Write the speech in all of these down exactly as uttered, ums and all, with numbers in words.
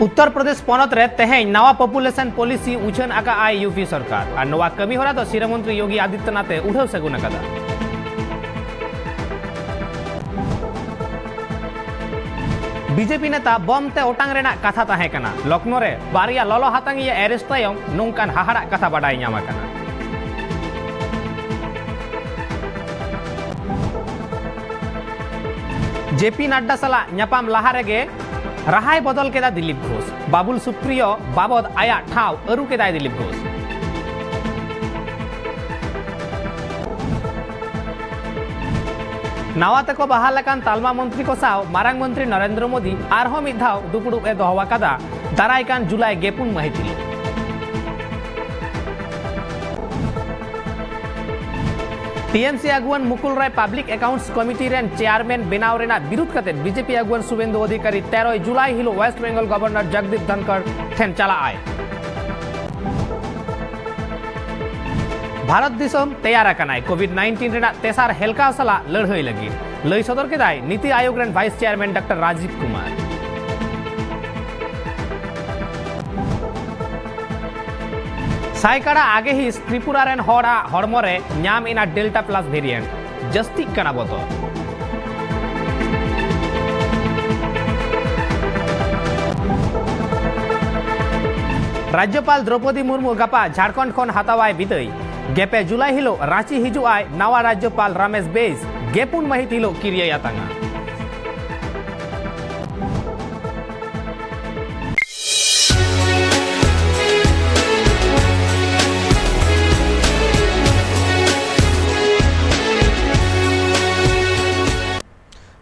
ᱩᱛᱛᱚᱨ ᱯᱨᱚᱫᱮᱥ ᱯᱚᱱᱚᱛ ᱨᱮ ᱛᱮᱦᱮᱧ ᱱᱟᱣᱟ ᱯᱚᱯᱩᱞᱮᱥᱚᱱ ᱯᱚᱞᱤᱥᱤ ᱩᱪᱷᱟᱹᱱ ᱟᱠᱟᱫ ᱟᱭ ᱭᱩ ᱯᱤ ᱥᱚᱨᱠᱟᱨ᱾ ᱟᱨ ᱱᱚᱣᱟ ᱠᱟᱹᱢᱤ ᱦᱚᱨᱟ ᱫᱚ ᱥᱤᱨᱟᱹ ᱢᱚᱱᱛᱨᱤ ᱭᱳᱜᱤ ᱟᱫᱤᱛᱭᱚᱱᱟᱛᱷ ᱮ ᱩᱰᱷᱟᱹᱣ ᱥᱟᱹᱜᱩᱱ ᱟᱠᱟᱫᱟ᱾ ᱵᱤ ᱡᱮ ᱯᱤ ᱱᱮᱛᱟ ᱵᱚᱢ ᱛᱮ ᱚᱴᱟᱝ ᱨᱮᱱᱟᱜ ᱠᱟᱛᱷᱟ ᱛᱟᱦᱮᱸ ᱠᱟᱱᱟ᱾ ᱞᱚᱠᱷᱱᱚ ᱨᱮ ᱵᱟᱨᱭᱟ ᱞᱚᱞᱚ ᱦᱟᱛᱟᱝᱤᱭᱟᱹ ᱮᱨᱮᱥᱴ ᱛᱟᱭᱚᱢ ᱱᱚᱝᱠᱟᱱ ᱦᱟᱦᱟᱲᱟᱜ ᱠᱟᱛᱷᱟ ᱵᱟᱰᱟᱭ ᱧᱟᱢ ᱟᱠᱟᱱᱟ᱾ ᱡᱮ ᱯᱤ ᱱᱟᱰᱰᱟ ᱥᱟᱞᱟᱜ ᱧᱟᱯᱟᱢ ᱞᱟᱦᱟ ᱨᱮᱜᱮ ᱨᱟᱦᱟᱭ ᱵᱚᱫᱚᱞ ᱠᱮᱫᱟ ᱫᱤᱞᱤᱯ ᱜᱷᱳᱥ᱾ ᱵᱟᱵᱩᱞ ᱥᱩᱯᱨᱤᱭᱚ ᱵᱟᱵᱚᱫ ᱟᱭᱟᱜ ᱴᱷᱟᱶ ᱟᱹᱨᱩ ᱠᱮᱫᱟᱭ ᱫᱤᱞᱤᱯ ᱜᱷᱳᱥ᱾ ᱱᱟᱣᱟ ᱛᱮᱠᱚ ᱵᱟᱦᱟᱞ ᱟᱠᱟᱱ ᱛᱟᱞᱢᱟ ᱢᱚᱱᱛᱨᱤ ᱠᱚ ᱥᱟᱶ ᱢᱟᱨᱟᱝ ᱢᱚᱱᱛᱨᱤ ᱱᱚᱨᱮᱱᱫᱨᱚ ᱢᱳᱫᱤ ᱟᱨᱦᱚᱸ ᱢᱤᱫ ᱫᱷᱟᱣ ᱫᱩᱯᱲᱩᱵ ᱮ ᱫᱚᱦᱚ ᱟᱠᱟᱫᱟ ᱫᱟᱨᱟᱭ ᱠᱟᱱ ᱡᱩᱞᱟᱭ ᱜᱮᱯᱩᱱ ᱢᱟᱹᱦᱤᱛ ᱦᱤᱞᱳᱜ᱾ ᱴᱤ ᱮᱢ ᱥᱤ ᱟᱹᱜᱩᱣᱟᱹᱱ ᱢᱩᱠᱩᱞ ᱨᱟᱭ ᱯᱟᱵᱽᱞᱤᱠ ᱮᱠᱟᱣᱩᱱᱴᱥ ᱠᱚᱢᱤᱴᱤ ᱨᱮᱱ ᱪᱮᱭᱟᱨᱢᱮᱱ ᱵᱮᱱᱟᱣ ᱨᱮᱱᱟᱜ ᱵᱤᱨᱩᱫᱷ ᱠᱟᱛᱮ ᱵᱤ ᱡᱮ ᱯᱤ ᱟᱹᱜᱩᱣᱟᱹᱱ ᱥᱩᱵᱮᱱᱫᱩ ᱚᱫᱷᱤᱠᱟᱨᱤ ᱛᱮᱨᱚᱭ ᱡᱩᱞᱟᱭ ᱦᱤᱞᱳᱜ ᱳᱭᱮᱥᱴ ᱵᱮᱝᱜᱚᱞ ᱜᱚᱵᱷᱚᱨᱱᱚᱨ ᱡᱚᱜᱽᱫᱤᱯ ᱫᱷᱚᱱᱠᱚᱲ ᱴᱷᱮᱱ ᱪᱟᱞᱟᱜ ᱟᱭ᱾ ᱵᱷᱟᱨᱚᱛ ᱫᱤᱥᱚᱢ ᱛᱮᱭᱟᱨ ᱟᱠᱟᱱᱟᱭ ᱠᱳᱵᱷᱤᱰ ᱱᱟᱭᱤᱱᱴᱤᱱ ᱨᱮᱱᱟᱜ ᱛᱮᱥᱟᱨ ᱦᱮᱞᱠᱟᱣ ᱥᱟᱞᱟᱜ ᱞᱟᱹᱲᱦᱟᱹᱭ ᱞᱟᱹᱜᱤᱫ, ᱞᱟᱹᱭ ᱥᱚᱫᱚᱨ ᱠᱮᱫᱟᱭ ᱱᱤᱛᱤ ᱟᱭᱳᱜᱽ ᱨᱮᱱ vice chairman doctor Rajiv Kumar. ᱥᱟᱭᱠᱟᱲᱟ ᱟᱜᱮᱦᱤᱥ ᱛᱨᱤᱯᱩᱨᱟ ᱨᱮᱱ ᱦᱚᱲᱟᱜ ᱦᱚᱲᱢᱚ ᱨᱮ ᱧᱟᱢ ᱮᱱᱟ ᱰᱮᱞᱴᱟ ᱯᱞᱟᱥ ᱵᱷᱮᱨᱤᱭᱮᱱᱴ᱾ ᱡᱟᱹᱥᱛᱤᱜ ᱠᱟᱱᱟ ᱵᱚᱛᱚᱨ᱾ ᱨᱟᱡᱽᱡᱚᱯᱟᱞ ᱫᱨᱚᱯᱚᱫᱤ ᱢᱩᱨᱢᱩ ᱜᱟᱯᱟ ᱡᱷᱟᱲᱠᱷᱚᱸᱰ ᱠᱷᱚᱱ ᱦᱟᱛᱟᱣᱟᱭ ᱵᱤᱫᱟᱹᱭ᱾ ᱜᱮᱯᱮ ᱡᱩᱞᱟᱭ ᱦᱤᱞᱳᱜ ᱨᱟᱸᱪᱤ ᱦᱤᱡᱩᱜ ᱟᱭ ᱱᱟᱣᱟ ᱨᱟᱡᱽᱡᱚᱯᱟᱞ ᱨᱟᱢᱮᱥ ᱵᱮᱭᱥ᱾ ᱜᱮᱯᱩᱱ ᱢᱟᱹᱦᱤᱛ ᱦᱤᱞᱳᱜ ᱠᱤᱨᱤᱭᱟᱹᱭ ᱟᱛᱟᱝᱟ᱾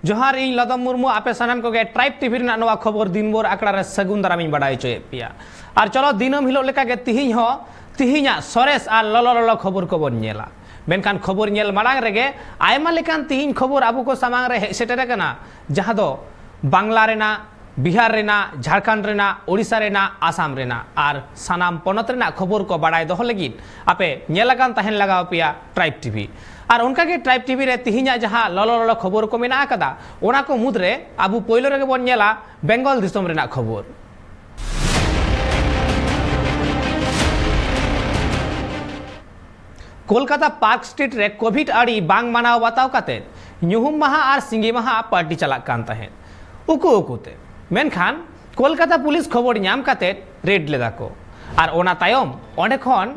ᱡᱚᱦᱟᱨ, ᱤᱧ ᱞᱚᱫᱚᱢ ᱢᱩᱨᱢᱩ, ᱟᱯᱮ ᱥᱟᱱᱟᱢ ᱠᱚᱜᱮ ᱴᱨᱟᱭᱤᱵᱽ ᱴᱤᱵᱷᱤ ᱨᱮᱱᱟᱜ ᱱᱚᱣᱟ ᱠᱷᱚᱵᱚᱨ ᱫᱤᱱ ᱵᱷᱳᱨ ᱟᱠᱷᱲᱟ ᱨᱮ ᱥᱟᱹᱜᱩᱱ ᱫᱟᱨᱟᱢ ᱤᱧ ᱵᱟᱰᱟᱭ ᱦᱚᱪᱚᱭᱮᱫ ᱯᱮᱭᱟ᱾ ᱟᱨ ᱪᱚᱞᱚ, ᱫᱤᱱᱟᱹᱢ ᱦᱤᱞᱳᱜ ᱞᱮᱠᱟᱜᱮ ᱛᱤᱦᱤᱧ ᱦᱚᱸ ᱛᱤᱦᱤᱧᱟᱜ ᱥᱚᱨᱮᱥ ᱟᱨ ᱞᱚᱞᱚ ᱞᱚᱞᱚ ᱠᱷᱚᱵᱚᱨ ᱠᱚᱵᱚᱱ ᱧᱮᱞᱟ᱾ ᱢᱮᱱᱠᱷᱟᱱ ᱠᱷᱚᱵᱚᱨ ᱧᱮᱞ ᱢᱟᱲᱟᱝ ᱨᱮᱜᱮ ᱟᱭᱢᱟ ᱞᱮᱠᱟᱱ ᱛᱤᱦᱤᱧ ᱠᱷᱚᱵᱚᱨ ᱟᱵᱚ ᱠᱚ ᱥᱟᱢᱟᱝ ᱨᱮ ᱦᱮᱡ ᱥᱮᱴᱮᱨ ᱟᱠᱟᱱᱟ, ᱡᱟᱦᱟᱸ ᱫᱚ ᱵᱟᱝᱞᱟ ᱨᱮᱱᱟᱜ, ᱵᱤᱦᱟᱨ ᱨᱮᱱᱟᱜ, ᱡᱷᱟᱲᱠᱷᱚᱸᱰ ᱨᱮᱱᱟᱜ, ᱳᱰᱤᱥᱟ ᱨᱮᱱᱟᱜ, ᱟᱥᱟᱢ ᱨᱮᱱᱟᱜ ᱟᱨ ᱥᱟᱱᱟᱢ ᱯᱚᱱᱚᱛ ᱨᱮᱱᱟᱜ ᱠᱷᱚᱵᱚᱨ ᱠᱚ ᱵᱟᱲᱟᱭ ᱫᱚᱦᱚ ᱞᱟᱹᱜᱤᱫ ᱟᱯᱮ ᱧᱮᱞ ᱟᱠᱟᱱ ᱛᱟᱦᱮᱱ ᱞᱟᱜᱟᱣ ᱯᱮᱭᱟ ᱴᱨᱟᱭᱤᱵᱽ ᱴᱤᱵᱷᱤ᱾ ᱟᱨ ᱚᱱᱠᱟᱜᱮ ᱴᱨᱟᱭᱤᱵᱽ ᱴᱤᱵᱷᱤ ᱨᱮ ᱛᱤᱦᱤᱧᱟᱜ ᱡᱟᱦᱟᱸ ᱞᱚᱞᱚ ᱞᱚᱞᱚ ᱠᱷᱚᱵᱚᱨ ᱠᱚ ᱢᱮᱱᱟᱜ ᱟᱠᱟᱫᱟ, ᱚᱱᱟ ᱠᱚ ᱢᱩᱫᱽᱨᱮ ᱟᱵᱚ ᱯᱳᱭᱞᱳ ᱨᱮᱜᱮ ᱵᱚᱱ ᱧᱮᱞᱟ ᱵᱮᱝᱜᱚᱞ ᱫᱤᱥᱚᱢ ᱨᱮᱱᱟᱜ ᱠᱷᱚᱵᱚᱨ᱾ ᱠᱳᱞᱠᱟᱛᱟ ᱯᱟᱨᱠ ᱥᱴᱨᱤᱴ ᱨᱮ ᱠᱳᱵᱷᱤᱰ ᱟᱹᱨᱤ ᱵᱟᱝ ᱢᱟᱱᱟᱣ ᱵᱟᱛᱟᱣ ᱠᱟᱛᱮ ᱧᱩᱦᱩᱢ ᱢᱟᱦᱟ ᱟᱨ ᱥᱤᱸᱜᱤ ᱢᱟᱦᱟ ᱯᱟᱨᱴᱤ ᱪᱟᱞᱟᱜ ᱠᱟᱱ ᱛᱟᱦᱮᱸᱫ ᱩᱠᱩ ᱩᱠᱩᱛᱮ᱾ ᱢᱮᱱᱠᱷᱟᱱ ᱠᱳᱞᱠᱟᱛᱟ ᱯᱩᱞᱤᱥ ᱠᱷᱚᱵᱚᱨ ᱧᱟᱢ ᱠᱟᱛᱮ ᱨᱮᱰ ᱞᱮᱫᱟ ᱠᱚ ᱟᱨ ᱚᱱᱟ ᱛᱟᱭᱚᱢ ᱚᱸᱰᱮ ᱠᱷᱚᱱ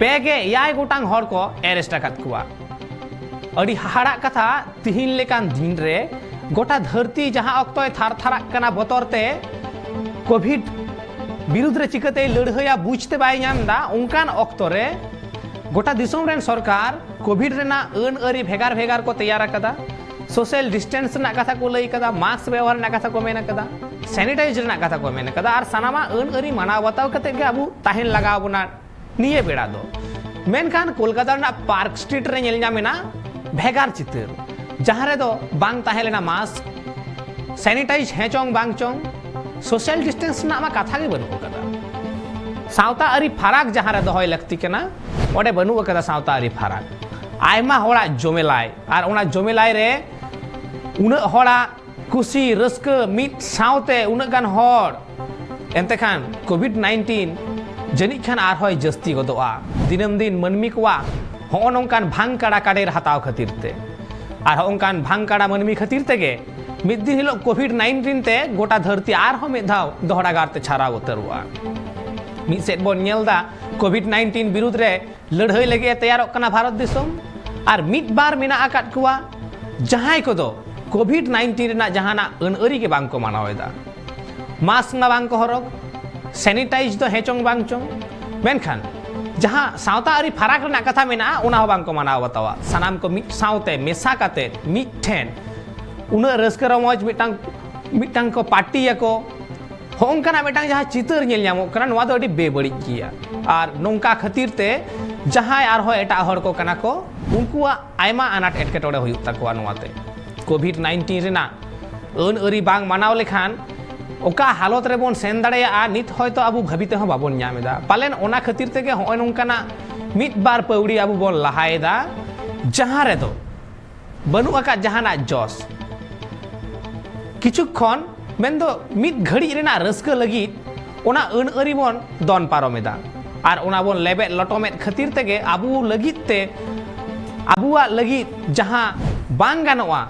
ᱯᱮ ᱜᱮ ᱮᱭᱟᱭ ᱜᱚᱴᱟᱝ ᱦᱚᱲ ᱠᱚ ᱮᱨᱮᱥᱴ ᱟᱠᱟᱫ ᱠᱚᱣᱟ᱾ ᱟᱹᱰᱤ ᱦᱟᱦᱟᱲᱟᱜ ᱠᱟᱛᱷᱟ, ᱛᱤᱦᱤᱧ ᱞᱮᱠᱟᱱ ᱫᱤᱱ ᱨᱮ ᱜᱚᱴᱟ ᱫᱷᱟᱹᱨᱛᱤ ᱡᱟᱦᱟᱸ ᱚᱠᱛᱚᱭ ᱛᱷᱟᱨ ᱛᱷᱟᱨᱟᱜ ᱠᱟᱱᱟ ᱵᱚᱛᱚᱨ ᱛᱮ, ᱠᱳᱵᱷᱤᱰ ᱵᱤᱨᱩᱫᱽ ᱨᱮ ᱪᱤᱠᱟᱹᱛᱮᱭ ᱞᱟᱹᱲᱦᱟᱹᱭᱟ ᱵᱩᱡᱽ ᱛᱮ ᱵᱟᱭ ᱧᱟᱢ ᱮᱫᱟ, ᱚᱱᱠᱟᱱ ᱚᱠᱛᱚ ᱨᱮ ᱜᱚᱴᱟ ᱫᱤᱥᱚᱢ ᱨᱮᱱ ᱥᱚᱨᱠᱟᱨ ᱠᱳᱵᱷᱤᱰ ᱨᱮᱱᱟᱜ ᱟᱹᱱ ᱟᱹᱨᱤ ᱵᱷᱮᱜᱟᱨ ᱵᱷᱮᱜᱟᱨ ᱠᱚ ᱛᱮᱭᱟᱨ ᱟᱠᱟᱫᱟ᱾ ᱥᱳᱥᱟᱞ ᱰᱤᱥᱴᱮᱱᱥ ᱨᱮᱱᱟᱜ ᱠᱟᱛᱷᱟ ᱠᱚ ᱞᱟᱹᱭ ᱟᱠᱟᱫᱟ, ᱢᱟᱥᱠ ᱵᱮᱵᱚᱦᱟᱨ ᱨᱮᱱᱟᱜ ᱠᱟᱛᱷᱟ ᱠᱚ ᱢᱮᱱ ᱟᱠᱟᱫᱟ, ᱥᱮᱱᱤᱴᱟᱭᱤᱡᱽ ᱨᱮᱱᱟᱜ ᱠᱟᱛᱷᱟ ᱠᱚ ᱢᱮᱱ ᱟᱠᱟᱫᱟ ᱟᱨ ᱥᱟᱱᱟᱢᱟᱜ ᱟᱹᱱ ᱟᱹᱨᱤ ᱢᱟᱱᱟᱣ ᱵᱟᱛᱟᱣ ᱠᱟᱛᱮ ᱜᱮ ᱟᱵᱚ ᱛᱟᱦᱮᱱ ᱞᱟᱜᱟᱣ ᱵᱚᱱᱟ ᱱᱤᱭᱟᱹ ᱵᱮᱲᱟ ᱫᱚ᱾ ᱢᱮᱱᱠᱷᱟᱱ ᱠᱳᱞᱠᱟᱛᱟ ᱨᱮᱱᱟᱜ ᱯᱟᱨᱠ ᱥᱴᱨᱤᱴ ᱨᱮ ᱧᱮᱞ ᱧᱟᱢ ᱮᱱᱟ ᱵᱷᱮᱜᱟᱨ ᱪᱤᱛᱟᱹᱨ, ᱡᱟᱦᱟᱸ ᱨᱮᱫᱚ ᱵᱟᱝ ᱛᱟᱦᱮᱸ ᱞᱮᱱᱟ ᱢᱟᱥᱠ, ᱥᱮᱱᱤᱴᱟᱭᱤᱡᱽ ᱦᱮᱸ ᱪᱚᱝ ᱵᱟᱝ ᱪᱚᱝ, ᱥᱳᱥᱟᱞ ᱰᱤᱥᱴᱮᱱᱥ ᱨᱮᱱᱟᱜ ᱢᱟ ᱠᱟᱛᱷᱟ ᱜᱮ ᱵᱟᱹᱱᱩᱜ ᱟᱠᱟᱫᱟ᱾ ᱥᱟᱶᱛᱟ ᱟᱹᱨᱤ ᱯᱷᱟᱨᱟᱠ ᱡᱟᱦᱟᱸ ᱨᱮ ᱫᱚᱦᱚᱭ ᱞᱟᱹᱠᱛᱤ ᱠᱟᱱᱟ, ᱚᱸᱰᱮ ᱵᱟᱹᱱᱩᱜ ᱟᱠᱟᱫᱟ ᱥᱟᱶᱛᱟ ᱟᱹᱨᱤ ᱯᱷᱟᱨᱟᱠ᱾ ᱟᱭᱢᱟ ᱦᱚᱲᱟᱜ ᱡᱚᱢᱮᱞᱟᱭ, ᱟᱨ ᱚᱱᱟ ᱡᱚᱢᱮᱞᱟᱭ ᱨᱮ ᱩᱱᱟᱹᱜ ᱦᱚᱲᱟᱜ ᱠᱩᱥᱤ ᱨᱟᱹᱥᱠᱟᱹ ᱢᱤᱫ ᱥᱟᱶᱛᱮ ᱩᱱᱟᱹᱜ ᱜᱟᱱ ᱦᱚᱲ, ᱮᱱᱛᱮ ᱠᱷᱟᱱ ᱠᱳᱵᱷᱤᱰ ᱱᱟᱭᱤᱱᱴᱤᱱ ᱡᱟᱹᱱᱤᱡ ᱠᱷᱟᱱ ᱟᱨᱦᱚᱸᱭ ᱡᱟᱹᱥᱛᱤ ᱜᱚᱫᱚᱜᱼᱟ ᱫᱤᱱᱟᱹᱢ ᱫᱤᱱ ᱢᱟᱹᱱᱢᱤ ᱠᱚᱣᱟᱜ ᱦᱚᱸᱜᱼᱚ ᱱᱚᱝᱠᱟᱱ ᱵᱷᱟᱝ ᱠᱟᱲᱟ ᱠᱟᱰᱮᱨ ᱦᱟᱛᱟᱣ ᱠᱷᱟᱹᱛᱤᱨ ᱛᱮ᱾ ᱟᱨ ᱦᱚᱸᱜᱼᱚ ᱱᱚᱝᱠᱟᱱ ᱵᱷᱟᱝ ᱠᱟᱲᱟ ᱢᱟᱹᱱᱢᱤ ᱠᱷᱟᱹᱛᱤᱨ ᱛᱮᱜᱮ ᱢᱤᱫ ᱫᱤᱱ ᱦᱤᱞᱳᱜ ᱠᱳᱵᱷᱤᱰ ᱱᱟᱭᱤᱱᱴᱤᱱ ᱛᱮ ᱜᱚᱴᱟ ᱫᱷᱟᱹᱨᱛᱤ ᱟᱨᱦᱚᱸ ᱢᱤᱫ ᱫᱷᱟᱣ ᱫᱚᱦᱲᱟᱜᱟᱨ ᱛᱮ ᱪᱷᱟᱨᱟᱣ ᱩᱛᱟᱹᱨᱚᱜᱼᱟ᱾ ᱢᱤᱫ ᱥᱮᱫ ᱵᱚᱱ ᱧᱮᱞ ᱮᱫᱟ ᱠᱳᱵᱷᱤᱰ ᱱᱟᱭᱤᱱᱴᱤᱱ ᱵᱤᱨᱩᱫᱽ ᱨᱮ ᱞᱟᱹᱲᱦᱟᱹᱭ ᱞᱟᱹᱜᱤᱫ ᱮ ᱛᱮᱭᱟᱨᱚᱜ ᱠᱟᱱᱟ ᱵᱷᱟᱨᱚᱛ ᱫᱤᱥᱚᱢ, ᱟᱨ ᱢᱤᱫ ᱵᱟᱨ ᱢᱮᱱᱟᱜ ᱟᱠᱟᱫ ᱠᱚᱣᱟ ᱡᱟᱦᱟᱸᱭ ᱠᱚᱫᱚ ᱠᱳᱵᱷᱤᱰ ᱱᱟᱭᱤᱱᱴᱤᱱ ᱨᱮᱱᱟᱜ ᱡᱟᱦᱟᱱᱟᱜ ᱟᱹᱱ ᱟᱹᱨᱤ ᱜᱮ ᱵᱟᱝ ᱠᱚ ᱢᱟᱱᱟᱣ ᱮᱫᱟ᱾ ᱢᱟᱥᱠ ᱢᱟ ᱵᱟᱝ ᱠᱚ ᱦᱚᱨᱚᱜ, ᱥᱮᱱᱤᱴᱟᱭᱤᱡᱽ ᱫᱚ ᱦᱮᱸ ᱪᱚᱝ ᱵᱟᱝ ᱪᱚᱝ, ᱢᱮᱱᱠᱷᱟᱱ ᱡᱟᱦᱟᱸ ᱥᱟᱶᱛᱟ ᱟᱹᱨᱤ ᱯᱷᱟᱨᱟᱠ ᱨᱮᱱᱟᱜ ᱠᱟᱛᱷᱟ ᱢᱮᱱᱟᱜᱼᱟ, ᱚᱱᱟ ᱦᱚᱸ ᱵᱟᱝ ᱠᱚ ᱢᱟᱱᱟᱣ ᱵᱟᱛᱟᱣᱟ᱾ ᱥᱟᱱᱟᱢ ᱠᱚ ᱢᱤᱫ ᱥᱟᱶᱛᱮ ᱢᱮᱥᱟ ᱠᱟᱛᱮ ᱢᱤᱫ ᱴᱷᱮᱱ ᱩᱱᱟᱹᱜ ᱨᱟᱹᱥᱠᱟᱹ ᱨᱚᱢᱚᱡᱽ ᱢᱤᱫᱴᱟᱝ, ᱢᱤᱫᱴᱟᱝ ᱠᱚ ᱯᱟᱨᱴᱤᱭᱟᱠᱚ, ᱦᱚᱸᱜᱼᱚᱝᱠᱟᱱᱟᱜ ᱢᱤᱫᱴᱟᱝ ᱡᱟᱦᱟᱸ ᱪᱤᱛᱟᱹᱨ ᱧᱮᱞ ᱧᱟᱢᱚᱜ ᱠᱟᱱᱟ, ᱱᱚᱣᱟ ᱫᱚ ᱟᱹᱰᱤ ᱵᱮᱵᱟᱹᱲᱤᱡ ᱜᱮᱭᱟ᱾ ᱟᱨ ᱱᱚᱝᱠᱟ ᱠᱷᱟᱹᱛᱤᱨ ᱛᱮ ᱡᱟᱦᱟᱸᱭ ᱟᱨᱦᱚᱸ ᱮᱴᱟᱜ ᱦᱚᱲ ᱠᱚ ᱠᱟᱱᱟ ᱠᱚ, ᱩᱱᱠᱩᱣᱟᱜ ᱟᱭᱢᱟ ᱟᱱᱟᱴ ᱮᱴᱠᱮᱴᱚᱬᱮ ᱦᱩᱭᱩᱜ ᱛᱟᱠᱚᱣᱟ ᱱᱚᱣᱟᱛᱮ᱾ ᱠᱳᱵᱷᱤᱰ ᱱᱟᱭᱤᱱᱴᱤᱱ ᱨᱮᱱᱟᱜ ᱟᱹᱱ ᱟᱹᱨᱤ ᱵᱟᱝ ᱢᱟᱱᱟᱣ ᱞᱮᱠᱷᱟᱱ ᱚᱠᱟ ᱦᱟᱞᱚᱛ ᱨᱮᱵᱚᱱ ᱥᱮᱱ ᱫᱟᱲᱮᱭᱟᱜᱼᱟ, ᱱᱤᱛ ᱦᱚᱭᱛᱳ ᱟᱵᱚ ᱵᱷᱟᱹᱵᱤ ᱛᱮᱦᱚᱸ ᱵᱟᱵᱚᱱ ᱧᱟᱢ ᱮᱫᱟ᱾ ᱯᱟᱞᱮᱱ ᱚᱱᱟ ᱠᱷᱟᱹᱛᱤᱨ ᱛᱮᱜᱮ ᱦᱚᱸᱜᱼᱚᱭ ᱱᱚᱝᱠᱟᱱᱟᱜ ᱢᱤᱫ ᱵᱟᱨ ᱯᱟᱹᱣᱲᱤ ᱟᱵᱚ ᱵᱚᱱ ᱞᱟᱦᱟᱭᱮᱫᱟ, ᱡᱟᱦᱟᱸ ᱨᱮᱫᱚ ᱵᱟᱹᱱᱩᱜ ᱟᱠᱟᱫ ᱡᱟᱦᱟᱱᱟᱜ ᱡᱚᱥ᱾ ᱠᱤᱪᱷᱩ ᱠᱷᱚᱱ ᱢᱮᱱᱫᱚ ᱢᱤᱫ ᱜᱷᱟᱹᱲᱤᱡ ᱨᱮᱱᱟᱜ ᱨᱟᱹᱥᱠᱟᱹ ᱞᱟᱹᱜᱤᱫ ᱚᱱᱟ ᱟᱹᱱ ᱟᱹᱨᱤ ᱵᱚᱱ ᱫᱚᱱ ᱯᱟᱨᱚᱢ ᱮᱫᱟ᱾ ᱟᱨ ᱚᱱᱟ ᱵᱚᱱ ᱞᱮᱵᱮᱫ ᱞᱚᱴᱚᱢᱮᱫ ᱠᱷᱟᱹᱛᱤᱨ ᱛᱮᱜᱮ ᱟᱵᱚ ᱞᱟᱹᱜᱤᱫ ᱛᱮ, ᱟᱵᱚᱣᱟᱜ ᱞᱟᱹᱜᱤᱫ ᱡᱟᱦᱟᱸ ᱵᱟᱝ ᱜᱟᱱᱚᱜᱼᱟ,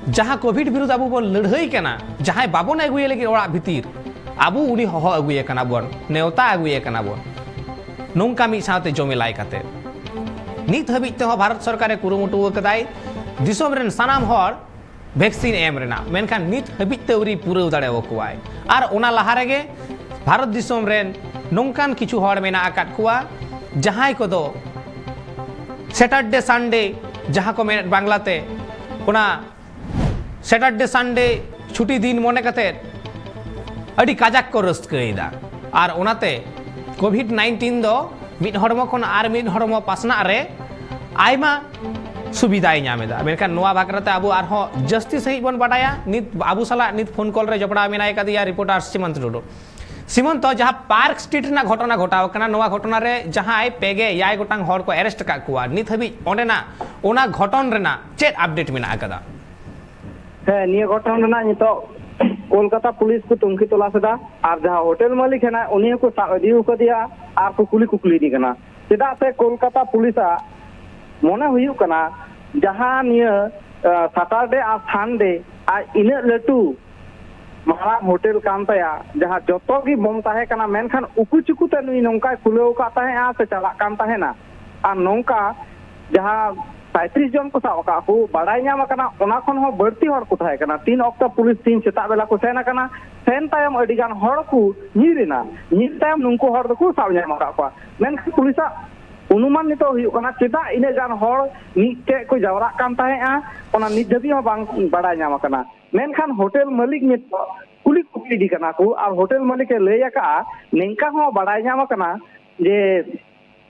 ᱡᱟᱦᱟᱸ ᱠᱳᱵᱷᱤᱰ ᱵᱤᱨᱩᱫᱽ ᱟᱵᱚ ᱵᱚᱱ ᱞᱟᱹᱲᱦᱟᱹᱭ ᱠᱟᱱᱟ, ᱡᱟᱦᱟᱸᱭ ᱵᱟᱵᱚᱱ ᱟᱹᱜᱩᱭᱮ ᱞᱟᱹᱜᱤᱫ ᱚᱲᱟᱜ ᱵᱷᱤᱛᱤᱨ, ᱟᱵᱚ ᱩᱱᱤ ᱦᱚᱦᱚ ᱟᱹᱜᱩᱭᱮ ᱠᱟᱱᱟ ᱵᱚᱱ, ᱱᱮᱣᱛᱟ ᱟᱹᱜᱩᱭᱮ ᱠᱟᱱᱟ ᱵᱚᱱ᱾ ᱱᱚᱝᱠᱟ ᱢᱤᱫ ᱥᱟᱶᱛᱮ ᱡᱚᱢᱮᱞᱟᱭ ᱠᱟᱛᱮ ᱱᱤᱛ ᱦᱟᱹᱵᱤᱡ ᱛᱮᱦᱚᱸ ᱵᱷᱟᱨᱚᱛ ᱥᱚᱨᱠᱟᱨᱮ ᱠᱩᱨᱩᱢᱩᱴᱩ ᱟᱠᱟᱫᱟᱭ ᱫᱤᱥᱚᱢ ᱨᱮᱱ ᱥᱟᱱᱟᱢ ᱦᱚᱲ ᱵᱷᱮᱠᱥᱤᱱ ᱮᱢ ᱨᱮᱱᱟᱜ, ᱢᱮᱱᱠᱷᱟᱱ ᱱᱤᱛ ᱦᱟᱹᱵᱤᱡ ᱛᱮ ᱟᱹᱣᱨᱤ ᱯᱩᱨᱟᱹᱣ ᱫᱟᱲᱮᱭᱟᱠᱚᱣᱟᱭ᱾ ᱟᱨ ᱚᱱᱟ ᱞᱟᱦᱟ ᱨᱮᱜᱮ ᱵᱷᱟᱨᱚᱛ ᱫᱤᱥᱚᱢ ᱨᱮᱱ ᱱᱚᱝᱠᱟᱱ ᱠᱤᱪᱷᱩ ᱦᱚᱲ ᱢᱮᱱᱟᱜ ᱟᱠᱟᱫ ᱠᱚᱣᱟ, ᱡᱟᱦᱟᱸᱭ ᱠᱚᱫᱚ ᱥᱮᱴᱟᱨᱰᱮ ᱥᱟᱱᱰᱮ, ᱡᱟᱦᱟᱸ ᱠᱚ ᱢᱮᱱᱮᱫ ᱵᱟᱝᱞᱟᱛᱮ, ᱚᱱᱟ ᱥᱮᱴᱟᱨᱰᱮ ᱥᱟᱱᱰᱮ ᱪᱷᱩᱴᱤ ᱫᱤᱱ ᱢᱚᱱᱮ ᱠᱟᱛᱮ ᱟᱹᱰᱤ ᱠᱟᱡᱟᱠ ᱠᱚ ᱨᱟᱹᱥᱠᱟᱹᱭᱮᱫᱟ᱾ ᱟᱨ ᱚᱱᱟᱛᱮ ᱠᱳᱵᱷᱤᱰ ᱱᱟᱭᱤᱱᱴᱤᱱ ᱫᱚ ᱢᱤᱫ ᱦᱚᱲᱢᱚ ᱠᱷᱚᱱ ᱟᱨ ᱢᱤᱫ ᱦᱚᱲᱢᱚ ᱯᱟᱥᱱᱟᱜ ᱨᱮ ᱟᱭᱢᱟ ᱥᱩᱵᱤᱫᱷᱟᱭ ᱧᱟᱢ ᱮᱫᱟ᱾ ᱢᱮᱱᱠᱷᱟᱱ ᱱᱚᱣᱟ ᱵᱟᱠᱷᱨᱟ ᱛᱮ ᱟᱵᱚ ᱟᱨᱦᱚᱸ ᱡᱟᱹᱥᱛᱤ ᱥᱟᱺᱦᱤᱡ ᱵᱚᱱ ᱵᱟᱰᱟᱭᱟ᱾ ᱱᱤᱛ ᱟᱵᱚ ᱥᱟᱞᱟᱜ ᱱᱤᱛ ᱯᱷᱳᱱ ᱠᱚᱞ ᱨᱮ ᱡᱚᱯᱲᱟᱣ ᱢᱮᱱᱟᱭ ᱠᱟᱫᱮᱭᱟ ᱨᱤᱯᱳᱨᱴᱟᱨ ᱥᱤᱢᱚᱱᱛᱚ ᱴᱩᱰᱩ᱾ ᱥᱤᱢᱚᱱᱛᱚ, ᱡᱟᱦᱟᱸ ᱯᱟᱨᱠ ᱥᱴᱨᱤᱴ ᱨᱮᱱᱟᱜ ᱜᱷᱚᱴᱚᱱᱟ ᱜᱷᱚᱴᱟᱣ ᱟᱠᱟᱱᱟ, ᱱᱚᱣᱟ ᱜᱷᱚᱴᱚᱱᱟ ᱨᱮ ᱡᱟᱦᱟᱸᱭ ᱯᱮ ᱜᱮ ᱮᱭᱟᱭ ᱜᱚᱴᱟᱝ ᱦᱚᱲ ᱠᱚ ᱟᱨᱮᱥᱴ ᱟᱠᱟᱫ ᱠᱚᱣᱟ, ᱱᱤᱛ ᱦᱟᱹᱵᱤᱡ ᱚᱸᱰᱮᱱᱟᱜ ᱚᱱᱟ ᱜᱷᱚᱴᱚᱱ ᱨᱮᱱᱟᱜ ᱪᱮᱫ ᱟᱯᱰᱮᱴ ᱢᱮᱱᱟᱜ ᱟᱠᱟᱫᱟ? ᱦᱮᱸ, ᱱᱤᱭᱟᱹ ᱜᱷᱚᱴᱚᱱ ᱨᱮᱱᱟᱜ ᱱᱤᱛᱚᱜ ᱠᱳᱞᱠᱟᱛᱟ ᱯᱩᱞᱤᱥ ᱠᱚ ᱛᱩᱝᱠᱷᱤ ᱛᱚᱞᱟᱥ ᱮᱫᱟ, ᱟᱨ ᱡᱟᱦᱟᱸ ᱦᱳᱴᱮᱞ ᱢᱟᱹᱞᱤᱠ ᱦᱮᱱᱟᱭ, ᱩᱱᱤ ᱦᱚᱸᱠᱚ ᱥᱟᱵ ᱤᱫᱤ ᱟᱠᱟᱫᱮᱭᱟ ᱟᱨ ᱠᱚ ᱠᱩᱞᱤ ᱠᱩᱯᱞᱤ ᱮᱫᱮ ᱠᱟᱱᱟ᱾ ᱪᱮᱫᱟᱜ ᱥᱮ ᱠᱳᱞᱠᱟᱛᱟ ᱯᱩᱞᱤᱥᱟᱜ ᱢᱚᱱᱮ ᱦᱩᱭᱩᱜ ᱠᱟᱱᱟ, ᱡᱟᱦᱟᱸ ᱱᱤᱭᱟᱹ, ᱟ, ᱥᱟᱴᱟᱨᱰᱮ ᱟᱨ ᱥᱟᱱᱰᱮ ᱟᱡ ᱤᱱᱟᱹᱜ ᱞᱟᱹᱴᱩ ᱢᱟᱨᱟᱝ ᱦᱳᱴᱮᱞ ᱠᱟᱱ ᱛᱟᱭᱟ, ᱡᱟᱦᱟᱸ ᱡᱚᱛᱚ ᱜᱮ ᱵᱚᱱᱫ ᱛᱟᱦᱮᱸ ᱠᱟᱱᱟ, ᱢᱮᱱᱠᱷᱟᱱ ᱩᱠᱩ ᱪᱩᱠᱩ ᱛᱮ ᱱᱩᱭ ᱱᱚᱝᱠᱟᱭ ᱠᱷᱩᱞᱟᱹᱣ ᱟᱠᱟᱫ ᱛᱟᱦᱮᱸᱜᱼᱟ ᱥᱮ ᱪᱟᱞᱟᱜ ᱠᱟᱱ ᱛᱟᱦᱮᱱᱟ᱾ ᱟᱨ ᱱᱚᱝᱠᱟ ᱡᱟᱦᱟᱸ ᱥᱟᱸᱭᱛᱨᱤᱥ ᱡᱚᱱ ᱠᱚ ᱥᱟᱵ ᱟᱠᱟᱫ ᱠᱚ, ᱵᱟᱲᱟᱭ ᱧᱟᱢ ᱟᱠᱟᱱᱟ, ᱚᱱᱟ ᱠᱷᱚᱱ ᱦᱚᱸ ᱵᱟᱹᱲᱛᱤ ᱦᱚᱲ ᱠᱚ ᱛᱟᱦᱮᱸ ᱠᱟᱱᱟ᱾ ᱛᱤᱱ ᱚᱠᱛᱚ ᱯᱩᱞᱤᱥ ᱛᱤᱦᱤᱧ ᱥᱮᱛᱟᱜ ᱵᱮᱞᱟ ᱠᱚ ᱥᱮᱱ ᱟᱠᱟᱱᱟ, ᱥᱮᱱ ᱛᱟᱭᱚᱢ ᱟᱹᱰᱤ ᱜᱟᱱ ᱦᱚᱲ ᱠᱚ ᱧᱤᱨ ᱮᱱᱟ᱾ ᱧᱤᱨ ᱛᱟᱭᱚᱢ ᱱᱩᱠᱩ ᱦᱚᱲ ᱫᱚᱠᱚ ᱥᱟᱵ ᱧᱟᱢ ᱟᱠᱟᱫ ᱠᱚᱣᱟ᱾ ᱢᱮᱱᱠᱷᱟᱱ ᱯᱩᱞᱤᱥᱟᱜ ᱚᱱᱩᱢᱟᱱ ᱱᱤᱛᱚᱜ ᱦᱩᱭᱩᱜ ᱠᱟᱱᱟ, ᱪᱮᱫᱟᱜ ᱤᱱᱟᱹᱜ ᱜᱟᱱ ᱦᱚᱲ ᱢᱤᱫᱴᱮᱡ ᱠᱚ ᱡᱟᱣᱨᱟᱜ ᱠᱟᱱ ᱛᱟᱦᱮᱸᱜᱼᱟ, ᱚᱱᱟ ᱱᱤᱛ ᱫᱷᱟᱹᱵᱤᱡ ᱦᱚᱸ ᱵᱟᱝ ᱵᱟᱲᱟᱭ ᱧᱟᱢ ᱟᱠᱟᱱᱟ᱾ ᱢᱮᱱᱠᱷᱟᱱ ᱦᱳᱴᱮᱞ ᱢᱟᱹᱞᱤᱠ ᱱᱤᱛᱚᱜ ᱠᱩᱞᱤ ᱠᱩᱯᱞᱤ ᱤᱫᱤ ᱠᱟᱱᱟ ᱠᱚ, ᱟᱨ ᱦᱳᱴᱮᱞ ᱢᱟᱹᱞᱤᱠ ᱮ ᱞᱟᱹᱭ ᱟᱠᱟᱫᱼᱟ, ᱱᱤᱝᱠᱟ ᱦᱚᱸ ᱵᱟᱲᱟᱭ ᱧᱟᱢ ᱟᱠᱟᱱᱟ ᱡᱮ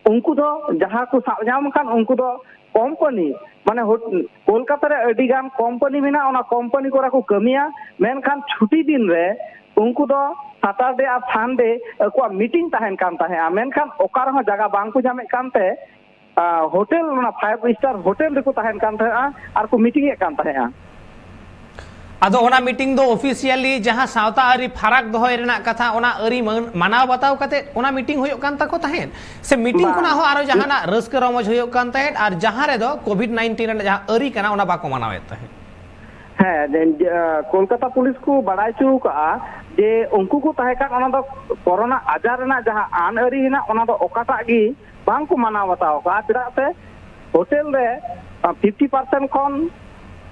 ᱩᱱᱠᱩ ᱫᱚ ᱡᱟᱦᱟᱸ ᱠᱚ ᱥᱟᱵ ᱧᱟᱢ ᱟᱠᱟᱱ, ᱩᱱᱠᱩ ᱫᱚ ᱠᱳᱢᱯᱟᱱᱤ, ᱢᱟᱱᱮ ᱦᱳ-, ᱠᱳᱞᱠᱟᱛᱟ ᱨᱮ ᱟᱹᱰᱤ ᱜᱟᱱ ᱠᱳᱢᱯᱟᱱᱤ ᱢᱮᱱᱟᱜᱼᱟ, ᱚᱱᱟ ᱠᱳᱢᱯᱟᱱᱤ ᱠᱚᱨᱮ ᱠᱚ ᱠᱟᱹᱢᱤᱭᱟ᱾ ᱢᱮᱱᱠᱷᱟᱱ ᱪᱷᱩᱴᱤ ᱫᱤᱱ ᱨᱮ ᱩᱱᱠᱩ ᱫᱚ ᱥᱟᱴᱟᱨᱰᱮ ᱟᱨ ᱥᱟᱱᱰᱮ ᱟᱠᱚᱣᱟᱜ ᱢᱤᱴᱤᱝ ᱛᱟᱦᱮᱱ ᱠᱟᱱ ᱛᱟᱦᱮᱸᱜᱼᱟ, ᱢᱮᱱᱠᱷᱟᱱ ᱚᱠᱟ ᱨᱮᱦᱚᱸ ᱡᱟᱭᱜᱟ ᱵᱟᱝ ᱠᱚ ᱧᱟᱢᱮᱫ ᱠᱟᱱᱛᱮ, ᱟ, ᱦᱳᱴᱮᱞ, ᱚᱱᱟ ᱯᱷᱟᱭᱤᱵᱷ ᱥᱴᱟᱨ ᱦᱳᱴᱮᱞ ᱨᱮᱠᱚ ᱛᱟᱦᱮᱱ ᱠᱟᱱ ᱛᱟᱦᱮᱸᱜᱼᱟ ᱟᱨ ᱠᱚ ᱢᱤᱴᱤᱝ ᱮᱫ ᱠᱟᱱ ᱛᱟᱦᱮᱸᱜᱼᱟ᱾ ᱟᱫᱚ ᱚᱱᱟ ᱢᱤᱴᱤᱝ ᱫᱚ ᱚᱯᱷᱤᱥᱤᱭᱟᱞᱤ ᱡᱟᱦᱟᱸ ᱥᱟᱶᱛᱟ ᱟᱹᱨᱤ ᱯᱷᱟᱨᱟᱠ ᱫᱚᱦᱚᱭ ᱨᱮᱱᱟᱜ ᱠᱟᱛᱷᱟ, ᱚᱱᱟ ᱟᱹᱨᱤ ᱢᱟᱹᱱ-, ᱢᱟᱱᱟᱣ ᱵᱟᱛᱟᱣ ᱠᱟᱛᱮ ᱚᱱᱟ ᱢᱤᱴᱤᱝ ᱦᱩᱭᱩᱜ ᱠᱟᱱ ᱛᱟᱠᱚ ᱛᱟᱦᱮᱸᱫ, ᱥᱮ ᱢᱤᱴᱤᱝ ᱵᱟᱝ᱾ ᱠᱷᱚᱱᱟᱜ ᱦᱚᱸ ᱟᱨᱚ ᱡᱟᱦᱟᱱᱟᱜ ᱨᱟᱹᱥᱠᱟᱹ ᱨᱚᱢᱚᱡᱽ ᱦᱩᱭᱩᱜ ᱠᱟᱱ ᱛᱟᱦᱮᱸᱫ, ᱟᱨ ᱡᱟᱦᱟᱸ ᱨᱮᱫᱚ ᱠᱳᱵᱷᱤᱰ ᱱᱟᱭᱤᱱᱴᱤᱱ ᱨᱮᱱᱟᱜ ᱡᱟᱦᱟᱸ ᱟᱹᱨᱤ ᱠᱟᱱᱟ, ᱚᱱᱟ ᱵᱟᱠᱚ ᱢᱟᱱᱟᱣᱮᱫ ᱛᱟᱦᱮᱸᱫ? ᱦᱮᱸ, ᱡᱮ, ᱡᱮ, ᱠᱳᱞᱠᱟᱛᱟ ᱯᱩᱞᱤᱥ ᱠᱚ ᱵᱟᱲᱟᱭ ᱦᱚᱪᱚ ᱟᱠᱟᱫᱼᱟ ᱡᱮ ᱩᱱᱠᱩ ᱠᱚ ᱛᱟᱦᱮᱸ ᱠᱟᱱ, ᱚᱱᱟ ᱫᱚ ᱠᱚᱨᱳᱱᱟ ᱟᱡᱟᱨ ᱨᱮᱱᱟᱜ ᱡᱟᱦᱟᱸ ᱟᱹᱱ ᱟᱹᱨᱤ ᱦᱮᱱᱟᱜ, ᱚᱱᱟ ᱫᱚ ᱚᱠᱟᱴᱟᱜ ᱜᱮ ᱵᱟᱝ ᱠᱚ ᱢᱟᱱᱟᱣ ᱵᱟᱛᱟᱣ ᱟᱠᱟᱫᱼᱟ᱾ ᱪᱮᱫᱟᱜ ᱥᱮ ᱦᱳᱴᱮᱞ ᱨᱮ, ᱟ, ᱯᱷᱤᱯᱴᱤ ᱯᱟᱨᱥᱮᱱᱴ ᱠᱷᱚᱱ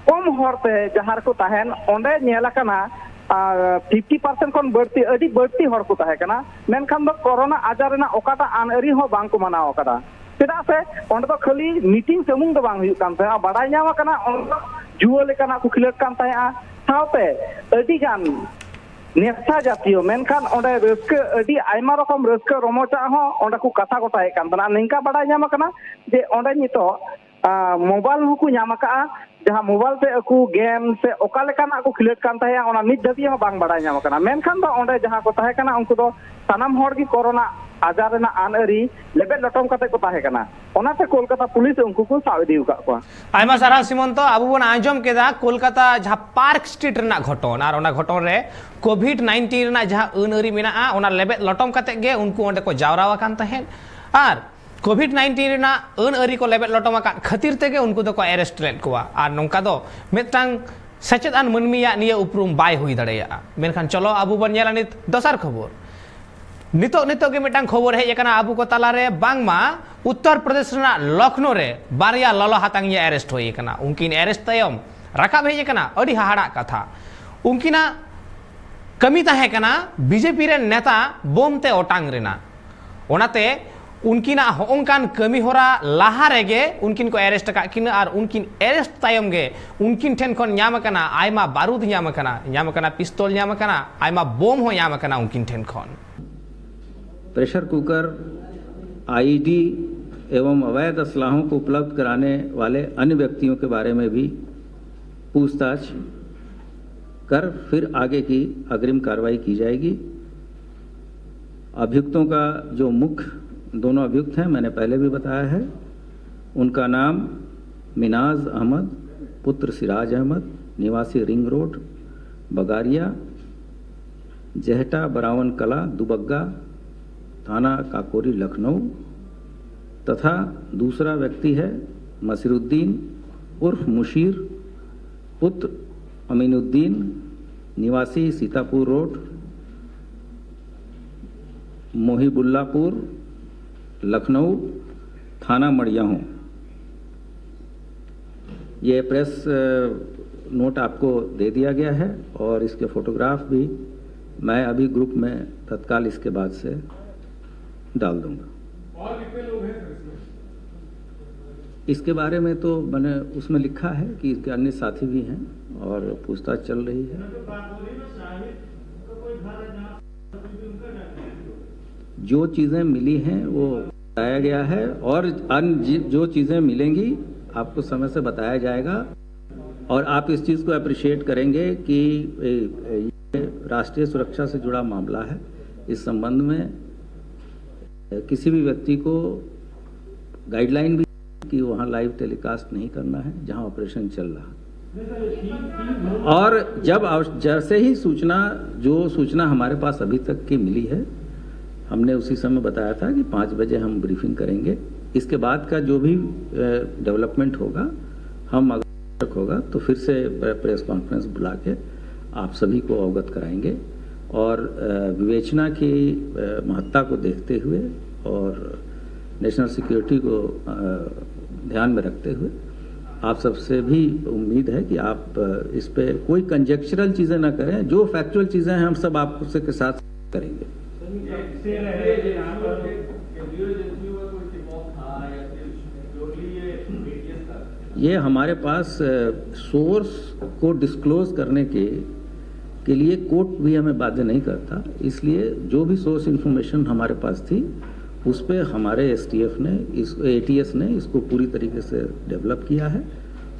ᱠᱚᱢ ᱦᱚᱲ ᱛᱮ ᱡᱟᱦᱟᱸ ᱨᱮᱠᱚ ᱛᱟᱦᱮᱱ, ᱚᱸᱰᱮ ᱧᱮᱞ ᱟᱠᱟᱱᱟ, ᱟ, ᱯᱷᱤᱯᱴᱤ ᱯᱟᱨᱥᱮᱱᱴ ᱠᱷᱚᱱ ᱵᱟᱹᱲᱛᱤ, ᱟᱹᱰᱤ ᱵᱟᱹᱲᱛᱤ ᱦᱚᱲ ᱠᱚ ᱛᱟᱦᱮᱸ ᱠᱟᱱᱟ᱾ ᱢᱮᱱᱠᱷᱟᱱ ᱫᱚ ᱠᱚᱨᱳᱱᱟ ᱟᱡᱟᱨ ᱨᱮᱱᱟᱜ ᱚᱠᱟᱴᱟᱜ ᱟᱹᱱ ᱟᱹᱨᱤ ᱦᱚᱸ ᱵᱟᱝ ᱠᱚ ᱢᱟᱱᱟᱣ ᱟᱠᱟᱫᱟ᱾ ᱪᱮᱫᱟᱜ ᱥᱮ ᱚᱸᱰᱮ ᱫᱚ ᱠᱷᱟᱹᱞᱤ ᱢᱤᱴᱤᱝ ᱥᱩᱢᱩᱝ ᱫᱚ ᱵᱟᱝ ᱦᱩᱭᱩᱜ ᱠᱟᱱ ᱛᱟᱦᱮᱸᱜᱼᱟ, ᱵᱟᱲᱟᱭ ᱧᱟᱢ ᱟᱠᱟᱱᱟ ᱚᱸᱰᱮ ᱫᱚ ᱡᱩᱣᱟᱹ ᱞᱮᱠᱟᱱᱟᱜ ᱠᱚ ᱠᱷᱮᱞᱳᱰ ᱠᱟᱱ ᱛᱟᱦᱮᱸᱜᱼᱟ, ᱥᱟᱶᱛᱮ ᱟᱹᱰᱤ ᱜᱟᱱ ᱱᱮᱥᱟ ᱡᱟᱛᱤᱭᱚ, ᱢᱮᱱᱠᱷᱟᱱ ᱚᱸᱰᱮ ᱨᱟᱹᱥᱠᱟᱹ, ᱟᱹᱰᱤ ᱟᱭᱢᱟ ᱨᱚᱠᱚᱢ ᱨᱟᱹᱥᱠᱟᱹ ᱨᱚᱢᱚᱡᱟᱜ ᱦᱚᱸ ᱚᱸᱰᱮ ᱠᱚ ᱠᱟᱛᱷᱟ ᱜᱚᱴᱟᱭᱮᱫ ᱠᱟᱱ ᱛᱟᱦᱮᱱᱟ᱾ ᱱᱤᱝᱠᱟ ᱵᱟᱲᱟᱭ ᱧᱟᱢ ᱟᱠᱟᱱᱟ ᱡᱮ ᱚᱸᱰᱮ ᱱᱤᱛᱚᱜ, ᱟ, ᱢᱳᱵᱟᱭᱤᱞ ᱦᱚᱸᱠᱚ ᱧᱟᱢ ᱟᱠᱟᱫᱼᱟ, ᱡᱟᱦᱟᱸ ᱢᱳᱵᱟᱭᱤᱞ ᱛᱮ ᱟᱠᱚ ᱜᱮᱢ ᱥᱮ ᱚᱠᱟ ᱞᱮᱠᱟᱱᱟᱜ ᱠᱚ ᱠᱷᱮᱞᱳᱰ ᱠᱟᱱ ᱛᱟᱦᱮᱸᱜᱼᱟ, ᱚᱱᱟ ᱱᱤᱛ ᱫᱷᱟᱹᱵᱤᱡ ᱦᱚᱸ ᱵᱟᱝ ᱵᱟᱲᱟᱭ ᱧᱟᱢ ᱟᱠᱟᱱᱟ᱾ ᱢᱮᱱᱠᱷᱟᱱ ᱫᱚ ᱚᱸᱰᱮ ᱡᱟᱦᱟᱸ ᱠᱚ ᱛᱟᱦᱮᱸ ᱠᱟᱱᱟ, ᱩᱱᱠᱩ ᱫᱚ ᱥᱟᱱᱟᱢ ᱦᱚᱲ ᱜᱮ ᱠᱚᱨᱳᱱᱟ ᱟᱡᱟᱨ ᱨᱮᱱᱟᱜ ᱟᱹᱱ ᱟᱹᱨᱤ ᱞᱮᱵᱮᱫ ᱞᱚᱴᱚᱢ ᱠᱟᱛᱮ ᱠᱚ ᱛᱟᱦᱮᱸ ᱠᱟᱱᱟ᱾ ᱚᱱᱟᱛᱮ ᱠᱳᱞᱠᱟᱛᱟ ᱯᱩᱞᱤᱥ ᱩᱱᱠᱩ ᱠᱚ ᱥᱟᱵ ᱤᱫᱤ ᱟᱠᱟᱫ ᱠᱚᱣᱟ᱾ ᱟᱭᱢᱟ ᱥᱟᱨᱦᱟᱣ ᱥᱤᱢᱚᱱᱛᱚ᱾ ᱟᱵᱚ ᱵᱚᱱ ᱟᱸᱡᱚᱢ ᱠᱮᱫᱟ ᱠᱳᱞᱠᱟᱛᱟ ᱡᱟᱦᱟᱸ ᱯᱟᱨᱠ ᱥᱴᱨᱤᱴ ᱨᱮᱱᱟᱜ ᱜᱷᱚᱴᱚᱱ, ᱟᱨ ᱚᱱᱟ ᱜᱷᱚᱴᱚᱱ ᱨᱮ ᱠᱳᱵᱷᱤᱰ ᱱᱟᱭᱤᱱᱴᱤᱱ ᱨᱮᱱᱟᱜ ᱡᱟᱦᱟᱸ ᱟᱹᱱ ᱟᱹᱨᱤ ᱢᱮᱱᱟᱜᱼᱟ, ᱚᱱᱟ ᱞᱮᱵᱮᱫ ᱞᱚᱴᱚᱢ ᱠᱟᱛᱮ ᱜᱮ ᱩᱱᱠᱩ ᱚᱸᱰᱮ ᱠᱚ ᱡᱟᱣᱨᱟ ᱟᱠᱟᱱ ᱛᱟᱦᱮᱸᱫ᱾ ᱟᱨ ᱠᱳᱵᱷᱤᱰ ᱱᱟᱭᱤᱱᱴᱤᱱ ᱨᱮᱱᱟᱜ ᱟᱹᱱ ᱟᱹᱨᱤ ᱠᱚ ᱞᱮᱵᱮᱫ ᱞᱚᱴᱚᱢ ᱟᱠᱟᱫ ᱠᱷᱟᱹᱛᱤᱨ ᱛᱮᱜᱮ ᱩᱱᱠᱩ ᱫᱚᱠᱚ ᱮᱨᱮᱥᱴ ᱞᱮᱫ ᱠᱚᱣᱟ᱾ ᱟᱨ ᱱᱚᱝᱠᱟ ᱫᱚ ᱢᱤᱫᱴᱟᱝ ᱥᱮᱪᱮᱫ ᱟᱱ ᱢᱟᱹᱱᱢᱤᱭᱟᱜ ᱱᱤᱭᱟᱹ ᱩᱯᱨᱩᱢ ᱵᱟᱭ ᱦᱩᱭ ᱫᱟᱲᱮᱭᱟᱜᱼᱟ᱾ ᱢᱮᱱᱠᱷᱟᱱ ᱪᱚᱞᱚ ᱟᱵᱚ ᱵᱚᱱ ᱧᱮᱞᱟ ᱱᱤᱛ ᱫᱚᱥᱟᱨ ᱠᱷᱚᱵᱚᱨ᱾ ᱱᱤᱛᱚᱜ, ᱱᱤᱛᱚᱜ ᱜᱮ ᱢᱤᱫᱴᱟᱝ ᱠᱷᱚᱵᱚᱨ ᱦᱮᱡ ᱟᱠᱟᱱᱟ ᱟᱵᱚ ᱠᱚ ᱛᱟᱞᱟᱨᱮ, ᱵᱟᱝᱢᱟ ᱩᱛᱛᱚᱨ ᱯᱨᱚᱫᱮᱥ ᱨᱮᱱᱟᱜ ᱞᱚᱠᱷᱱᱳ ᱨᱮ ᱵᱟᱨᱭᱟ ᱞᱚᱞᱚ ᱦᱟᱛᱟᱝᱤᱭᱟᱹ ᱮᱨᱮᱥᱴ ᱦᱩᱭ ᱟᱠᱟᱱᱟ᱾ ᱩᱱᱠᱤᱱ ᱮᱨᱮᱥᱴ ᱛᱟᱭᱚᱢ ᱨᱟᱠᱟᱵ ᱦᱮᱡ ᱟᱠᱟᱱᱟ ᱟᱹᱰᱤ ᱦᱟᱦᱟᱲᱟᱜ ᱠᱟᱛᱷᱟ᱾ ᱩᱱᱠᱤᱱᱟᱜ ᱠᱟᱹᱢᱤ ᱛᱟᱦᱮᱸ ᱠᱟᱱᱟ ᱵᱤᱡᱮᱯᱤ ᱨᱮᱱ ᱱᱮᱛᱟ ᱵᱳᱢ ᱛᱮ ᱚᱴᱟᱝ ᱨᱮᱱᱟᱜ᱾ ᱚᱱᱟᱛᱮ ᱩᱱᱠᱤᱱᱟᱜ ᱦᱚᱸᱜᱼᱚᱝᱠᱟᱱ ᱠᱟᱹᱢᱤ ᱦᱚᱨᱟ ᱞᱟᱦᱟ ᱨᱮᱜᱮ ᱩᱱᱠᱤᱱ ᱠᱚ ᱮᱨᱮᱥᱴ ᱟᱠᱟᱫ ᱠᱤᱱᱟ, ᱟᱨ ᱩᱱᱠᱤᱱ ᱮᱨᱮᱥᱴ ᱛᱟᱭᱚᱢ ᱜᱮ ᱩᱱᱠᱤᱱ ᱴᱷᱮᱱ ᱠᱷᱚᱱ ᱧᱟᱢ ᱟᱠᱟᱱᱟ ᱟᱭᱢᱟ ᱵᱟᱨᱩᱫ, ᱧᱟᱢ ᱟᱠᱟᱱᱟ, ᱧᱟᱢ ᱟᱠᱟᱱᱟ ᱯᱤᱥᱛᱚᱞ, ᱧᱟᱢ ᱟᱠᱟᱱᱟ ᱟᱭᱢᱟ ᱵᱳᱢ ᱦᱚᱸ ᱧᱟᱢ ᱟᱠᱟᱱᱟ ᱩᱱᱠᱤᱱ ᱴᱷᱮᱱ ᱠᱷᱚᱱ᱾ प्रेशर कुकर, आईईडी एवं अवैध असलहों को उपलब्ध कराने वाले अन्य व्यक्तियों के बारे में भी पूछताछ कर फिर आगे की अग्रिम कार्रवाई की जाएगी। अभियुक्तों का जो मुख्य दोनों अभियुक्त हैं, मैंने पहले भी बताया है, उनका नाम मिनाज अहमद पुत्र सिराज अहमद, निवासी रिंग रोड, बगारिया, जहटा बरावन कला, दुबग्गा, थाना काकोरी, लखनऊ, तथा दूसरा व्यक्ति है मसीरुद्दीन उर्फ मुशीर पुत्र अमीनुद्दीन, निवासी सीतापुर रोड, मोहिबुल्लापुर, लखनऊ, थाना मड़ियाहूँ। ये प्रेस नोट आपको दे दिया गया है और इसके फोटोग्राफ भी मैं अभी ग्रुप में तत्काल इसके बाद से डाल दूंगा। इसके बारे में तो मैंने उसमें लिखा है कि इसके अन्य साथी भी हैं और पूछताछ चल रही है। जो चीज़ें मिली हैं वो बताया गया है और अन्य जो चीज़ें मिलेंगी आपको समय से बताया जाएगा। और आप इस चीज़ को अप्रिशिएट करेंगे कि ये राष्ट्रीय सुरक्षा से जुड़ा मामला है। इस संबंध में किसी भी व्यक्ति को गाइडलाइन भी कि वहाँ लाइव टेलीकास्ट नहीं करना है जहाँ ऑपरेशन चल रहा है। और जब जैसे ही सूचना जो सूचना हमारे पास अभी तक की मिली है, हमने उसी समय बताया था कि पाँच बजे हम ब्रीफिंग करेंगे। इसके बाद का जो भी डेवलपमेंट होगा, हम अगर होगा तो फिर से प्रेस कॉन्फ्रेंस बुला के आप सभी को अवगत कराएंगे। और विवेचना की महत्ता को देखते हुए और नेशनल सिक्योरिटी को ध्यान में रखते हुए आप सबसे भी उम्मीद है कि आप इस पे कोई कंजेक्चरल चीज़ें ना करें। जो फैक्चुअल चीज़ें हैं हम सब आपसे के साथ करेंगे। ये हमारे पास सोर्स को डिस्क्लोज करने के के लिए कोर्ट भी हमें बाध्य नहीं करता। इसलिए जो भी सोर्स इंफॉर्मेशन हमारे पास थी उस पर हमारे एसटीएफ ने इस एटीएस ने इसको पूरी तरीके से डेवलप किया है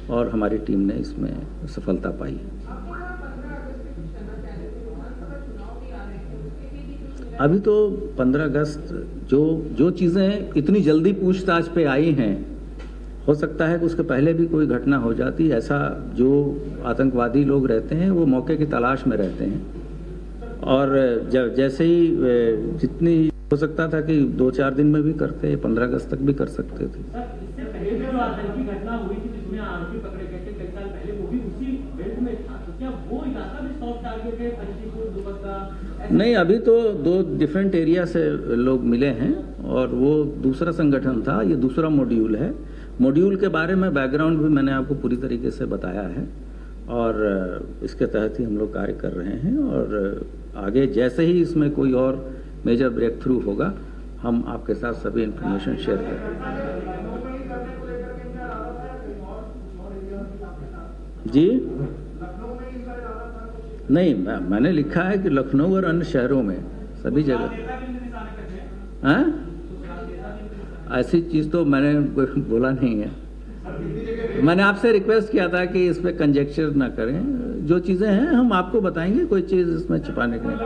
और हमारी टीम ने इसमें सफलता पाई है। अभी तो पन्द्रह अगस्त जो जो चीज़ें इतनी जल्दी पूछताछ पे आई हैं हो सकता है कि उसके पहले भी कोई घटना हो जाती। ऐसा, जो आतंकवादी लोग रहते हैं, वो मौके की तलाश में रहते हैं। और जब, जैसे ही, अ, जितनी हो सकता था कि दो चार दिन में भी करते, पन्द्रह अगस्त तक भी कर सकते थे। सर, इससे पहले भी जो आतंकी घटना हुई थी, जिसमें आरोपी पकड़े गए थे कई साल पहले, वो भी उसी बेल्ट में था, तो क्या वो इलाका भी सॉफ्ट टारगेट है, पंचीपुर, दुबग्गा, ऐसे? नहीं, अभी तो दो डिफरेंट एरिया से लोग मिले हैं और वो दूसरा संगठन था, ये दूसरा मॉड्यूल है। मॉड्यूल के बारे में बैकग्राउंड भी मैंने आपको पूरी तरीके से बताया है और, अ, इसके तहत ही हम लोग कार्य कर रहे हैं और, अ, आगे जैसे ही इसमें कोई और मेजर ब्रेक थ्रू होगा, हम आपके साथ सभी इंफॉर्मेशन शेयर करेंगे। जी, नहीं, मैं, मैंने लिखा है कि लखनऊ और अन्य शहरों में सभी जगह। हाँ, ऐसी चीज़ तो मैंने बोला नहीं है। मैंने आपसे रिक्वेस्ट किया था कि इस पे कंजेक्चर ना करें, जो चीज़ें हैं हम आपको बताएंगे, कोई चीज़ इसमें छिपाने की नहीं।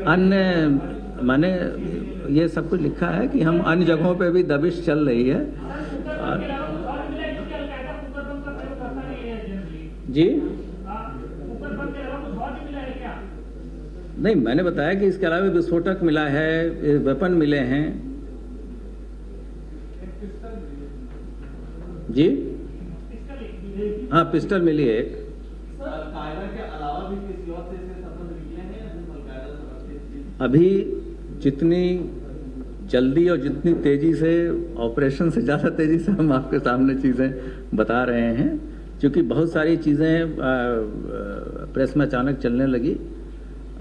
अन्य, मैंने ये सब कुछ लिखा है कि हम अन्य जगहों पे भी दबिश चल रही है। और जी, नहीं, मैंने बताया कि इसके अलावा विस्फोटक मिला है, वेपन मिले हैं। जी, हाँ, पिस्टल मिली है एक। अभी जितनी जल्दी और जितनी तेज़ी से, ऑपरेशन से ज़्यादा तेज़ी से हम आपके सामने चीज़ें बता रहे हैं, क्योंकि बहुत सारी चीज़ें, अ, अ, प्रेस में अचानक चलने लगी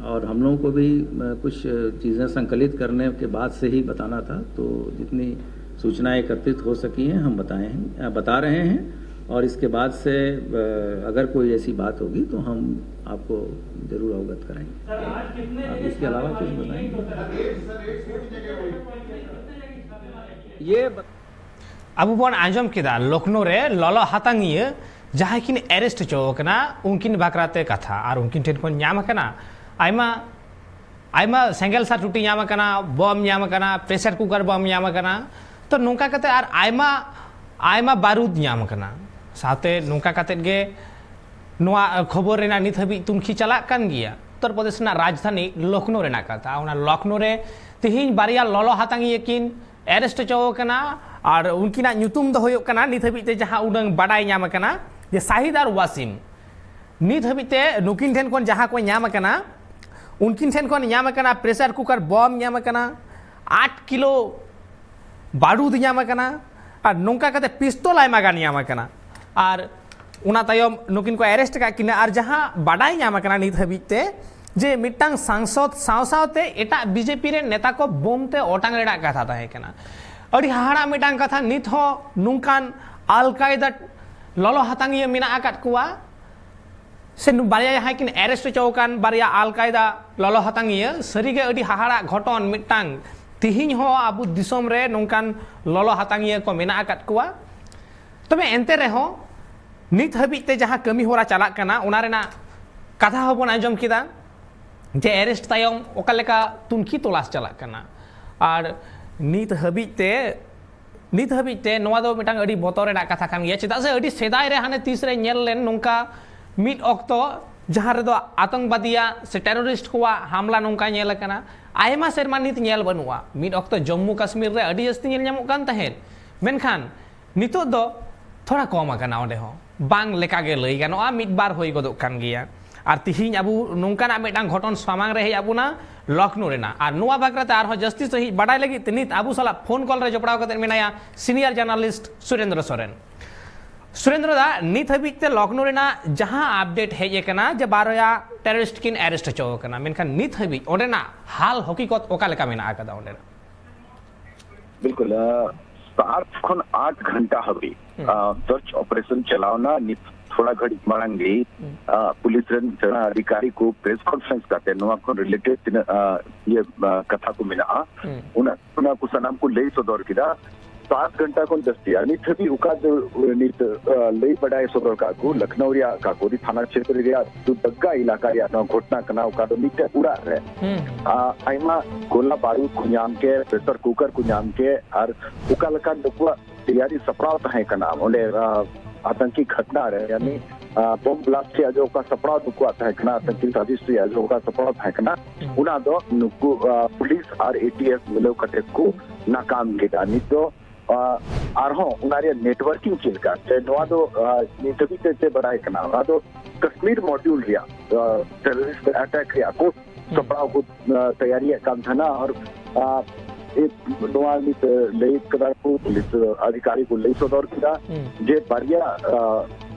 और हम लोगों को भी, अ, कुछ चीज़ें संकलित करने के बाद से ही बताना था। तो जितनी सूचनाएं एकत्रित हो सकी हैं, हम बताए हैं, अ, बता रहे हैं और इसके बाद से, अ, अगर कोई ऐसी बात होगी तो हम आपको ज़रूर अवगत कराएंगे। सर, आज कितने अब इसके अलावा कुछ बताएंगे? ये ब- ᱟᱵᱚ ᱵᱚᱱ ᱟᱸᱡᱚᱢ ᱠᱮᱫᱟ ᱞᱚᱠᱷᱱᱳ ᱨᱮ ᱞᱚᱞᱚ ᱦᱟᱛᱟᱝᱤᱭᱟᱹ ᱡᱟᱦᱟᱸᱭ ᱠᱤᱱ ᱮᱨᱮᱥᱴ ᱦᱚᱪᱚ ᱟᱠᱟᱱᱟ, ᱩᱱᱠᱤᱱ ᱵᱟᱠᱷᱨᱟ ᱛᱮ ᱠᱟᱛᱷᱟ᱾ ᱟᱨ ᱩᱱᱠᱤᱱ ᱴᱷᱮᱱ ᱠᱷᱚᱱ ᱧᱟᱢ ᱟᱠᱟᱱᱟ ᱟᱭᱢᱟ ᱟᱭᱢᱟ ᱥᱮᱸᱜᱮᱞ ᱥᱟᱨ ᱴᱩᱴᱤ ᱧᱟᱢ ᱟᱠᱟᱱᱟ, ᱵᱚᱢ ᱧᱟᱢ ᱟᱠᱟᱱᱟ, ᱯᱨᱮᱥᱟᱨ ᱠᱩᱠᱟᱨ ᱵᱚᱢ ᱧᱟᱢ ᱟᱠᱟᱱᱟ᱾ ᱛᱚ ᱱᱚᱝᱠᱟ ᱠᱟᱛᱮ ᱟᱨ ᱟᱭᱢᱟ ᱟᱭᱢᱟ ᱵᱟᱨᱩᱫ ᱧᱟᱢ ᱟᱠᱟᱱᱟ᱾ ᱥᱟᱶᱛᱮ ᱱᱚᱝᱠᱟ ᱠᱟᱛᱮ ᱜᱮ ᱱᱚᱣᱟ ᱠᱷᱚᱵᱚᱨ ᱨᱮᱱᱟᱜ ᱱᱤᱛ ᱦᱟᱹᱵᱤᱡ ᱛᱩᱱᱠᱷᱤ ᱪᱟᱞᱟᱜ ᱠᱟᱱ ᱜᱮᱭᱟ᱾ ᱩᱛᱛᱚᱨ ᱯᱨᱚᱫᱮᱥ ᱨᱮᱱᱟᱜ ᱨᱟᱡᱽᱫᱷᱟᱱᱤ ᱞᱚᱠᱷᱱᱳ ᱨᱮᱱᱟᱜ ᱠᱟᱛᱷᱟ, ᱚᱱᱟ ᱞᱚᱠᱷᱱᱳ ᱨᱮ ᱛᱮᱦᱮᱧ ᱵᱟᱨᱭᱟ ᱞᱚᱞᱚ ᱦᱟᱛᱟᱝᱤᱭᱟᱹ ᱠᱤᱱ ᱮᱨᱮᱥᱴ ᱦᱚᱪᱚ ᱟᱠᱟᱱᱟ᱾ ᱟᱨ ᱩᱱᱠᱤᱱᱟᱜ ᱧᱩᱛᱩᱢ ᱫᱚ ᱦᱩᱭᱩᱜ ᱠᱟᱱᱟ, ᱱᱤᱛ ᱦᱟᱹᱵᱤᱡ ᱛᱮ ᱡᱟᱦᱟᱸ ᱩᱰᱟᱹᱝ ᱵᱟᱰᱟᱭ ᱧᱟᱢ ᱟᱠᱟᱱᱟ, ᱡᱮ ᱥᱟᱦᱤᱫ ᱟᱨ ᱣᱟᱥᱤᱢ᱾ ᱱᱤᱛ ᱦᱟᱹᱵᱤᱡ ᱛᱮ ᱱᱩᱠᱤᱱ ᱴᱷᱮᱱ ᱠᱷᱚᱱ ᱡᱟᱦᱟᱸ ᱠᱚ ᱧᱟᱢ ᱟᱠᱟᱱᱟ, ᱩᱱᱠᱤᱱ ᱴᱷᱮᱱ ᱠᱷᱚᱱ ᱧᱟᱢ ᱟᱠᱟᱱᱟ ᱯᱨᱮᱥᱟᱨ ᱠᱩᱠᱟᱨ ᱵᱚᱢ ᱧᱟᱢ ᱟᱠᱟᱱᱟ, ᱟᱴ ᱠᱤᱞᱳ ᱵᱟᱹᱨᱩᱫ ᱧᱟᱢ ᱟᱠᱟᱱᱟ, ᱟᱨ ᱱᱚᱝᱠᱟ ᱠᱟᱛᱮ ᱯᱤᱥᱛᱚᱞ ᱟᱭᱢᱟ ᱜᱟᱱ ᱧᱟᱢ ᱟᱠᱟᱱᱟ᱾ ᱟᱨ ᱚᱱᱟ ᱛᱟᱭᱚᱢ ᱱᱩᱠᱤᱱ ᱠᱚ ᱮᱨᱮᱥᱴ ᱟᱠᱟᱫ ᱠᱤᱱᱟ᱾ ᱟᱨ ᱡᱟᱦᱟᱸ ᱵᱟᱰᱟᱭ ᱧᱟᱢ ᱟᱠᱟᱱᱟ ᱱᱤᱛ ᱦᱟᱹᱵᱤᱡ ᱛᱮ, ᱡᱮ ᱢᱤᱫᱴᱟᱝ ᱥᱟᱝᱥᱚᱫ ᱥᱟᱶ ᱥᱟᱶᱛᱮ ᱮᱴᱟᱜ ᱵᱤᱡᱮᱯᱤ ᱨᱮᱱ ᱱᱮᱛᱟ ᱠᱚ ᱵᱳᱢ ᱛᱮ ᱚᱴᱟᱝ ᱨᱮᱱᱟᱜ ᱠᱟᱛᱷᱟ ᱛᱟᱦᱮᱸ ᱠᱟᱱᱟ᱾ ᱟᱹᱰᱤ ᱦᱟᱦᱟᱲᱟᱜ ᱢᱤᱫᱴᱟᱝ ᱠᱟᱛᱷᱟ, ᱱᱤᱛ ᱦᱚᱸ ᱱᱚᱝᱠᱟᱱ ᱟᱞ ᱠᱟᱭᱫᱟ ᱞᱚᱞᱚ ᱦᱟᱛᱟᱝᱤᱭᱟᱹ ᱢᱮᱱᱟᱜ ᱟᱠᱟᱫ ᱠᱚᱣᱟ᱾ ᱥᱮ ᱱᱩ-, ᱵᱟᱨᱭᱟ ᱡᱟᱦᱟᱸᱭ ᱠᱤᱱ ᱮᱨᱮᱥᱴ ᱦᱚᱪᱚ ᱟᱠᱟᱱ ᱵᱟᱨᱭᱟ ᱟᱞ ᱠᱟᱭᱫᱟ ᱞᱚᱞᱚ ᱦᱟᱛᱟᱝᱤᱭᱟᱹ, ᱥᱟᱹᱨᱤᱜᱮ ᱟᱹᱰᱤ ᱦᱟᱦᱟᱲᱟᱜ ᱜᱷᱚᱴᱚᱱ ᱢᱤᱫᱴᱟᱝ᱾ ᱛᱤᱦᱤᱧ ᱦᱚᱸ ᱟᱵᱚ ᱫᱤᱥᱚᱢ ᱨᱮ ᱱᱚᱝᱠᱟᱱ ᱞᱚᱞᱚ ᱦᱟᱛᱟᱝᱤᱭᱟᱹ ᱠᱚ ᱢᱮᱱᱟᱜ ᱟᱠᱟᱫ ᱠᱚᱣᱟ᱾ ᱛᱚᱵᱮ ᱮᱱᱛᱮ ᱨᱮᱦᱚᱸ ᱱᱤᱛ ᱦᱟᱹᱵᱤᱡ ᱛᱮ ᱡᱟᱦᱟᱸ ᱠᱟᱹᱢᱤ ᱦᱚᱨᱟ ᱪᱟᱞᱟᱜ ᱠᱟᱱᱟ, ᱚᱱᱟ ᱨᱮᱱᱟᱜ ᱠᱟᱛᱷᱟ ᱦᱚᱸᱵᱚᱱ ᱟᱸᱡᱚᱢ ᱠᱮᱫᱟ ᱡᱮ ᱮᱨᱮᱥᱴ ᱛᱟᱭᱚᱢ ᱚᱠᱟ ᱞᱮᱠᱟ ᱛᱩᱱᱠᱷᱤ ᱛᱚᱞᱟᱥ ᱪᱟᱞᱟᱜ ᱠᱟᱱᱟ᱾ ᱟᱨ ᱱᱤᱛ ᱦᱟᱹᱵᱤᱡ ᱛᱮ ᱱᱤᱛ ᱦᱟᱹᱵᱤᱡ ᱛᱮ ᱱᱚᱣᱟ ᱫᱚ ᱢᱤᱫᱴᱟᱝ ᱟᱹᱰᱤ ᱵᱚᱛᱚᱨ ᱨᱮᱱᱟᱜ ᱠᱟᱛᱷᱟ ᱠᱟᱱ ᱜᱮᱭᱟ᱾ ᱪᱮᱫᱟᱜ ᱥᱮ ᱟᱹᱰᱤ ᱥᱮᱫᱟᱭ ᱨᱮ ᱦᱟᱱᱮ ᱛᱤᱥ ᱨᱮ ᱧᱮᱞ ᱞᱮᱱ ᱱᱚᱝᱠᱟ ᱢᱤᱫ ᱚᱠᱛᱚ, ᱡᱟᱦᱟᱸ ᱨᱮᱫᱚ ᱟᱛᱚᱝᱠᱵᱟᱫᱤᱭᱟᱜ ᱥᱮ ᱴᱮᱨᱚᱨᱤᱥᱴ ᱠᱚᱣᱟᱜ ᱦᱟᱢᱞᱟ ᱱᱚᱝᱠᱟ ᱧᱮᱞ ᱟᱠᱟᱱᱟ᱾ ᱟᱭᱢᱟ ᱥᱮᱨᱢᱟ ᱱᱤᱛ ᱧᱮᱞ ᱵᱟᱹᱱᱩᱜᱼᱟ᱾ ᱢᱤᱫ ᱚᱠᱛᱚ ᱡᱚᱢᱢᱩ ᱠᱟᱥᱢᱤᱨ ᱨᱮ ᱟᱹᱰᱤ ᱡᱟᱹᱥᱛᱤ ᱧᱮᱞ ᱧᱟᱢᱚᱜ ᱠᱟᱱ ᱛᱟᱦᱮᱸᱫ, ᱢᱮᱱᱠᱷᱟᱱ ᱱᱤᱛᱚᱜ ᱫᱚ ᱛᱷᱚᱲᱟ ᱠᱚᱢ ᱟᱠᱟᱱᱟ᱾ ᱚᱸᱰᱮ ᱦᱚᱸ ᱵᱟᱝ ᱞᱮᱠᱟ ᱜᱮ ᱞᱟᱹᱭ ᱜᱟᱱᱚᱜᱼᱟ, ᱢᱤᱫ ᱵᱟᱨ ᱦᱩᱭ ᱜᱚᱫᱚᱜ ᱠᱟᱱ ᱜᱮᱭᱟ᱾ ᱟᱨ ᱛᱤᱦᱤᱧ ᱟᱵᱚ ᱱᱚᱝᱠᱟᱱᱟᱜ ᱢᱤᱫᱴᱟᱝ ᱜᱷᱚᱴᱚᱱ ᱥᱟᱢᱟᱝ ᱨᱮ ᱦᱮᱡ ᱟᱵᱚᱱᱟ ᱞᱚᱠᱷᱱᱳ ᱨᱮᱱᱟᱜ᱾ ᱟᱨ ᱱᱚᱣᱟ ᱵᱟᱠᱷᱨᱟ ᱛᱮ ᱟᱨᱦᱚᱸ ᱡᱟᱹᱥᱛᱤ ᱥᱟᱺᱦᱤᱡ ᱵᱟᱰᱟᱭ ᱞᱟᱹᱜᱤᱫ ᱛᱮ ᱱᱤᱛ ᱟᱵᱚ ᱥᱟᱞᱟᱜ ᱯᱷᱳᱱ ᱠᱚᱞ ᱨᱮ ᱡᱚᱯᱲᱟᱣ ᱠᱟᱛᱮ ᱢᱮᱱᱟᱭᱟ ᱥᱤᱱᱤᱭᱟᱨ ᱡᱟᱨᱱᱟᱞᱤᱥᱴ ᱥᱩᱨᱮᱱᱫᱨᱚ ᱥᱚᱨᱮᱱ᱾ ᱥᱩᱨᱮᱱᱫᱨᱚ ᱫᱟ, ᱱᱤᱛ ᱦᱟᱹᱵᱤᱡ ᱛᱮ ᱞᱚᱠᱷᱱᱳ ᱨᱮᱱᱟᱜ ᱡᱟᱦᱟᱸ ᱟᱯᱰᱮᱴ ᱦᱮᱡ ᱟᱠᱟᱱᱟ ᱡᱮ ᱵᱟᱨᱭᱟ ᱴᱮᱨᱚᱨᱤᱥᱴ ᱠᱤᱱ ᱮᱨᱮᱥᱴ ᱦᱚᱪᱚ ᱟᱠᱟᱱᱟ, ᱢᱮᱱᱠᱷᱟᱱ ᱱᱤᱛ ᱦᱟᱹᱵᱤᱡ ᱚᱸᱰᱮᱱᱟᱜ ᱦᱟᱞ ᱦᱚᱠᱤᱠᱚᱛ ᱚᱠᱟ ᱞᱮᱠᱟ ᱢᱮᱱᱟᱜ ᱟᱠᱟᱫᱟ ᱚᱸᱰᱮᱱᱟᱜ? ᱵᱤᱞᱠᱩᱞ, ᱟ, ᱥᱟᱛ ᱠᱷᱚᱱ ᱟᱴ ᱜᱷᱚᱱᱴᱟ ᱦᱟᱹᱵᱤᱡ, ᱦᱩᱸ᱾ ᱟ, ᱥᱟᱨᱪ ᱚᱯᱟᱨᱮᱥᱚᱱ ᱪᱟᱞᱟᱣᱱᱟ᱾ ᱱᱤᱛ ᱛᱷᱚᱲᱟ ᱜᱷᱟᱹᱲᱤᱡ ᱢᱟᱲᱟᱝ ᱜᱮ, ᱦᱩᱸ᱾ ᱟ, ᱯᱩᱞᱤᱥ ᱨᱮᱱ ᱡᱟᱦᱟᱸ ᱚᱫᱷᱤᱠᱟᱨᱤ ᱠᱚ ᱯᱨᱮᱥ ᱠᱚᱱᱯᱷᱟᱨᱮᱱᱥ ᱠᱟᱛᱮ ᱱᱚᱣᱟ ᱠᱷᱚᱱ ᱨᱤᱞᱮᱴᱮᱰ ᱛᱤᱱᱟᱹᱜ, ᱟ, ᱤᱭᱟᱹ, ᱟ, ᱠᱟᱛᱷᱟ ᱠᱚ ᱢᱮᱱᱟᱜᱼᱟ, ᱦᱩᱸ᱾ ᱚᱱᱟ, ᱚᱱᱟ ᱠᱚ ᱥᱟᱱᱟᱢ ᱠᱚ ᱞᱟᱹᱭ ᱥᱚᱫᱚᱨ ᱠᱮᱫᱟ᱾ ᱥᱟᱛ ᱜᱷᱚᱱᱴᱟ ᱠᱷᱚᱱ ᱡᱟᱹᱥᱛᱤ᱾ ᱟᱨ ᱱᱤᱛ ᱦᱟᱹᱵᱤᱡ ᱚᱠᱟ ᱫᱚ ᱱᱤᱛ, ᱟ, ᱞᱟᱹᱭ ᱵᱟᱰᱟᱭ ᱥᱚᱫᱚᱨ ᱠᱟᱜ ᱠᱚ, ᱞᱚᱠᱷᱱᱳ ᱨᱮᱭᱟᱜ ᱠᱟᱠᱳᱨᱤ ᱛᱷᱟᱱᱟ ᱠᱷᱮᱛᱨᱚ ᱨᱮᱭᱟᱜ ᱫᱩᱵᱟᱜᱽᱜᱟ ᱮᱞᱟᱠᱟ ᱨᱮᱭᱟᱜ ᱱᱚᱣᱟ ᱜᱷᱚᱴᱚᱱᱟ ᱠᱟᱱᱟ, ᱚᱠᱟ ᱫᱚ ᱢᱤᱫᱴᱮᱱ ᱚᱲᱟᱜ ᱨᱮ, ᱦᱩᱸ᱾ ᱟ, ᱟᱭᱢᱟ ᱜᱳᱞᱟ ᱵᱟᱨᱩᱫ ᱠᱚ ᱧᱟᱢ ᱠᱮᱫ, ᱯᱨᱮᱥᱟᱨ ᱠᱩᱠᱟᱨ ᱠᱚ ᱧᱟᱢ ᱠᱮᱫ, ᱟᱨ ᱚᱠᱟ ᱞᱮᱠᱟᱱ ᱱᱩᱠᱩᱣᱟᱜ ᱛᱮᱭᱟᱨᱤ ᱥᱟᱯᱲᱟᱣ ᱛᱟᱦᱮᱸ ᱠᱟᱱᱟ ᱚᱸᱰᱮ, ᱟ, ᱟᱛᱟᱝᱠᱤ ᱜᱷᱚᱴᱚᱱᱟ ᱨᱮ, ᱭᱟᱱᱤ, ᱦᱩᱸ᱾ ᱟ, ᱵᱚᱢ ᱵᱞᱟᱥᱴ ᱨᱮᱭᱟᱜ ᱡᱮ ᱚᱠᱟ ᱥᱟᱯᱲᱟᱣ ᱱᱩᱠᱩᱣᱟᱜ ᱛᱟᱦᱮᱸ ᱠᱟᱱᱟ, ᱟᱛᱟᱝᱠᱤ ᱥᱟᱡᱤᱥ ᱨᱮᱭᱟᱜ ᱡᱮ ᱚᱠᱟ ᱥᱟᱯᱲᱟᱣ ᱛᱟᱦᱮᱸ ᱠᱟᱱᱟ, ᱦᱩᱸ᱾ ᱚᱱᱟ ᱫᱚ ᱱᱩᱠᱩ, ᱟ, police R A T S ᱢᱤᱞᱟᱹᱣ ᱠᱟᱛᱮ ᱠᱚ ᱱᱟᱠᱟᱢ ᱠᱮᱫᱟ᱾ ᱱᱤᱛ ᱫᱚ, ᱟ, ᱟᱨᱦᱚᱸ ᱚᱱᱟ ᱨᱮᱭᱟᱜ ᱱᱮᱴᱣᱟᱨᱠᱤᱝ ᱪᱮᱫ ᱞᱮᱠᱟ, ᱥᱮ ᱱᱚᱣᱟ ᱫᱚ, ᱟ, ᱱᱤᱛ ᱦᱟᱹᱵᱤᱡ ᱛᱮ ᱪᱮᱫ ᱵᱟᱰᱟᱭ ᱠᱟᱱᱟ, ᱚᱱᱟ ᱫᱚ ᱠᱟᱥᱢᱤᱨ ᱢᱚᱰᱤᱭᱩᱞ ᱨᱮᱭᱟᱜ, ᱟ, ᱴᱮᱨᱚᱨᱤᱥᱴ ᱮᱴᱟᱠ ᱨᱮᱭᱟᱜ ᱠᱚ ᱦᱩᱸ᱾ ᱥᱟᱯᱲᱟᱣ ᱠᱚ, ᱟ, ᱛᱮᱭᱟᱨᱤᱭᱮᱫ ᱠᱟᱱ ᱛᱟᱦᱮᱱᱟ᱾ ᱟᱨ, ᱟ, ᱮ, ᱱᱚᱣᱟ ᱱᱤᱛ, ᱟ, ᱞᱟᱹᱭ ᱠᱟᱫᱟ ᱠᱚ, ᱯᱩᱞᱤᱥ, ᱟ, ᱟᱫᱷᱤᱠᱟᱨᱤ ᱠᱚ ᱞᱟᱹᱭ ᱥᱚᱫᱚᱨ ᱠᱮᱫᱟ ᱦᱩᱸ᱾ ᱡᱮ ᱵᱟᱨᱭᱟ, ᱟ,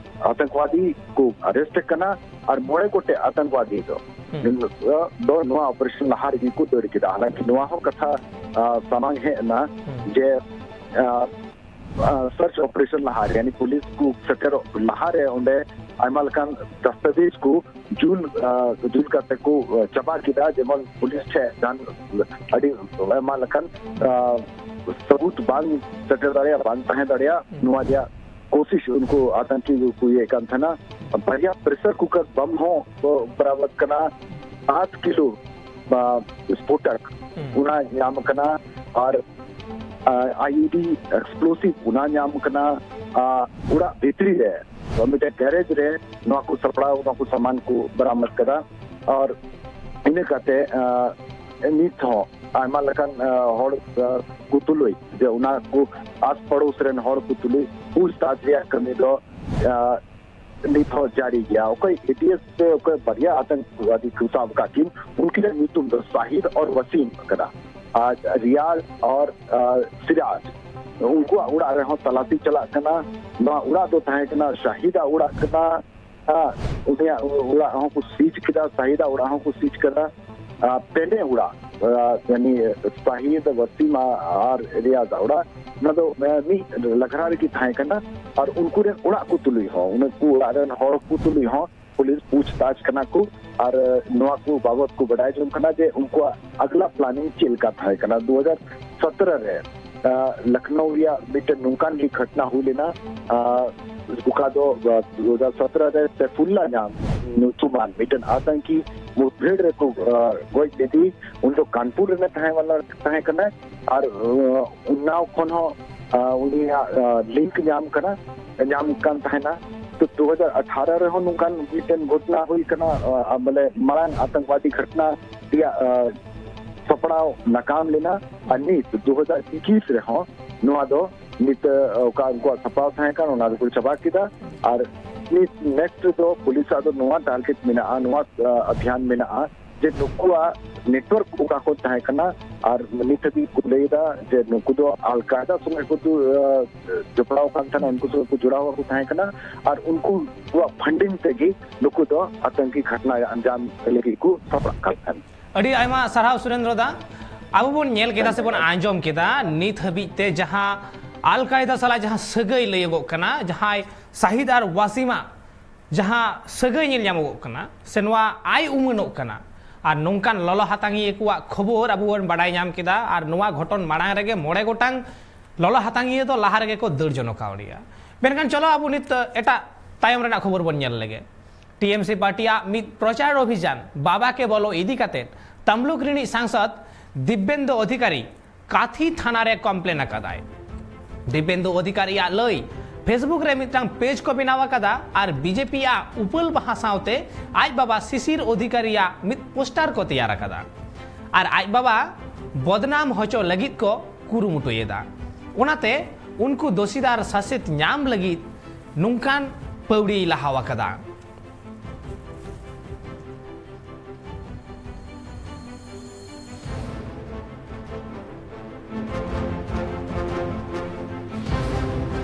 ᱟᱛᱚᱝᱠᱣᱟᱫᱤ ᱠᱚ ᱟᱨᱮᱥᱴ ᱠᱟᱱᱟ ᱟᱨ ᱢᱚᱬᱮ ᱜᱚᱴᱮᱡ ᱟᱛᱚᱝᱠᱣᱟᱫᱤ ᱫᱚ, ᱦᱩᱸ᱾ ᱟ, ᱫᱚ ᱱᱚᱣᱟ ᱚᱯᱟᱨᱮᱥᱚᱱ ᱞᱟᱦᱟ ᱨᱮᱜᱮ ᱠᱚ ᱫᱟᱹᱲ ᱠᱮᱫᱟ᱾ ᱦᱟᱞᱟᱝᱠᱤ ᱱᱚᱣᱟ ᱦᱚᱸ ᱠᱟᱛᱷᱟ, ᱟ, ᱥᱟᱢᱟᱝ ᱦᱮᱡ ᱮᱱᱟ ᱦᱩᱸ᱾ ᱡᱮ, ᱟ, ᱟ, ᱥᱟᱨᱪ ᱚᱯᱟᱨᱮᱥᱚᱱ ᱞᱟᱦᱟᱨᱮ, ᱭᱟᱱᱤ ᱯᱩᱞᱤᱥ ᱠᱚ ᱥᱮᱴᱮᱨᱚᱜ ᱞᱟᱦᱟᱨᱮ ᱚᱸᱰᱮ ᱟᱭᱢᱟ ᱞᱮᱠᱟᱱ ᱫᱟᱥᱛᱟᱵᱮᱡᱽ ᱠᱚ ᱡᱩᱞ, ᱟ, ᱡᱩᱞ ᱠᱟᱛᱮ ᱠᱚ, ᱟ, ᱪᱟᱵᱟ ᱠᱮᱫᱟ᱾ ᱡᱮᱢᱚᱱ ᱯᱩᱞᱤᱥ ᱴᱷᱮᱱ ᱡᱟᱦᱟᱱ ᱟᱹᱰᱤ ᱟᱭᱢᱟ ᱞᱮᱠᱟᱱ, ᱟ, ᱥᱟᱵᱩᱛ ᱵᱟᱝ ᱥᱮᱴᱮᱨ ᱫᱟᱲᱮᱭᱟᱜ, ᱵᱟᱝ ᱛᱟᱦᱮᱸ ᱫᱟᱲᱮᱭᱟᱜ, ᱦᱩᱸ᱾ ᱱᱚᱣᱟ ᱨᱮᱭᱟᱜ ᱠᱳᱥᱤᱥ ᱩᱱᱠᱩ ᱟᱛᱟᱝᱠᱤ ᱠᱚ ᱤᱭᱟᱹᱭᱮᱫ ᱠᱟᱱ ᱛᱟᱦᱮᱱᱟ᱾ ᱵᱟᱨᱭᱟ ᱯᱨᱮᱥᱟᱨ ᱠᱩᱠᱟᱨ ᱵᱟᱢ ᱦᱚᱸ ᱠᱚ ᱵᱟᱨᱟᱢᱚᱫ ᱠᱟᱱᱟ, ᱥᱟᱛ ᱠᱤᱞᱳ, ᱟ, ᱥᱯᱷᱳᱴᱚᱠ, ᱦᱩᱸ᱾ ᱚᱱᱟ ᱧᱟᱢ ᱠᱟᱱᱟ᱾ ᱟᱨ, ᱟ, ᱟᱭ ᱤ ᱰᱤ ᱮᱠᱥᱯᱞᱳᱥᱤᱵᱷ, ᱚᱱᱟ ᱧᱟᱢ ᱠᱟᱱᱟ᱾ ᱟ, ᱚᱲᱟᱜ ᱵᱷᱤᱛᱨᱤ ᱨᱮ ᱢᱤᱫᱴᱮᱱ ᱜᱮᱨᱮᱡᱽ ᱨᱮ ᱱᱚᱣᱟ ᱠᱚ ᱥᱟᱯᱲᱟᱣ, ᱱᱚᱣᱟ ᱠᱚ ᱥᱟᱢᱟᱱ ᱠᱚ ᱵᱟᱨᱟᱢᱚᱫ ᱠᱟᱫᱟ᱾ ᱟᱨ ᱤᱱᱟᱹ ᱠᱟᱛᱮ, ᱟ, ᱱᱤᱛ ᱦᱚᱸ ᱟᱭᱢᱟ ᱞᱮᱠᱟᱱ, ᱟ, ᱦᱚᱲ, ᱟ, ᱠᱚ ᱛᱩᱞᱩᱡ, ᱡᱮ ᱚᱱᱟ ᱠᱚ ᱟᱥ ᱯᱟᱲᱳᱥ ᱨᱮᱱ ᱦᱚᱲ ᱠᱚ ᱛᱩᱞᱩᱡ ᱯᱩᱪᱷᱛᱟᱪᱷ ᱨᱮᱭᱟᱜ ᱠᱟᱹᱢᱤ ᱫᱚ, ᱟ, ᱱᱤᱛ ᱦᱚᱸ ᱡᱟᱹᱨᱤ ᱜᱮᱭᱟ᱾ ᱚᱠᱚᱭ ᱮ ᱴᱤ ᱮᱥ ᱥᱮ ᱚᱠᱚᱭ ᱵᱟᱨᱭᱟ ᱟᱛᱚᱝᱠᱣᱟᱫᱤ ᱠᱚ ᱥᱟᱵ ᱟᱠᱟᱫ ᱠᱤᱱ, ᱩᱱᱠᱤᱱᱟᱜ ᱧᱩᱛᱩᱢ ᱫᱚ ᱥᱟᱦᱤᱫ ᱟᱨ ᱣᱟᱥᱤᱢ ᱠᱟᱱᱟ᱾ ᱟᱨ ᱨᱤᱭᱟᱡᱽ ᱟᱨ, ᱟ, ᱥᱤᱨᱟᱡᱽ, ᱩᱱᱠᱩᱣᱟᱜ ᱚᱲᱟᱜ ᱨᱮᱦᱚᱸ ᱛᱟᱞᱟᱥᱤ ᱪᱟᱞᱟᱜ ᱠᱟᱱᱟ᱾ ᱱᱚᱣᱟ ᱚᱲᱟᱜ ᱫᱚ ᱛᱟᱦᱮᱸ ᱠᱟᱱᱟ ᱥᱟᱦᱤᱫᱟᱜ ᱚᱲᱟᱜ ᱠᱟᱱᱟ᱾ ᱟ, ᱩᱱᱤᱭᱟᱜ ᱚᱲᱟᱜ ᱦᱚᱸᱠᱚ ᱥᱤᱡᱽ ᱠᱮᱫᱟ, ᱥᱟᱦᱤᱫᱟᱜ ᱚᱲᱟᱜ ᱦᱚᱸᱠᱚ ᱥᱤᱡᱽ ᱠᱮᱫᱟ᱾ ᱟ, ᱯᱮᱱᱮ ᱚᱲᱟᱜ, ᱟ, ᱭᱟᱱᱤ ᱥᱟᱦᱤᱫ, ᱣᱟᱥᱤᱢ ᱟᱨ ᱨᱤᱭᱟᱡᱽ ᱚᱲᱟᱜ, ᱚᱱᱟ ᱫᱚ, ᱟ, ᱢᱤᱫ ᱞᱟᱜᱽᱨᱟ ᱨᱮᱜᱮ ᱛᱟᱦᱮᱸ ᱠᱟᱱᱟ᱾ ᱟᱨ ᱩᱱᱠᱩ ᱨᱮᱱ ᱚᱲᱟᱜ ᱠᱚ ᱛᱩᱞᱩᱡ ᱦᱚᱸ, ᱩᱱᱠᱩ ᱚᱲᱟᱜ ᱨᱮᱱ ᱦᱚᱲ ᱠᱚ ᱛᱩᱞᱩᱡ ᱦᱚᱸ ᱯᱩᱞᱤᱥ ᱯᱩᱪᱷᱛᱟᱪᱷ ᱠᱟᱱᱟ ᱠᱚ᱾ ᱟᱨ, ᱟ, ᱱᱚᱣᱟ ᱠᱚ ᱵᱟᱵᱚᱛ ᱠᱚ ᱵᱟᱰᱟᱭ ᱡᱚᱝ ᱠᱟᱱᱟ ᱡᱮ ᱩᱱᱠᱩᱣᱟᱜ ᱟᱜᱽᱞᱟ ᱯᱞᱟᱱᱤᱝ ᱪᱮᱫ ᱞᱮᱠᱟ ᱛᱟᱦᱮᱸ ᱠᱟᱱᱟ᱾ ᱫᱩ ᱦᱟᱡᱟᱨ ᱥᱚᱛᱨᱚ ᱨᱮ ᱞᱚᱠᱷᱱᱚᱣ ᱨᱮᱭᱟᱜ ᱢᱤᱫᱴᱮᱱ ᱱᱚᱝᱠᱟᱱ ᱜᱮ ᱜᱷᱚᱴᱱᱟ ᱦᱩᱭ ᱞᱮᱱᱟ, ᱚᱠᱟ ᱫᱚ ᱫᱩ ᱦᱟᱡᱟᱨ ᱥᱚᱛᱨᱚ ᱨᱮ ᱥᱮᱯᱷᱩᱞᱞᱟ ᱧᱟᱢ ᱧᱩᱛᱩᱢᱟᱱ ᱢᱤᱫᱴᱮᱱ ᱟᱛᱟᱝᱠᱤ ᱢᱩᱴᱷᱵᱷᱮᱲ ᱨᱮᱠᱚ ᱜᱚᱡ ᱞᱮᱫᱮ᱾ ᱩᱱᱤ ᱫᱚ ᱠᱟᱱᱯᱩᱨ ᱨᱮᱱᱮ ᱛᱟᱦᱮᱸ ᱣᱟᱞᱟ ᱛᱟᱦᱮᱸ ᱠᱟᱱᱟ ᱟᱨ ᱩᱱᱱᱟᱣ ᱠᱷᱚᱱ ᱦᱚᱸ ᱩᱱᱤᱭᱟᱜ ᱞᱤᱝᱠ ᱧᱟᱢ ᱠᱟᱱᱟ, ᱧᱟᱢ ᱠᱟᱱ ᱛᱟᱦᱮᱱᱟ᱾ ᱛᱚ ᱫᱩ ᱦᱟᱡᱟᱨ ᱟᱴᱷᱟᱨᱚ ᱨᱮᱦᱚᱸ ᱱᱚᱝᱠᱟᱱ ᱢᱤᱫᱴᱮᱱ ᱜᱷᱚᱴᱱᱟ ᱦᱩᱭ ᱠᱟᱱᱟ, ᱵᱚᱞᱮ ᱢᱟᱨᱟᱝ ᱟᱛᱟᱝᱠᱵᱟᱫᱤ ᱜᱷᱚᱴᱱᱟ ᱨᱮᱭᱟᱜ ᱥᱟᱯᱲᱟᱣ ᱱᱟᱠᱟᱢ ᱞᱮᱱᱟ᱾ ᱟᱨ ᱱᱤᱛ ᱫᱩ ᱦᱟᱡᱟᱨ ᱮᱠᱩᱥ ᱨᱮᱦᱚᱸ ᱱᱚᱣᱟ ᱫᱚ ᱱᱤᱛ ᱚᱠᱟ ᱩᱱᱠᱩᱣᱟᱜ ᱥᱟᱯᱲᱟᱣ ᱛᱟᱦᱮᱸ ᱠᱟᱱ ᱚᱱᱟ ᱫᱚᱠᱚ ᱪᱟᱵᱟ ᱠᱮᱫᱟ᱾ ᱟᱨ ᱱᱤᱛ ᱱᱮᱠᱥᱴ ᱨᱮᱫᱚ ᱯᱩᱞᱤᱥᱟᱜ ᱫᱚ ᱱᱚᱣᱟ ᱴᱟᱨᱜᱮᱴ ᱢᱮᱱᱟᱜᱼᱟ, ᱱᱚᱣᱟ ᱟᱵᱷᱤᱭᱟᱱ ᱢᱮᱱᱟᱜᱼᱟ ᱡᱮ ᱱᱩᱠᱩᱣᱟᱜ ᱱᱮᱴᱣᱟᱨᱠ ᱚᱠᱟ ᱠᱷᱚᱱ ᱛᱟᱦᱮᱸ ᱠᱟᱱᱟ᱾ ᱟᱨ ᱱᱤᱛ ᱦᱟᱹᱵᱤᱡ ᱠᱚ ᱞᱟᱹᱭ ᱮᱫᱟ ᱡᱮ ᱱᱩᱠᱩ ᱫᱚ ᱟᱞ ᱠᱟᱭᱫᱟ ᱥᱚᱸᱜᱮ ᱠᱚ ᱫᱩ-, ᱡᱚᱯᱲᱟᱣ ᱠᱟᱱ ᱛᱟᱦᱮᱱᱟ, ᱩᱱᱠᱩ ᱥᱚᱸᱜᱮ ᱠᱚ ᱡᱚᱲᱟᱣ ᱠᱚ ᱛᱟᱦᱮᱸ ᱠᱟᱱᱟ᱾ ᱟᱨ ᱩᱱᱠᱩ ᱠᱚᱣᱟᱜ ᱯᱷᱟᱱᱰᱤᱝ ᱛᱮᱜᱮ ᱱᱩᱠᱩ ᱫᱚ ᱟᱛᱟᱝᱠᱤ ᱜᱷᱚᱴᱱᱟ ᱟᱱᱡᱟᱢ ᱞᱟᱹᱜᱤᱫ ᱠᱚ ᱥᱟᱯᱲᱟᱜ ᱠᱟᱱ ᱛᱟᱦᱮᱱᱟ᱾ ᱟᱹᱰᱤ ᱟᱭᱢᱟ ᱥᱟᱨᱦᱟᱣ ᱥᱩᱨᱮᱱᱫᱨᱚ ᱫᱟ᱾ ᱟᱵᱚ ᱵᱚᱱ ᱧᱮᱞ ᱠᱮᱫᱟ ᱥᱮ ᱵᱚᱱ ᱟᱸᱡᱚᱢ ᱠᱮᱫᱟ ᱱᱤᱛ ᱦᱟᱹᱵᱤᱡ ᱛᱮ ᱡᱟᱦᱟᱸ ᱟᱞ ᱠᱟᱭᱫᱟ ᱥᱟᱞᱟᱜ ᱡᱟᱦᱟᱸ ᱥᱟᱹᱜᱟᱹᱭ ᱞᱟᱹᱭᱚᱜᱚᱜ ᱠᱟᱱᱟ, ᱡᱟᱦᱟᱸᱭ ᱥᱟᱦᱤᱫ ᱟᱨ ᱣᱟᱥᱤᱢᱟᱜ ᱡᱟᱦᱟᱸ ᱥᱟᱹᱜᱟᱹᱭ ᱧᱮᱞ ᱧᱟᱢᱚᱜᱚᱜ ᱠᱟᱱᱟ ᱥᱮ ᱱᱚᱣᱟ ᱟᱭ ᱩᱢᱟᱹᱱᱚᱜ ᱠᱟᱱᱟ, ᱟᱨ ᱱᱚᱝᱠᱟᱱ ᱞᱚᱞᱚ ᱦᱟᱛᱟᱝᱤᱭᱟᱹ ᱠᱚᱣᱟᱜ ᱠᱷᱚᱵᱚᱨ ᱟᱵᱚ ᱵᱚᱱ ᱵᱟᱰᱟᱭ ᱧᱟᱢ ᱠᱮᱫᱟ, ᱟᱨ ᱱᱚᱣᱟ ᱜᱷᱚᱴᱚᱱ ᱢᱟᱲᱟᱝ ᱨᱮᱜᱮ ᱢᱚᱬᱮ ᱜᱚᱴᱟᱝ ᱞᱚᱞᱚ ᱦᱟᱛᱟᱝᱤᱭᱟᱹ ᱫᱚ ᱞᱟᱦᱟ ᱨᱮᱜᱮ ᱠᱚ ᱫᱟᱹᱲ ᱡᱚᱱᱚ ᱠᱟᱣ ᱞᱮᱭᱟ᱾ ᱢᱮᱱᱠᱷᱟᱱ ᱪᱚᱞᱚ ᱟᱵᱚ ᱱᱤᱛ ᱮᱴᱟᱜ ᱛᱟᱭᱚᱢ ᱨᱮᱱᱟᱜ ᱠᱷᱚᱵᱚᱨ ᱵᱚᱱ ᱧᱮᱞ ᱞᱮᱜᱮ᱾ ᱴᱤ ᱮᱢ ᱥᱤ ᱯᱟᱨᱴᱤᱭᱟᱜ ᱢᱤᱫ ᱯᱨᱚᱪᱟᱨ ᱚᱵᱷᱤᱡᱟᱱ ᱵᱟᱵᱟ ᱠᱮ ᱵᱚᱞᱚ ᱤᱫᱤ ᱠᱟᱛᱮ ᱛᱟᱢᱞᱩᱠ ᱨᱤᱱᱤᱡ ᱥᱟᱝᱥᱚᱫ ᱫᱤᱵᱽᱵᱮᱱᱫᱩ ᱚᱫᱷᱤᱠᱟᱨᱤ ᱠᱟᱛᱷᱤ ᱛᱷᱟᱱᱟ ᱨᱮ ᱠᱚᱢᱯᱞᱮᱱ ᱟᱠᱟᱫᱟᱭ᱾ ᱫᱤᱵᱽᱵᱮᱱᱫᱩ ᱚᱫᱷᱤᱠᱟᱨᱤᱭᱟᱜ ᱞᱟᱹᱭ, ᱯᱷᱮᱥᱵᱩᱠ ᱨᱮ ᱢᱤᱫᱴᱟᱝ ᱯᱮᱡᱽ ᱠᱚ ᱵᱮᱱᱟᱣ ᱟᱠᱟᱫᱟ ᱟᱨ ᱵᱤᱡᱮᱯᱤ ᱟᱜ ᱩᱯᱟᱹᱞ ᱵᱟᱦᱟ ᱥᱟᱶᱛᱮ ᱟᱡ ᱵᱟᱵᱟ ᱥᱤᱥᱤᱨ ᱚᱫᱷᱤᱠᱟᱨᱤᱭᱟᱜ ᱢᱤᱫ ᱯᱳᱥᱴᱟᱨ ᱠᱚ ᱛᱮᱭᱟᱨ ᱟᱠᱟᱫᱟ ᱟᱨ ᱟᱡ ᱵᱟᱵᱟ ᱵᱚᱫᱱᱟᱢ ᱦᱚᱪᱚ ᱞᱟᱹᱜᱤᱫ ᱠᱚ ᱠᱩᱨᱩᱢᱩᱴᱩᱭᱮᱫᱟ᱾ ᱚᱱᱟᱛᱮ ᱩᱱᱠᱩ ᱫᱳᱥᱤᱫᱟᱨ ᱥᱟᱥᱮᱛ ᱧᱟᱢ ᱞᱟᱹᱜᱤᱫ ᱱᱚᱝᱠᱟᱱ ᱯᱟᱹᱣᱲᱤᱭ ᱞᱟᱦᱟᱣ ᱟᱠᱟᱫᱟ᱾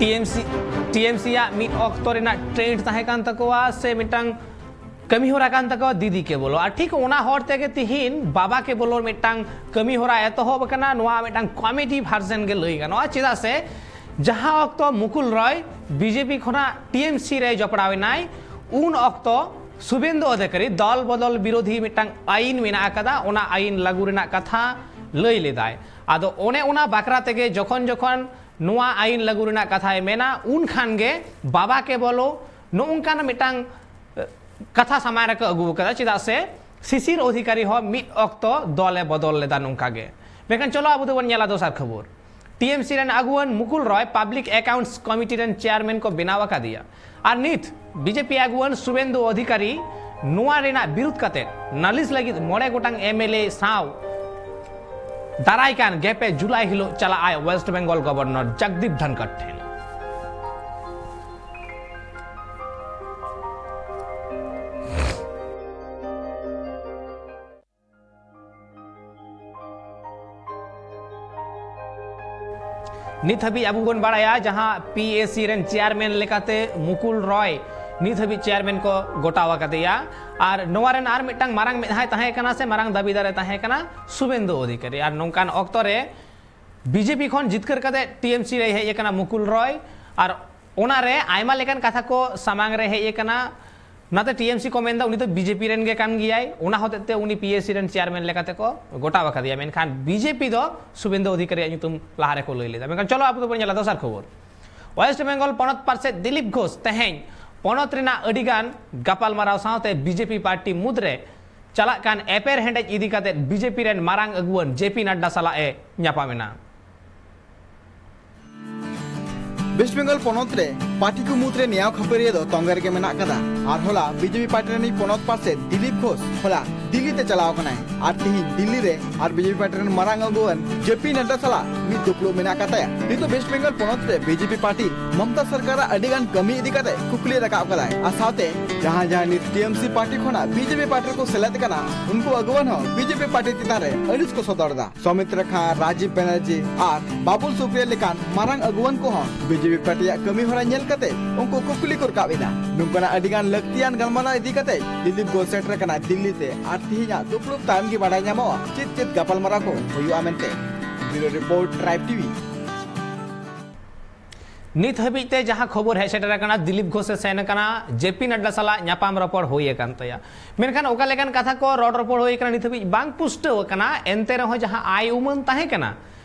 ᱴᱤ ᱮᱢ ᱥᱤ, ᱴᱤ ᱮᱢ ᱥᱤ ᱟᱜ ᱢᱤᱫ ᱚᱠᱛᱚ ᱨᱮᱱᱟᱜ ᱴᱨᱮᱱᱰ ᱛᱟᱦᱮᱸ ᱠᱟᱱ ᱛᱟᱠᱚᱣᱟ ᱥᱮ ᱢᱤᱫᱴᱟᱝ ᱠᱟᱹᱢᱤ ᱦᱚᱨᱟ ᱠᱟᱱ ᱛᱟᱠᱚᱣᱟ ᱫᱤᱫᱤ ᱠᱮ ᱵᱚᱞᱚ᱾ ᱟᱨ ᱴᱷᱤᱠ ᱚᱱᱟ ᱦᱚᱨ ᱛᱮᱜᱮ ᱛᱤᱦᱤᱧ ᱵᱟᱵᱟ ᱠᱮ ᱵᱚᱞᱚ ᱢᱤᱫᱴᱟᱝ ᱠᱟᱹᱢᱤ ᱦᱚᱨᱟ ᱮᱛᱚᱦᱚᱵ ᱟᱠᱟᱱᱟ᱾ ᱱᱚᱣᱟ ᱢᱤᱫᱴᱟᱝ ᱠᱚᱢᱮᱰᱤ ᱵᱷᱟᱨᱥᱮᱱ ᱜᱮ ᱞᱟᱹᱭ ᱜᱟᱱᱚᱜᱼᱟ, ᱪᱮᱫᱟᱜ ᱥᱮ ᱡᱟᱦᱟᱸ ᱚᱠᱛᱚ ᱢᱩᱠᱩᱞ ᱨᱚᱭ ᱵᱤᱡᱮᱯᱤ ᱠᱷᱚᱱᱟᱜ ᱴᱤ ᱮᱢ ᱥᱤ ᱨᱮ ᱡᱚᱯᱲᱟᱣ ᱮᱱᱟᱭ, ᱩᱱ ᱚᱠᱛᱚ ᱥᱩᱵᱮᱱᱫᱩ ᱚᱫᱷᱤᱠᱟᱨᱤ ᱫᱚᱞ ᱵᱚᱫᱚᱞ ᱵᱤᱨᱳᱫᱷᱤ ᱢᱤᱫᱴᱟᱝ ᱟᱭᱤᱱ ᱢᱮᱱᱟᱜ ᱟᱠᱟᱫᱟ, ᱚᱱᱟ ᱟᱭᱤᱱ ᱞᱟᱹᱜᱩ ᱨᱮᱱᱟᱜ ᱠᱟᱛᱷᱟ ᱞᱟᱹᱭ ᱞᱮᱫᱟᱭ᱾ ᱟᱫᱚ ᱚᱱᱮ ᱚᱱᱟ ᱵᱟᱠᱷᱨᱟ ᱛᱮᱜᱮ ᱡᱚᱠᱷᱚᱱ ᱡᱚᱠᱷᱚᱱ ᱱᱚᱣᱟ ᱟᱭᱤᱱ ᱞᱟᱹᱜᱩ ᱨᱮᱱᱟᱜ ᱠᱟᱛᱷᱟᱭ ᱢᱮᱱᱟ, ᱩᱱ ᱠᱷᱟᱱ ᱜᱮ ᱵᱟᱵᱟ ᱠᱮ ᱵᱚᱞᱚ ᱱᱚᱜᱼᱚ ᱱᱚᱝᱠᱟᱱ ᱢᱤᱫᱴᱟᱝ, ᱮ, ᱠᱟᱛᱷᱟ ᱥᱟᱢᱟᱝ ᱨᱮᱠᱚ ᱟᱹᱜᱩ ᱟᱠᱟᱫᱟ᱾ ᱪᱮᱫᱟᱜ ᱥᱮ ᱥᱤᱥᱤᱨ ᱚᱫᱷᱤᱠᱟᱨᱤ ᱦᱚᱸ ᱢᱤᱫ ᱚᱠᱛᱚ ᱫᱚᱞᱮ ᱵᱚᱫᱚᱞ ᱞᱮᱫᱟ ᱱᱚᱝᱠᱟ ᱜᱮ᱾ ᱢᱮᱱᱠᱷᱟᱱ ᱪᱚᱞᱚ ᱟᱵᱚ ᱫᱚᱵᱚᱱ ᱧᱮᱞᱟ ᱫᱚᱥᱟᱨ ᱠᱷᱚᱵᱚᱨ᱾ ᱴᱤ ᱮᱢ ᱥᱤ ᱨᱮᱱ ᱟᱹᱜᱩᱣᱟᱹᱱ ᱢᱩᱠᱩᱞ ᱨᱚᱭ Public Accounts Committee ᱨᱮᱱ chairman ᱠᱚ ᱵᱮᱱᱟᱣ ᱟᱠᱟᱫᱮᱭᱟ᱾ ᱟᱨ ᱱᱤᱛ ᱵᱤ ᱡᱮ ᱯᱤ ᱟᱹᱜᱩᱣᱟᱹᱱ ᱥᱩᱵᱮᱱᱫᱩ ᱚᱫᱷᱤᱠᱟᱨᱤ ᱱᱚᱣᱟ ᱨᱮᱱᱟᱜ ᱵᱤᱨᱩᱫᱷ ᱠᱟᱛᱮ ᱱᱟᱞᱤᱥ ᱞᱟᱹᱜᱤᱫ ᱢᱚᱬᱮ ᱜᱚᱴᱟᱝ ᱮᱢ ᱮᱞ ᱮ ᱥᱟᱶ ᱫᱟᱨᱟᱭ ᱠᱟᱱ ᱜᱮᱯᱮ ᱡᱩᱞᱟᱭ ᱦᱤᱞᱳᱜ ᱪᱟᱞᱟᱜ ᱟᱭ West Bengal Governor ᱡᱚᱜᱽᱫᱤᱯ ᱫᱷᱟᱱᱠᱷᱟᱰ ᱴᱷᱮᱱ᱾ ᱱᱤᱛ ᱦᱟᱹᱵᱤᱡ ᱟᱵᱚ ᱵᱚᱱ ᱵᱟᱲᱟᱭᱟ, ᱡᱟᱦᱟᱸ ᱯᱤ ᱮ ᱥᱤ ᱨᱮᱱ chairman ᱞᱮᱠᱟᱛᱮ ᱢᱩᱠᱩᱞ ᱨᱚᱭ ᱱᱤᱛ ᱦᱟᱹᱵᱤᱡ chairman ᱠᱚ ᱜᱚᱴᱟᱣ ᱟᱠᱟᱫᱮᱭᱟ᱾ ᱟᱨ ᱱᱚᱣᱟ ᱨᱮᱱ ᱟᱨ ᱢᱤᱫᱴᱟᱝ ᱢᱟᱨᱟᱝ ᱢᱮᱫᱦᱟᱭ ᱛᱟᱦᱮᱸ ᱠᱟᱱᱟ ᱥᱮ ᱢᱟᱨᱟᱝ ᱫᱟᱹᱵᱤᱫᱟᱨᱮ ᱛᱟᱦᱮᱸ ᱠᱟᱱᱟ ᱥᱩᱵᱮᱱᱫᱩ ᱚᱫᱷᱤᱠᱟᱨᱤ᱾ ᱟᱨ ᱱᱚᱝᱠᱟᱱ ᱚᱠᱛᱚ ᱨᱮ ᱵᱤ ᱡᱮ ᱯᱤ ᱠᱷᱚᱱ ᱡᱤᱛᱠᱟᱹᱨ ᱠᱟᱛᱮ ᱴᱤ ᱮᱢ ᱥᱤ ᱨᱮᱭ ᱦᱮᱡ ᱟᱠᱟᱱᱟ ᱢᱩᱠᱩᱞ ᱨᱚᱭ᱾ ᱟᱨ ᱚᱱᱟᱨᱮ ᱟᱭᱢᱟ ᱞᱮᱠᱟᱱ ᱠᱟᱛᱷᱟ ᱠᱚ ᱥᱟᱢᱟᱝ ᱨᱮ ᱦᱮᱡ ᱟᱠᱟᱱᱟ᱾ ᱚᱱᱟᱛᱮ ᱴᱤ ᱮᱢ ᱥᱤ ᱠᱚ ᱢᱮᱱᱫᱟ ᱩᱱᱤ ᱫᱚ ᱵᱤ ᱡᱮ ᱯᱤ ᱨᱮᱱ ᱜᱮ ᱠᱟᱱ ᱜᱮᱭᱟᱭ, ᱚᱱᱟ ᱦᱚᱛᱮᱡ ᱛᱮ ᱩᱱᱤ ᱯᱤ ᱮ ᱥᱤ ᱨᱮᱱ chairman ᱞᱮᱠᱟᱛᱮ ᱠᱚ ᱜᱚᱴᱟᱣ ᱟᱠᱟᱫᱮᱭᱟ᱾ ᱢᱮᱱᱠᱷᱟᱱ ᱵᱤ ᱡᱮ ᱯᱤ ᱫᱚ ᱥᱩᱵᱮᱱᱫᱩ ᱚᱫᱷᱤᱠᱟᱨᱤᱭᱟᱜ ᱧᱩᱛᱩᱢ ᱞᱟᱦᱟ ᱨᱮᱠᱚ ᱞᱟᱹᱭ ᱞᱮᱫᱟ᱾ ᱢᱮᱱᱠᱷᱟᱱ ᱪᱚᱞᱚ ᱟᱵᱚ ᱫᱚᱵᱚᱱ ᱧᱮᱞᱟ ᱫᱚᱥᱟᱨ ᱠᱷᱚᱵᱚᱨ᱾ West Bengal ᱯᱚᱱᱚᱛ ᱯᱟᱨᱥᱮᱛ ᱫᱤᱞᱤᱯ ᱜᱷᱳᱥ ᱛᱮᱦᱮᱧ ᱯᱚᱱᱚᱛ ᱨᱮᱱᱟᱜ ᱟᱹᱰᱤᱜᱟᱱ ᱜᱟᱯᱟᱞᱢᱟᱨᱟᱣ ᱥᱟᱶᱛᱮ ᱵᱤ ᱡᱮ ᱯᱤ ᱯᱟᱨᱴᱤ ᱢᱩᱫᱽᱨᱮ ᱪᱟᱞᱟᱜ ᱠᱟᱱ ᱮᱯᱮᱨ ᱦᱮᱸᱰᱮᱡ ᱤᱫᱤ ᱠᱟᱛᱮ ᱵᱤ ᱡᱮ ᱯᱤ ᱨᱮᱱ ᱢᱟᱨᱟᱝ ᱟᱹᱜᱩᱣᱟᱹᱱ ᱡᱮ ᱯᱤ ᱱᱟᱰᱰᱟ ᱥᱟᱞᱟᱜ ᱮ ᱧᱟᱯᱟᱢ ᱮᱱᱟ᱾ ᱳᱭᱮᱥᱴ ᱵᱮᱝᱜᱚᱞ ᱯᱚᱱᱚᱛ ᱨᱮ ᱯᱟᱨᱴᱤ ᱠᱚ ᱢᱩᱫᱽᱨᱮ ᱱᱮᱭᱟᱣ ᱠᱷᱟᱹᱯᱟᱹᱨᱤᱭᱟᱹ ᱫᱚ ᱛᱚᱸᱜᱮ ᱨᱮᱜᱮ ᱢᱮᱱᱟᱜ ᱟᱠᱟᱫᱟ᱾ ᱟᱨ ᱦᱚᱞᱟ ᱵᱤ ᱡᱮ ᱯᱤ ᱯᱟᱨᱴᱤ ᱨᱤᱱᱤᱡ ᱯᱚᱱᱚᱛ ᱯᱟᱨᱥᱮᱛ ᱫᱤᱞᱤᱯ ᱜᱷᱳᱥ ᱦᱚᱞᱟ ᱫᱤᱞᱞᱤ ᱛᱮ ᱪᱟᱞᱟᱣ ᱟᱠᱟᱱᱟᱭ᱾ ᱟᱨ ᱛᱤᱦᱤᱧ ᱫᱤᱞᱞᱤ ᱨᱮ ᱟᱨ ᱵᱤ ᱡᱮ ᱯᱤ ᱯᱟᱨᱴᱤ ᱨᱮᱱ ᱢᱟᱨᱟᱝ ᱟᱹᱜᱩᱣᱟᱹᱱ ᱡᱮ ᱯᱤ ᱱᱟᱰᱰᱟ ᱥᱟᱞᱟᱜ ᱢᱤᱫ ᱫᱩᱯᱲᱩᱵ ᱢᱮᱱᱟᱜ ᱟᱠᱟᱫ ᱛᱟᱭᱟ᱾ ᱱᱤᱛᱚᱜ ᱳᱭᱮᱥᱴ ᱵᱮᱝᱜᱚᱞ ᱯᱚᱱᱚᱛ ᱨᱮ B J P party Mamta ᱥᱚᱨᱠᱟᱨᱟᱜ ᱟᱹᱰᱤ ᱜᱟᱱ ᱠᱟᱹᱢᱤ ᱤᱫᱤ ᱠᱟᱛᱮ ᱠᱩᱠᱞᱤ ᱨᱟᱠᱟᱵ ᱟᱠᱟᱫᱟᱭ᱾ ᱟᱨ ᱥᱟᱶᱛᱮ ᱡᱟᱦᱟᱸᱭ ᱡᱟᱦᱟᱸᱭ ᱱᱤᱛ ᱴᱤ ᱮᱢ ᱥᱤ ᱯᱟᱨᱴᱤ ᱠᱷᱚᱱᱟᱜ ᱵᱤ ᱡᱮ ᱯᱤ ᱯᱟᱨᱴᱤ ᱨᱮᱠᱚ ᱥᱮᱞᱮᱫ ᱟᱠᱟᱱᱟ, ᱩᱱᱠᱩ ᱟᱹᱜᱩᱣᱟᱹᱱ ᱦᱚᱸ ᱵᱤ ᱡᱮ ᱯᱤ ᱯᱟᱨᱴᱤ ᱪᱮᱛᱟᱱ ᱨᱮ ᱟᱹᱲᱤᱥ ᱠᱚ ᱥᱚᱫᱚᱨ ᱮᱫᱟ᱾ ᱥᱚᱢᱤᱛᱨᱟ ᱠᱷᱟᱸ, ᱨᱟᱡᱤᱵ ᱵᱮᱱᱟᱨᱡᱤ ᱟᱨ ᱵᱟᱵᱩᱞ ᱥᱩᱯᱨᱤᱭᱟ ᱞᱮᱠᱟᱱ ᱢᱟᱨᱟᱝ ᱟᱹᱜᱩᱣᱟᱹᱱ ᱠᱚᱦᱚᱸ ᱵᱤ ᱡᱮ ᱯᱤ ᱯᱟᱨᱴᱤᱭᱟᱜ ᱠᱟᱹᱢᱤ ᱦᱚᱨᱟ ᱧᱮᱞ ᱠᱟᱛᱮ ᱩᱱᱠᱩ ᱠᱩᱠᱞᱤ ᱠᱚ ᱨᱟᱠᱟᱵ ᱮᱫᱟ᱾ ᱱᱚᱝᱠᱟᱱᱟᱜ ᱟᱹᱰᱤ ᱜᱟᱱ ᱞᱟᱹᱠᱛᱤᱭᱟᱱ ᱜᱟᱞᱢᱟᱨᱟᱣ ᱤᱫᱤ ᱠᱟᱛᱮ ᱫᱤᱞᱤᱯ ᱜᱷᱳᱥ ᱥᱮᱴᱮᱨ ᱟᱠᱟᱱᱟ ᱫᱤᱞᱞᱤ ᱛᱮ᱾ ᱟᱨ ᱛᱤᱦᱤᱧᱟᱜ ᱫᱩᱯᱲᱩᱵ ᱛᱟᱭᱚᱢ ᱜᱮ ᱵᱟᱰᱟᱭ ᱧᱟᱢᱚᱜᱼᱟ ᱪᱮᱫ ᱪᱮᱫ ᱜᱟᱯᱟᱞᱢᱟᱨᱟᱣ ᱠᱚ ᱦᱩᱭᱩᱜᱼᱟ ᱢᱮᱱᱛᱮ᱾ ᱵᱤᱭᱩᱨᱳ ᱨᱤᱯᱳᱨᱴ, ᱴᱨᱟᱭᱤᱵᱽ ᱴᱤ ᱵᱷᱤ᱾ ᱱᱤᱛ ᱦᱟᱹᱵᱤᱡ ᱛᱮ ᱡᱟᱦᱟᱸ ᱠᱷᱚᱵᱚᱨ ᱦᱮᱡ ᱥᱮᱴᱮᱨ ᱟᱠᱟᱱᱟ, ᱫᱤᱞᱤᱯ ᱜᱷᱳᱥ ᱮ ᱥᱮᱱ ᱟᱠᱟᱱᱟ, ᱡᱮ ᱯᱤ ᱱᱟᱰᱰᱟ ᱥᱟᱞᱟᱜ ᱧᱟᱯᱟᱢ ᱨᱚᱯᱚᱲ ᱦᱩᱭ ᱟᱠᱟᱱ ᱛᱟᱭᱟ᱾ ᱢᱮᱱᱠᱷᱟᱱ ᱚᱠᱟ ᱞᱮᱠᱟᱱ ᱠᱟᱛᱷᱟ ᱠᱚ ᱨᱚᱲ ᱨᱚᱯᱚᱲ ᱦᱩᱭ ᱟᱠᱟᱱᱟ, ᱱᱤᱛ ᱦᱟᱹᱵᱤᱡ ᱵᱟᱝ ᱯᱩᱥᱴᱟᱹᱣ ᱟᱠᱟᱱᱟ᱾ ᱮᱱᱛᱮ ᱨᱮᱦᱚᱸ ᱡᱟᱦᱟᱸ ᱟᱭ ᱩᱢᱟᱹᱱ ᱛᱟᱦᱮᱸ ᱠᱟᱱᱟ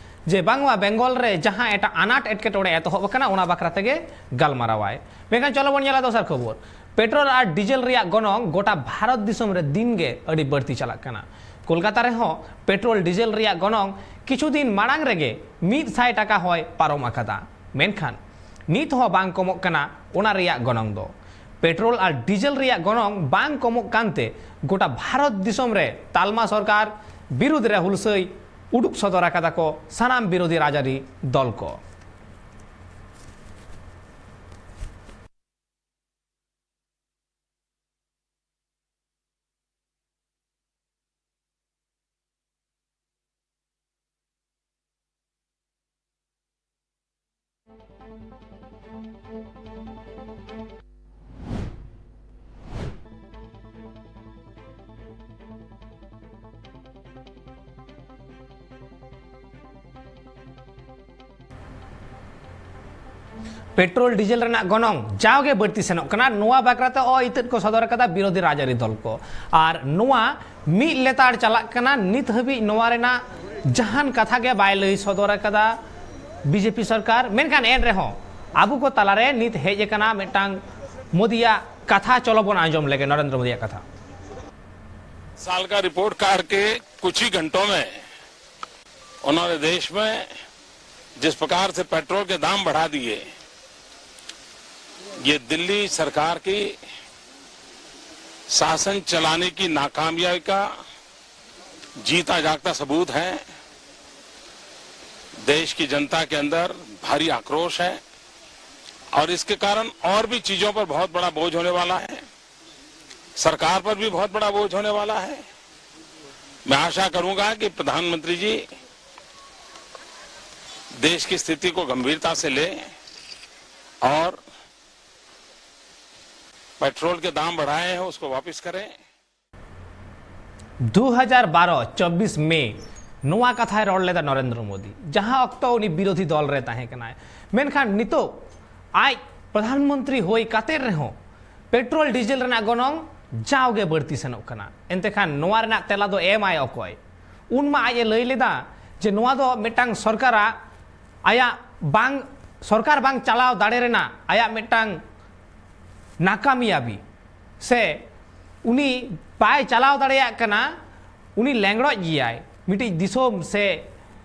ᱡᱮ ᱵᱟᱝᱢᱟ ᱵᱮᱝᱜᱚᱞ ᱨᱮ ᱡᱟᱦᱟᱸ ᱮᱴᱟᱜ ᱟᱱᱟᱴ ᱮᱴᱠᱮᱴᱚᱬᱮ ᱮᱛᱚᱦᱚᱵ ᱟᱠᱟᱱᱟ, ᱚᱱᱟ ᱵᱟᱠᱷᱨᱟ ᱛᱮᱜᱮ ᱜᱟᱞᱢᱟᱨᱟᱣᱟᱭ᱾ ᱢᱮᱱᱠᱷᱟᱱ ᱪᱚᱞᱚ ᱵᱚᱱ ᱧᱮᱞᱟ ᱫᱚᱥᱟᱨ ᱠᱷᱚᱵᱚᱨ᱾ ᱯᱮᱴᱨᱳᱞ ᱟᱨ ᱰᱤᱡᱮᱞ ᱨᱮᱭᱟᱜ ᱜᱚᱱᱚᱝ ᱜᱚᱴᱟ ᱵᱷᱟᱨᱚᱛ ᱫᱤᱥᱚᱢ ᱨᱮ ᱫᱤᱱ ᱜᱮ ᱟᱹᱰᱤ ᱵᱟᱹᱲᱛᱤ ᱪᱟᱞᱟᱜ ᱠᱟᱱᱟ᱾ ᱠᱳᱞᱠᱟᱛᱟ ᱨᱮᱦᱚᱸ ᱯᱮᱴᱨᱳᱞ ᱰᱤᱡᱮᱞ ᱨᱮᱭᱟᱜ ᱜᱚᱱᱚᱝ ᱠᱤᱪᱷᱩ ᱫᱤᱱ ᱢᱟᱲᱟᱝ ᱨᱮᱜᱮ ᱢᱤᱫ ᱥᱟᱭ ᱴᱟᱠᱟ ᱦᱚᱸᱭ ᱯᱟᱨᱚᱢ ᱟᱠᱟᱫᱟ᱾ ᱢᱮᱱᱠᱷᱟᱱ ᱱᱤᱛ ᱦᱚᱸ ᱵᱟᱝ ᱠᱚᱢᱚᱜ ᱠᱟᱱᱟ ᱚᱱᱟ ᱨᱮᱭᱟᱜ ᱜᱚᱱᱚᱝ ᱫᱚ᱾ ᱯᱮᱴᱨᱳᱞ ᱟᱨ ᱰᱤᱡᱮᱞ ᱨᱮᱭᱟᱜ ᱜᱚᱱᱚᱝ ᱵᱟᱝ ᱠᱚᱢᱚᱜ ᱠᱟᱱᱛᱮ ᱜᱚᱴᱟ ᱵᱷᱟᱨᱚᱛ ᱫᱤᱥᱚᱢ ᱨᱮ ᱛᱟᱞᱢᱟ ᱥᱚᱨᱠᱟᱨ ᱵᱤᱨᱩᱫᱽ ᱨᱮ ᱦᱩᱞᱥᱟᱹᱭ ᱩᱰᱩᱠ ᱥᱚᱫᱚᱨ ᱟᱠᱟᱫᱟ ᱠᱚ ᱥᱟᱱᱟᱢ ᱵᱤᱨᱳᱫᱷᱤ ᱨᱟᱡᱽᱟᱹᱨᱤ ᱫᱚᱞ ᱠᱚ᱾ ᱯᱮᱴᱨᱳᱞ ᱰᱤᱡᱮᱞ ᱨᱮᱱᱟᱜ ᱜᱚᱱᱚᱝ ᱡᱟᱣᱜᱮ ᱵᱟᱹᱲᱛᱤ ᱥᱮᱱᱚᱜ ᱠᱟᱱᱟ᱾ ᱱᱚᱣᱟ ᱵᱟᱠᱷᱨᱟᱛᱮ ᱚ ᱤᱛᱟᱹᱫ ᱠᱚ ᱥᱚᱫᱚᱨ ᱟᱠᱟᱫᱟ ᱵᱤᱨᱳᱫᱷᱤ ᱨᱟᱡᱽᱟᱹᱨᱤ ᱫᱚᱞ ᱠᱚ᱾ ᱟᱨ ᱱᱚᱣᱟ ᱢᱤᱫ ᱞᱮᱛᱟᱲ ᱪᱟᱞᱟᱜ ᱠᱟᱱᱟ᱾ ᱱᱤᱛ ᱦᱟᱹᱵᱤᱡ ᱱᱚᱣᱟ ᱨᱮᱱᱟᱜ ᱡᱟᱦᱟᱱ ᱠᱟᱛᱷᱟ ᱜᱮ ᱵᱟᱭ ᱞᱟᱹᱭ ᱥᱚᱫᱚᱨ ᱟᱠᱟᱫᱟ ᱵᱤ ᱡᱮ ᱯᱤ ᱥᱚᱨᱠᱟᱨ᱾ ᱢᱮᱱᱠᱷᱟᱱ ᱮᱱ ᱨᱮᱦᱚᱸ ᱟᱵᱚ ᱠᱚ ᱛᱟᱞᱟᱨᱮ ᱱᱤᱛ ᱦᱮᱡ ᱟᱠᱟᱱᱟ ᱢᱤᱫᱴᱟᱝ ᱢᱳᱫᱤᱭᱟᱜ ᱠᱟᱛᱷᱟ᱾ ᱪᱚᱞᱚ ᱵᱚᱱ ᱟᱸᱡᱚᱢ ᱞᱮᱜᱮ ᱱᱚᱨᱮᱱᱫᱨᱚ ᱢᱳᱫᱤᱭᱟᱜ ᱠᱟᱛᱷᱟ᱾ साल का रिपोर्ट कार्ड के कुछ ही घंटों में उन्होंने देश में जिस प्रकार से पेट्रोल के दाम बढ़ा दिए, ये दिल्ली सरकार की शासन चलाने की नाकामयाबी का जीता जागता सबूत है। देश की जनता के अंदर भारी आक्रोश है और इसके कारण और भी चीजों पर बहुत बड़ा बोझ होने वाला है, सरकार पर भी बहुत बड़ा बोझ होने वाला है। मैं आशा करूंगा कि प्रधानमंत्री जी देश की स्थिति को गंभीरता से लें और पेट्रोल के दाम बढ़ाए हैं, उसको वापस करें। दो हज़ार बारह चौबीस मई ᱱᱚᱣᱟ ᱠᱟᱛᱷᱟᱭ ᱨᱚᱲ ᱞᱮᱫᱟ ᱱᱚᱨᱮᱱᱫᱨᱚ ᱢᱳᱫᱤ, ᱡᱟᱦᱟᱸ ᱚᱠᱛᱚ ᱩᱱᱤ ᱵᱤᱨᱳᱫᱷᱤ ᱫᱚᱞ ᱨᱮ ᱛᱟᱦᱮᱸ ᱠᱟᱱᱟᱭ᱾ ᱢᱮᱱᱠᱷᱟᱱ ᱱᱤᱛᱚᱜ ᱟᱡ ᱯᱨᱚᱫᱷᱟᱱ ᱢᱚᱱᱛᱨᱤ ᱦᱩᱭ ᱠᱟᱛᱮ ᱨᱮᱦᱚᱸ ᱯᱮᱴᱨᱳᱞ ᱰᱤᱡᱮᱞ ᱨᱮᱱᱟᱜ ᱜᱚᱱᱚᱝ ᱡᱟᱣᱜᱮ ᱵᱟᱹᱲᱛᱤ ᱥᱮᱱᱚᱜ ᱠᱟᱱᱟ᱾ ᱮᱱᱛᱮ ᱠᱷᱟᱱ ᱱᱚᱣᱟ ᱨᱮᱱᱟᱜ ᱛᱮᱞᱟ ᱫᱚ ᱮᱢᱟᱭ ᱚᱠᱚᱭ? ᱩᱱᱢᱟ ᱟᱡ ᱮ ᱞᱟᱹᱭ ᱞᱮᱫᱟ ᱡᱮ ᱱᱚᱣᱟ ᱫᱚ ᱢᱤᱫᱴᱟᱝ ᱥᱚᱨᱠᱟᱨᱟᱜ, ᱟᱭᱟᱜ ᱵᱟᱝ, ᱥᱚᱨᱠᱟᱨ ᱵᱟᱝ ᱪᱟᱞᱟᱣ ᱫᱟᱲᱮ ᱨᱮᱱᱟᱜ ᱟᱭᱟᱜ ᱢᱤᱫᱴᱟᱝ ᱱᱟᱠᱟᱢᱤᱭᱟᱵᱤ, ᱥᱮ ᱩᱱᱤ ᱵᱟᱭ ᱪᱟᱞᱟᱣ ᱫᱟᱲᱮᱭᱟᱜ ᱠᱟᱱᱟ, ᱩᱱᱤ ᱞᱮᱸᱜᱲᱚᱡ ᱜᱮᱭᱟᱭ ᱢᱤᱫᱴᱤᱡ ᱫᱤᱥᱚᱢ, ᱥᱮ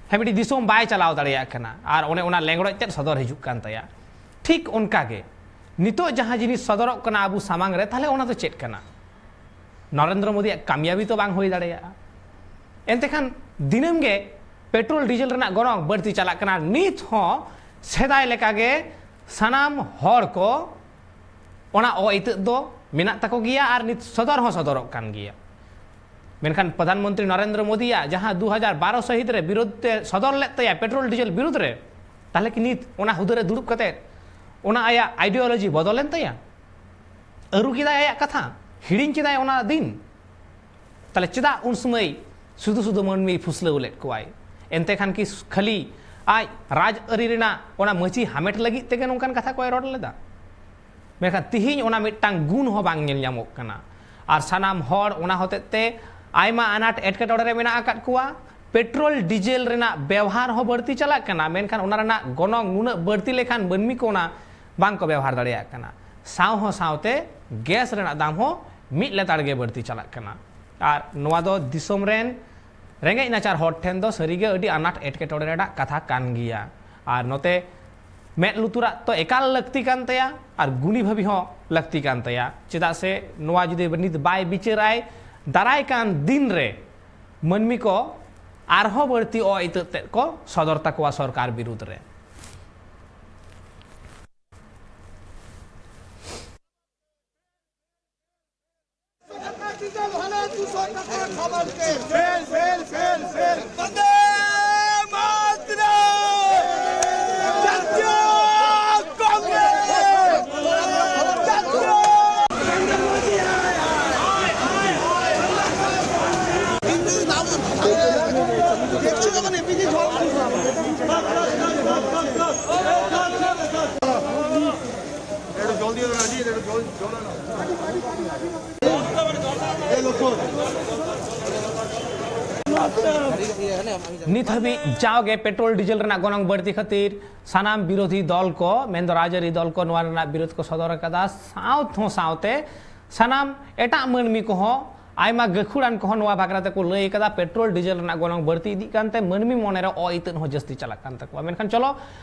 ᱦᱮᱸ, ᱢᱤᱫᱴᱤᱡ ᱫᱤᱥᱚᱢ ᱵᱟᱭ ᱪᱟᱞᱟᱣ ᱫᱟᱲᱮᱭᱟᱜ ᱠᱟᱱᱟ, ᱟᱨ ᱚᱱᱮ ᱚᱱᱟ ᱞᱮᱸᱜᱲᱚᱡ ᱛᱮᱫ ᱥᱚᱫᱚᱨ ᱦᱤᱡᱩᱜ ᱠᱟᱱ ᱛᱟᱭᱟ᱾ ᱴᱷᱤᱠ ᱚᱱᱠᱟ ᱜᱮ ᱱᱤᱛᱚᱜ ᱡᱟᱦᱟᱸ ᱡᱤᱱᱤᱥ ᱥᱚᱫᱚᱨᱚᱜ ᱠᱟᱱᱟ ᱟᱵᱚ ᱥᱟᱢᱟᱝ ᱨᱮ, ᱛᱟᱦᱞᱮ ᱚᱱᱟ ᱫᱚ ᱪᱮᱫ ᱠᱟᱱᱟ? ᱱᱚᱨᱮᱱᱫᱨᱚ ᱢᱳᱫᱤᱭᱟᱜ ᱠᱟᱢᱭᱟᱵᱤ ᱛᱚ ᱵᱟᱝ ᱦᱩᱭ ᱫᱟᱲᱮᱭᱟᱜᱼᱟ᱾ ᱮᱱᱛᱮ ᱠᱷᱟᱱ ᱫᱤᱱᱟᱹᱢ ᱜᱮ ᱯᱮᱴᱨᱳᱞ ᱰᱤᱡᱮᱞ ᱨᱮᱱᱟᱜ ᱜᱚᱱᱚᱝ ᱵᱟᱹᱲᱛᱤ ᱪᱟᱞᱟᱜ ᱠᱟᱱᱟ᱾ ᱱᱤᱛ ᱦᱚᱸ ᱥᱮᱫᱟᱭ ᱞᱮᱠᱟ ᱜᱮ ᱥᱟᱱᱟᱢ ᱦᱚᱲ ᱠᱚ ᱚᱱᱟ ᱚ ᱤᱛᱟᱹᱫ ᱫᱚ ᱢᱮᱱᱟᱜ ᱛᱟᱠᱚ ᱜᱮᱭᱟ ᱟᱨ ᱱᱤᱛ ᱥᱚᱫᱚᱨ ᱦᱚᱸ ᱥᱚᱫᱚᱨᱚᱜ ᱠᱟᱱ ᱜᱮᱭᱟ᱾ ᱢᱮᱱᱠᱷᱟᱱ ᱯᱨᱚᱫᱷᱟᱱ ᱢᱚᱱᱛᱨᱤ ᱱᱚᱨᱮᱱᱫᱨᱚ ᱢᱳᱫᱤᱭᱟᱜ ᱡᱟᱦᱟᱸ ᱫᱩ ᱦᱟᱡᱟᱨ ᱵᱟᱨᱚ ᱥᱟᱹᱦᱤᱛ ᱨᱮ ᱵᱤᱨᱳᱫᱷ ᱛᱮ ᱥᱚᱫᱚᱨ ᱞᱮᱫ ᱛᱟᱭᱟ ᱯᱮᱴᱨᱳᱞ ᱰᱤᱡᱮᱞ ᱵᱤᱨᱩᱫᱷ ᱨᱮ, ᱛᱟᱦᱞᱮ ᱠᱤ ᱱᱤᱛ ᱚᱱᱟ ᱦᱩᱫᱟᱹ ᱨᱮ ᱫᱩᱲᱩᱵ ᱠᱟᱛᱮ ᱚᱱᱟ ᱟᱭᱟᱜ ᱟᱭᱰᱤᱭᱳᱞᱚᱡᱤ ᱵᱚᱫᱚᱞᱮᱱ ᱛᱟᱭᱟ? ᱟᱹᱨᱩ ᱠᱮᱫᱟᱭ ᱟᱭᱟᱜ ᱠᱟᱛᱷᱟ, ᱦᱤᱲᱤᱧ ᱠᱮᱫᱟᱭ ᱚᱱᱟ ᱫᱤᱱ? ᱛᱟᱦᱞᱮ ᱪᱮᱫᱟᱜ ᱩᱱ ᱥᱚᱢᱚᱭ ᱥᱩᱫᱷᱩ ᱥᱩᱫᱷᱩ ᱢᱟᱹᱱᱢᱤ ᱯᱷᱩᱥᱞᱟᱹᱣ ᱞᱮᱫ ᱠᱚᱣᱟᱭ? ᱮᱱᱛᱮ ᱠᱷᱟᱱ ᱠᱤ ᱠᱷᱟᱹᱞᱤ ᱟᱡ ᱨᱟᱡᱽ ᱟᱹᱨᱤ ᱨᱮᱱᱟᱜ ᱚᱱᱟ ᱢᱟᱹᱪᱤ ᱦᱟᱢᱮᱴ ᱞᱟᱹᱜᱤᱫ ᱛᱮᱜᱮ ᱱᱚᱝᱠᱟᱱ ᱠᱟᱛᱷᱟ ᱠᱚᱭ ᱨᱚᱲ ᱞᱮᱫᱟ? ᱢᱮᱱᱠᱷᱟᱱ ᱛᱤᱦᱤᱧ ᱚᱱᱟ ᱢᱤᱫᱴᱟᱝ ᱜᱩᱱ ᱦᱚᱸ ᱵᱟᱝ ᱧᱮᱞ ᱧᱟᱢᱚᱜ ᱠᱟᱱᱟ᱾ ᱟᱨ ᱥᱟᱱᱟᱢ ᱦᱚᱲ ᱚᱱᱟ ᱦᱚᱛᱮᱡ ᱛᱮ ᱟᱭᱢᱟ ᱟᱱᱟᱴ ᱮᱴᱠᱮᱴᱚᱬᱮ ᱨᱮ ᱢᱮᱱᱟᱜ ᱟᱠᱟᱫ ᱠᱚᱣᱟ᱾ ᱯᱮᱴᱨᱳᱞ ᱰᱤᱡᱮᱞ ᱨᱮᱱᱟᱜ ᱵᱮᱣᱦᱟᱨ ᱦᱚᱸ ᱵᱟᱹᱲᱛᱤ ᱪᱟᱞᱟᱜ ᱠᱟᱱᱟ, ᱢᱮᱱᱠᱷᱟᱱ ᱚᱱᱟ ᱨᱮᱱᱟᱜ ᱜᱚᱱᱚᱝ ᱱᱩᱱᱟᱹᱜ ᱵᱟᱹᱲᱛᱤ ᱞᱮᱠᱷᱟᱱ ᱢᱟᱹᱱᱢᱤ ᱠᱚ ᱚᱱᱟ ᱵᱟᱝ ᱠᱚ ᱵᱮᱣᱦᱟᱨ ᱫᱟᱲᱮᱭᱟᱜ ᱠᱟᱱᱟ᱾ ᱥᱟᱶ ᱦᱚᱸ ᱥᱟᱶᱛᱮ ᱜᱮᱥ ᱨᱮᱱᱟᱜ ᱫᱟᱢ ᱦᱚᱸ ᱢᱤᱫ ᱞᱮᱛᱟᱲ ᱜᱮ ᱵᱟᱹᱲᱛᱤ ᱪᱟᱞᱟᱜ ᱠᱟᱱᱟ᱾ ᱟᱨ ᱱᱚᱣᱟ ᱫᱚ ᱫᱤᱥᱚᱢ ᱨᱮᱱ ᱨᱮᱸᱜᱮᱡ ᱱᱟᱪᱟᱨ ᱦᱚᱲ ᱴᱷᱮᱱ ᱫᱚ ᱥᱟᱹᱨᱤᱜᱮ ᱟᱹᱰᱤ ᱟᱱᱟᱴ ᱮᱴᱠᱮᱴᱚᱬᱮ ᱨᱮᱱᱟᱜ ᱠᱟᱛᱷᱟ ᱠᱟᱱ ᱜᱮᱭᱟ᱾ ᱟᱨ ᱱᱚᱛᱮ ᱢᱮᱫ ᱞᱩᱛᱩᱨᱟᱜ ᱛᱚ ᱮᱠᱟᱞ ᱞᱟᱹᱠᱛᱤ ᱠᱟᱱ ᱛᱟᱭᱟ ᱟᱨ ᱜᱩᱱᱤ ᱵᱷᱟᱹᱵᱤ ᱦᱚᱸ ᱞᱟᱹᱠᱛᱤ ᱠᱟᱱ ᱛᱟᱭᱟ᱾ ᱪᱮᱫᱟᱜ ᱥᱮ ᱱᱚᱣᱟ ᱡᱩᱫᱤ ᱱᱤᱛ ᱵᱟᱭ ᱵᱤᱪᱟᱹᱨᱟᱭ, ᱫᱟᱨᱟᱭ ᱠᱟᱱ ᱫᱤᱱ ᱨᱮ ᱢᱟᱹᱱᱢᱤ ᱠᱚ ᱟᱨᱦᱚᱸ ᱵᱟᱹᱲᱛᱤ ᱚ ᱤᱛᱟᱹᱫ ᱛᱮᱫ ᱠᱚ ᱥᱚᱫᱚᱨ ᱛᱟᱠᱚᱣᱟ ᱥᱚᱨᱠᱟᱨ ᱵᱤᱨᱩᱫᱽ ᱨᱮ᱾ ᱱᱤᱛ ᱦᱟᱹᱵᱤᱡ ᱡᱟᱣᱜᱮ ᱯᱮᱴᱨᱳᱞ ᱰᱤᱡᱮᱞ ᱨᱮᱱᱟᱜ ᱜᱚᱱᱚᱝ ᱵᱟᱹᱲᱛᱤ ᱠᱷᱟᱹᱛᱤᱨ ᱥᱟᱱᱟᱢ ᱵᱤᱨᱳᱫᱷᱤ ᱫᱚᱞ ᱠᱚ, ᱢᱮᱱᱫᱚ ᱨᱟᱡᱽᱟᱹᱨᱤ ᱫᱚᱞ ᱠᱚ ᱱᱚᱣᱟ ᱨᱮᱱᱟᱜ ᱵᱤᱨᱳᱫᱷ ᱠᱚ ᱥᱚᱫᱚᱨ ᱟᱠᱟᱫᱟ᱾ ᱥᱟᱶ ᱦᱚᱸ ᱥᱟᱶᱛᱮ ᱥᱟᱱᱟᱢ ᱮᱴᱟᱜ ᱢᱟᱹᱱᱢᱤ ᱠᱚᱦᱚᱸ ᱟᱭᱢᱟ ᱜᱟᱹᱠᱷᱩᱲᱟᱱ ᱠᱚᱦᱚᱸ ᱱᱚᱣᱟ ᱵᱟᱠᱷᱨᱟ ᱛᱮᱠᱚ ᱞᱟᱹᱭ ᱟᱠᱟᱫᱟ, ᱯᱮᱴᱨᱳᱞ ᱰᱤᱡᱮᱞ ᱨᱮᱱᱟᱜ ᱜᱚᱱᱚᱝ ᱵᱟᱹᱲᱛᱤ ᱤᱫᱤᱜ ᱠᱟᱱᱛᱮ ᱢᱟᱹᱱᱢᱤ ᱢᱚᱱᱮᱨᱮ ᱚ ᱤᱛᱟᱹᱫ ᱦᱚᱸ ᱡᱟᱹᱥᱛᱤ ᱪᱟᱞᱟᱜ ᱠᱟᱱ ᱛᱟᱠᱚᱣᱟ᱾ ᱢᱮᱱᱠᱷᱟᱱ ᱪᱚᱞᱚ,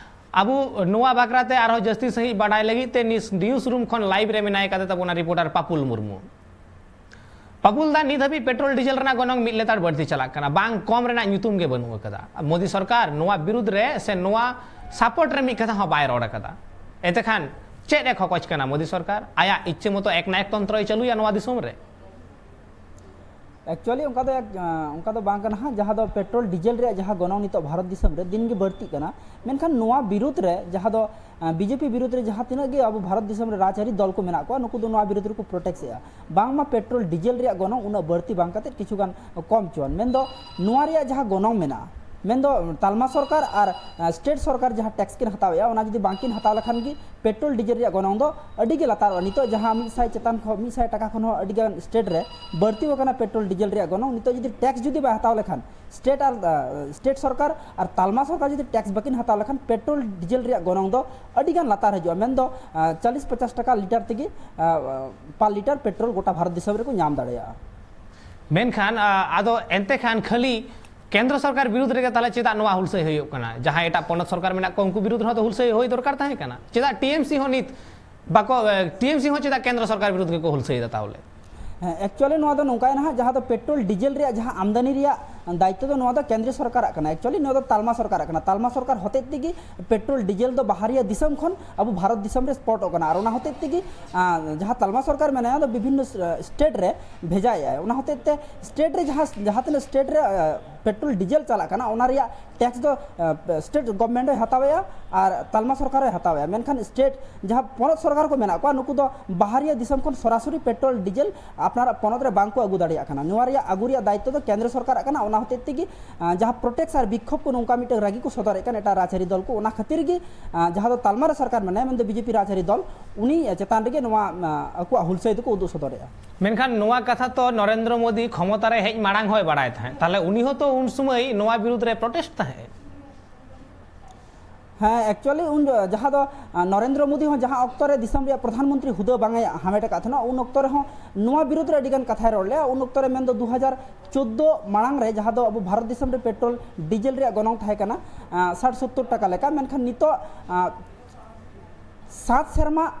ᱟᱵᱚ ᱱᱚᱣᱟ ᱵᱟᱠᱷᱨᱟ ᱛᱮ ᱟᱨᱦᱚᱸ ᱡᱟᱹᱥᱛᱤ ᱥᱟᱺᱦᱤᱡ ᱵᱟᱰᱟᱭ ᱞᱟᱹᱜᱤᱫ ᱛᱮ ᱱᱤᱭᱩᱡᱽ ᱨᱩᱢ ᱠᱷᱚᱱ ᱞᱟᱭᱤᱵᱷ ᱨᱮ ᱢᱮᱱᱟᱭ ᱠᱟᱫᱮ ᱛᱟᱵᱚᱱᱟ ᱨᱤᱯᱳᱨᱴᱟᱨ ᱯᱟᱯᱩᱞ ᱢᱩᱨᱢᱩ᱾ ᱯᱟᱯᱩᱞ ᱫᱟ, ᱱᱤᱛ ᱦᱟᱹᱵᱤᱡ ᱯᱮᱴᱨᱳᱞ ᱰᱤᱡᱮᱞ ᱨᱮᱱᱟᱜ ᱜᱚᱱᱚᱝ ᱢᱤᱫ ᱞᱮᱛᱟᱲ ᱵᱟᱹᱲᱛᱤ ᱪᱟᱞᱟᱜ ᱠᱟᱱᱟ, ᱵᱟᱝ ᱠᱚᱢ ᱨᱮᱱᱟᱜ ᱧᱩᱛᱩᱢ ᱜᱮ ᱵᱟᱹᱱᱩᱜ ᱟᱠᱟᱫᱟ᱾ ᱢᱳᱫᱤ ᱥᱚᱨᱠᱟᱨ ᱱᱚᱣᱟ ᱵᱤᱨᱩᱫᱽ ᱨᱮ ᱥᱮ ᱱᱚᱣᱟ ᱥᱟᱯᱳᱨᱴ ᱨᱮ ᱢᱤᱫ ᱠᱟᱛᱷᱟ ᱦᱚᱸ ᱵᱟᱭ ᱨᱚᱲ ᱟᱠᱟᱫᱟ᱾ ᱮᱱᱛᱮ ᱠᱷᱟᱱ ᱪᱮᱫ ᱮ ᱠᱷᱚᱠᱚᱡ ᱠᱟᱱᱟ ᱢᱳᱫᱤ ᱥᱚᱨᱠᱟᱨ? ᱟᱭᱟᱜ ᱤᱪᱪᱷᱟᱹ ᱢᱚᱛᱚ ᱮᱠᱱᱟᱭᱚᱠᱛᱚᱱᱛᱨᱚᱭ ᱪᱟᱹᱞᱩᱭᱟ ᱱᱚᱣᱟ ᱫᱤᱥᱚᱢ ᱨᱮ? ᱮᱠᱪᱩᱭᱮᱞᱤ ᱚᱱᱠᱟ ᱫᱚ ᱮᱠ-, ᱟᱸ, ᱚᱱᱠᱟ ᱫᱚ ᱵᱟᱝ ᱠᱟᱱᱟ ᱦᱟᱸᱜ, ᱡᱟᱦᱟᱸ ᱫᱚ ᱯᱮᱴᱨᱳᱞ ᱰᱤᱡᱮᱞ ᱨᱮᱭᱟᱜ ᱡᱟᱦᱟᱸ ᱜᱚᱱᱚᱝ ᱱᱤᱛᱚᱜ ᱵᱷᱟᱨᱚᱛ ᱫᱤᱥᱚᱢ ᱨᱮ ᱫᱤᱱ ᱜᱮ ᱵᱟᱹᱲᱛᱤᱜ ᱠᱟᱱᱟ, ᱢᱮᱱᱠᱷᱟᱱ ᱱᱚᱣᱟ ᱵᱤᱨᱩᱫᱽ ᱨᱮ ᱡᱟᱦᱟᱸ ᱫᱚ, ᱟᱸ, ᱵᱤᱡᱮᱯᱤ ᱵᱤᱨᱩᱫᱽ ᱨᱮ ᱡᱟᱦᱟᱸ ᱛᱤᱱᱟᱹᱜ ᱜᱮ ᱟᱵᱚ ᱵᱷᱟᱨᱚᱛ ᱫᱤᱥᱚᱢ ᱨᱮ ᱨᱟᱡᱽᱟᱹᱨᱤ ᱫᱚᱞ ᱠᱚ ᱢᱮᱱᱟᱜ ᱠᱚᱣᱟ, ᱱᱩᱠᱩ ᱫᱚ ᱱᱚᱣᱟ ᱵᱤᱨᱩᱫᱽ ᱨᱮᱠᱚ ᱯᱨᱚᱴᱮᱥᱴ ᱮᱜᱼᱟ᱾ ᱵᱟᱝᱢᱟ ᱯᱮᱴᱨᱳᱞ ᱰᱤᱡᱮᱞ ᱨᱮᱭᱟᱜ ᱜᱚᱱᱚᱝ ᱩᱱᱟᱹᱜ ᱵᱟᱹᱲᱛᱤ ᱵᱟᱝ ᱠᱟᱛᱮ ᱠᱤᱪᱷᱩ ᱜᱟᱱ ᱠᱚᱢ ᱦᱚᱪᱚᱣᱟᱱ, ᱢᱮᱱᱫᱚ ᱱᱚᱣᱟ ᱨᱮᱭᱟᱜ ᱡᱟᱦᱟᱸ ᱜᱚᱱᱚᱝ ᱢᱮᱱᱟᱜᱼᱟ, ᱢᱮᱱᱫᱚ ᱛᱟᱞᱢᱟ ᱥᱚᱨᱠᱟᱨ ᱟᱨ, ᱟᱸ, ᱥᱴᱮᱴ ᱥᱚᱨᱠᱟᱨ ᱡᱟᱦᱟᱸ ᱴᱮᱠᱥ ᱠᱤᱱ ᱦᱟᱛᱟᱣᱮᱫᱼᱟ, ᱚᱱᱟ ᱡᱩᱫᱤ ᱵᱟᱝᱠᱤᱱ ᱦᱟᱛᱟᱣ ᱞᱮᱠᱷᱟᱱ ᱜᱮ ᱯᱮᱴᱨᱳᱞ ᱰᱤᱡᱮᱞ ᱨᱮᱭᱟᱜ ᱜᱚᱱᱚᱝ ᱫᱚ ᱟᱹᱰᱤ ᱜᱮ ᱞᱟᱛᱟᱨᱚᱜᱼᱟ᱾ ᱱᱤᱛᱚᱜ ᱡᱟᱦᱟᱸ ᱢᱤᱫ ᱥᱟᱭ ᱪᱮᱛᱟᱱ ᱠᱷᱚᱱ, ᱢᱤᱫ ᱥᱟᱭ ᱴᱟᱠᱟ ᱠᱷᱚᱱ ᱦᱚᱸ ᱟᱹᱰᱤ ᱜᱟᱱ ᱥᱴᱮᱴ ᱨᱮ ᱵᱟᱹᱲᱛᱤ ᱟᱠᱟᱱᱟ ᱯᱮᱴᱨᱳᱞ ᱰᱤᱡᱮᱞ ᱨᱮᱭᱟᱜ ᱜᱚᱱᱚᱝ᱾ ᱱᱤᱛᱚᱜ ᱡᱩᱫᱤ ᱴᱮᱠᱥ ᱡᱩᱫᱤ ᱵᱟᱭ ᱦᱟᱛᱟᱣ ᱞᱮᱠᱷᱟᱱ, ᱥᱴᱮᱴ ᱟᱨ, ᱟᱸ, ᱥᱴᱮᱴ ᱥᱚᱨᱠᱟᱨ ᱟᱨ ᱛᱟᱞᱢᱟ ᱥᱚᱨᱠᱟᱨ ᱡᱩᱫᱤ ᱴᱮᱠᱥ ᱵᱟᱹᱠᱤᱱ ᱦᱟᱛᱟᱣ ᱞᱮᱠᱷᱟᱱ, ᱯᱮᱴᱨᱳᱞ ᱰᱤᱡᱮᱞ ᱨᱮᱭᱟᱜ ᱜᱚᱱᱚᱝ ᱫᱚ ᱟᱹᱰᱤ ᱜᱟᱱ ᱞᱟᱛᱟᱨ ᱦᱤᱡᱩᱜᱼᱟ᱾ ᱢᱮᱱᱫᱚ, ᱟᱸ, ᱪᱚᱞᱞᱤᱥ ᱯᱚᱧᱪᱟᱥ ᱴᱟᱠᱟ ᱞᱤᱴᱟᱨ ᱛᱮᱜᱮ, ᱟᱸ, ᱯᱟᱨ ᱞᱤᱴᱟᱨ ᱯᱮᱴᱨᱳᱞ ᱜᱚᱴᱟ ᱵᱷᱟᱨᱚᱛ ᱫᱤᱥᱚᱢ ᱨᱮᱠᱚ ᱧᱟᱢ ᱫᱟᱲᱮᱭᱟᱜᱼᱟ᱾ ᱢᱮᱱᱠᱷᱟᱱ, ᱟᱸ, ᱟᱫᱚ ᱮᱱᱛᱮ ᱠᱷᱟᱱ ᱠᱷᱟᱹᱞᱤ ᱠᱮᱱᱫᱨᱚ ᱥᱚᱨᱠᱟᱨ ᱵᱤᱨᱩᱫᱽ ᱨᱮᱜᱮ ᱛᱟᱦᱞᱮ ᱪᱮᱫᱟᱜ ᱱᱚᱣᱟ ᱦᱩᱞᱥᱟᱹᱭ ᱦᱩᱭᱩᱜ ᱠᱟᱱᱟ? ᱡᱟᱦᱟᱸ ᱮᱴᱟᱜ ᱯᱚᱱᱚᱛ ᱥᱚᱨᱠᱟᱨ ᱢᱮᱱᱟᱜ ᱠᱚᱣᱟ, ᱩᱱᱠᱩ ᱵᱤᱨᱩᱫᱽ ᱨᱮᱦᱚᱸ ᱛᱚ ᱦᱩᱞᱥᱟᱹᱭ ᱦᱩᱭ ᱫᱚᱨᱠᱟᱨ ᱛᱟᱦᱮᱸ ᱠᱟᱱᱟ᱾ ᱪᱮᱫᱟᱜ ᱴᱤ ᱮᱢ ᱥᱤ ᱦᱚᱸ ᱱᱤᱛ ᱵᱟᱠᱚ, ᱮ, ᱴᱤ ᱮᱢ ᱥᱤ ᱦᱚᱸ ᱪᱮᱫᱟᱜ ᱠᱮᱱᱫᱨᱚ ᱥᱚᱨᱠᱟᱨ ᱵᱤᱨᱩᱫᱽ ᱨᱮᱠᱚ ᱦᱩᱞᱥᱟᱹᱭ ᱮᱫᱟ ᱛᱟᱦᱚᱞᱮ? ᱦᱮᱸ, ᱮᱠᱪᱩᱭᱮᱞᱤ ᱱᱚᱣᱟ ᱫᱚ ᱱᱚᱝᱠᱟᱭᱮᱱᱟ ᱦᱟᱸᱜ, ᱡᱟᱦᱟᱸ ᱫᱚ ᱯᱮᱴᱨᱳᱞ ᱰᱤᱡᱮᱞ ᱨᱮᱭᱟᱜ ᱡᱟᱦᱟᱸ ᱟᱢᱫᱟᱱᱤ ᱨᱮᱭᱟᱜ ᱫᱟᱭᱤᱛᱛᱚ ᱫᱚ ᱱᱚᱣᱟ ᱫᱚ ᱠᱮᱱᱫᱨᱚ ᱥᱚᱨᱠᱟᱨᱟᱜ ᱠᱟᱱᱟ, ᱮᱠᱪᱩᱭᱮᱞᱤ ᱱᱚᱣᱟ ᱫᱚ ᱛᱟᱞᱢᱟ ᱥᱚᱨᱠᱟᱨᱟᱜ ᱠᱟᱱᱟ᱾ ᱛᱟᱞᱢᱟ ᱥᱚᱨᱠᱟᱨ ᱦᱚᱛᱮᱡ ᱛᱮᱜᱮ ᱯᱮᱴᱨᱳᱞ ᱰᱤᱡᱮᱞ ᱫᱚ ᱵᱟᱦᱟᱨᱤᱭᱟᱹ ᱫᱤᱥᱚᱢ ᱠᱷᱚᱱ ᱟᱵᱚ ᱵᱷᱟᱨᱚᱛ ᱫᱤᱥᱚᱢ ᱨᱮ ᱥᱯᱚᱴᱚᱜ ᱠᱟᱱᱟ, ᱟᱨ ᱚᱱᱟ ᱦᱚᱛᱮᱡ ᱛᱮᱜᱮ, ᱟᱸ, ᱡᱟᱦᱟᱸ ᱛᱟᱞᱢᱟ ᱥᱚᱨᱠᱟᱨ ᱢᱮᱱᱟᱭᱟ, ᱚᱱᱟ ᱫᱚ ᱵᱤᱵᱷᱤᱱᱱᱚ ᱥ-, ᱥᱴᱮᱴ ᱨᱮ ᱵᱷᱮᱡᱟᱭᱮᱫᱼᱟᱭ᱾ ᱚᱱᱟ ᱦᱚᱛᱮᱡ ᱛᱮ ᱥᱴᱮᱴ ᱨᱮ ᱡᱟᱦᱟᱸ, ᱡᱟᱦᱟᱸ ᱛᱤᱱᱟᱹᱜ ᱥᱴᱮᱴ ᱨᱮ, ᱟᱸ, ᱯᱮᱴᱨᱳᱞ ᱰᱤᱡᱮᱞ ᱪᱟᱞᱟᱜ ᱠᱟᱱᱟ, ᱚᱱᱟ ᱨᱮᱭᱟᱜ ᱴᱮᱠᱥ ᱫᱚ, ᱟᱸ, ᱥᱴᱮᱴ ᱜᱚᱵᱷᱢᱮᱱᱴ ᱦᱚᱸᱭ ᱦᱟᱛᱟᱣᱮᱫᱼᱟ ᱟᱨ ᱛᱟᱞᱢᱟ ᱥᱚᱨᱠᱟᱨ ᱦᱚᱸᱭ ᱦᱟᱛᱟᱣᱮᱫᱼᱟ᱾ ᱢᱮᱱᱠᱷᱟᱱ ᱥᱴᱮᱴ ᱡᱟᱦᱟᱸ ᱯᱚᱱᱚᱛ ᱥᱚᱨᱠᱟᱨ ᱠᱚ ᱢᱮᱱᱟᱜ ᱠᱚᱣᱟ, ᱱᱩᱠᱩ ᱫᱚ ᱵᱟᱦᱟᱨᱤᱭᱟᱹ ᱫᱤᱥᱚᱢ ᱠᱷᱚᱱ ᱥᱚᱨᱟᱥᱚᱨᱤ ᱯᱮᱴᱨᱳᱞ ᱰᱤᱡᱮᱞ ᱟᱯᱱᱟᱨᱟᱜ ᱯᱚᱱᱚᱛ ᱨᱮ ᱵᱟᱝ ᱠᱚ ᱟᱹᱜᱩ ᱫᱟᱲᱮᱭᱟᱜ ᱠᱟᱱᱟ᱾ ᱱᱚᱣᱟ ᱨᱮᱭᱟᱜ ᱟᱹᱜᱩ ᱨᱮᱭᱟᱜ ᱫᱟᱭᱤᱛᱛᱚ ᱫᱚ ᱠᱮᱱᱫᱨᱚ ᱥᱚᱨᱠᱟᱨᱟᱜ ᱠᱟᱱᱟ᱾ ᱚᱱᱟ ᱦᱚᱛᱮᱡ ᱛᱮᱜᱮ ᱟᱸ, ᱡᱟᱦᱟᱸ ᱯᱨᱚᱴᱮᱥᱴ ᱟᱨ ᱵᱤᱠᱠᱷᱳᱵ ᱠᱚ ᱱᱚᱝᱠᱟ ᱢᱤᱫᱴᱟᱝ ᱨᱟᱹᱜᱤ ᱠᱚ ᱥᱚᱫᱚᱨᱮᱫ ᱠᱟᱱ ᱮᱴᱟᱜ ᱨᱟᱡᱽᱟᱹᱨᱤ ᱫᱚᱞ ᱠᱚ, ᱚᱱᱟ ᱠᱷᱟᱹᱛᱤᱨ ᱜᱮ ᱟᱸ, ᱡᱟᱦᱟᱸ ᱫᱚ ᱛᱟᱞᱢᱟ ᱨᱮ ᱥᱚᱨᱠᱟᱨ ᱢᱮᱱᱟᱭᱟ, ᱢᱮᱱᱫᱚ ᱵᱤᱡᱮᱯᱤ ᱨᱟᱡᱽᱟᱹᱨᱤ ᱫᱚᱞ, ᱩᱱᱤ ᱪᱮᱛᱟᱱ ᱨᱮᱜᱮ ᱱᱚᱣᱟ ᱟᱸ, ᱟᱠᱚᱣᱟᱜ ᱦᱩᱞᱥᱟᱹᱭ ᱫᱚᱠᱚ ᱩᱫᱩᱜ ᱥᱚᱫᱚᱨᱮᱫᱼᱟ᱾ ᱢᱮᱱᱠᱷᱟᱱ ᱱᱚᱣᱟ ᱠᱟᱛᱷᱟ ᱛᱚ ᱱᱚᱨᱮᱱᱫᱨᱚ ᱢᱳᱫᱤ ᱠᱷᱚᱢᱚᱛᱟ ᱨᱮ ᱦᱮᱡ ᱢᱟᱲᱟᱝ ᱦᱚᱸᱭ ᱵᱟᱲᱟᱭ ᱛᱟᱦᱮᱸᱫ, ᱛᱟᱦᱞᱮ ᱩᱱᱤ ᱦᱚᱸᱛᱚ ᱩᱱ ᱥᱚᱢᱚᱭ ᱱᱚᱣᱟ ᱵᱤᱨᱩᱫᱽ ᱨᱮ ᱯᱨᱚᱴᱮᱥᱴ ᱛᱟᱦᱮᱸᱫ᱾ ᱦᱮᱸ, actually ᱩᱱ ᱡᱟᱦᱟᱸ ᱫᱚ ᱟᱸ, ᱱᱚᱨᱮᱱᱫᱨᱚ ᱢᱳᱫᱤ ᱦᱚᱸ ᱡᱟᱦᱟᱸ ᱚᱠᱛᱚ ᱨᱮ ᱫᱤᱥᱚᱢ ᱨᱮᱭᱟᱜ ᱯᱨᱚᱫᱷᱟᱱ ᱢᱚᱱᱛᱨᱤ ᱦᱩᱫᱟᱹ ᱵᱟᱝ ᱮ ᱦᱟᱢᱮᱴ ᱟᱠᱟᱫ ᱛᱟᱦᱮᱱᱟ, ᱩᱱ ᱚᱠᱛᱚ ᱨᱮᱦᱚᱸ ᱱᱚᱣᱟ ᱵᱤᱨᱩᱫᱽ ᱨᱮ ᱟᱹᱰᱤ ᱜᱟᱱ ᱠᱟᱛᱷᱟᱭ ᱨᱚᱲ ᱞᱮᱜᱼᱟ᱾ ᱩᱱ ᱚᱠᱛᱚ ᱨᱮ ᱢᱮᱱᱫᱚ ᱫᱩ ᱦᱟᱡᱟᱨ ᱪᱳᱫᱽᱫᱳ ᱢᱟᱲᱟᱝ ᱨᱮ ᱡᱟᱦᱟᱸ ᱫᱚ ᱟᱵᱚ ᱵᱷᱟᱨᱚᱛ ᱫᱤᱥᱚᱢ ᱨᱮ ᱯᱮᱴᱨᱳᱞ ᱰᱤᱡᱮᱞ ᱨᱮᱭᱟᱜ ᱜᱚᱱᱚᱝ ᱛᱟᱦᱮᱸ ᱠᱟᱱᱟ ᱟᱸ, ᱥᱟᱴ ᱥᱳᱛᱛᱳᱨ ᱴᱟᱠᱟ ᱞᱮᱠᱟ, ᱢᱮᱱᱠᱷᱟᱱ ᱱᱤᱛᱚᱜ ᱟᱸ, ᱥᱟᱛ ᱥᱮᱨᱢᱟ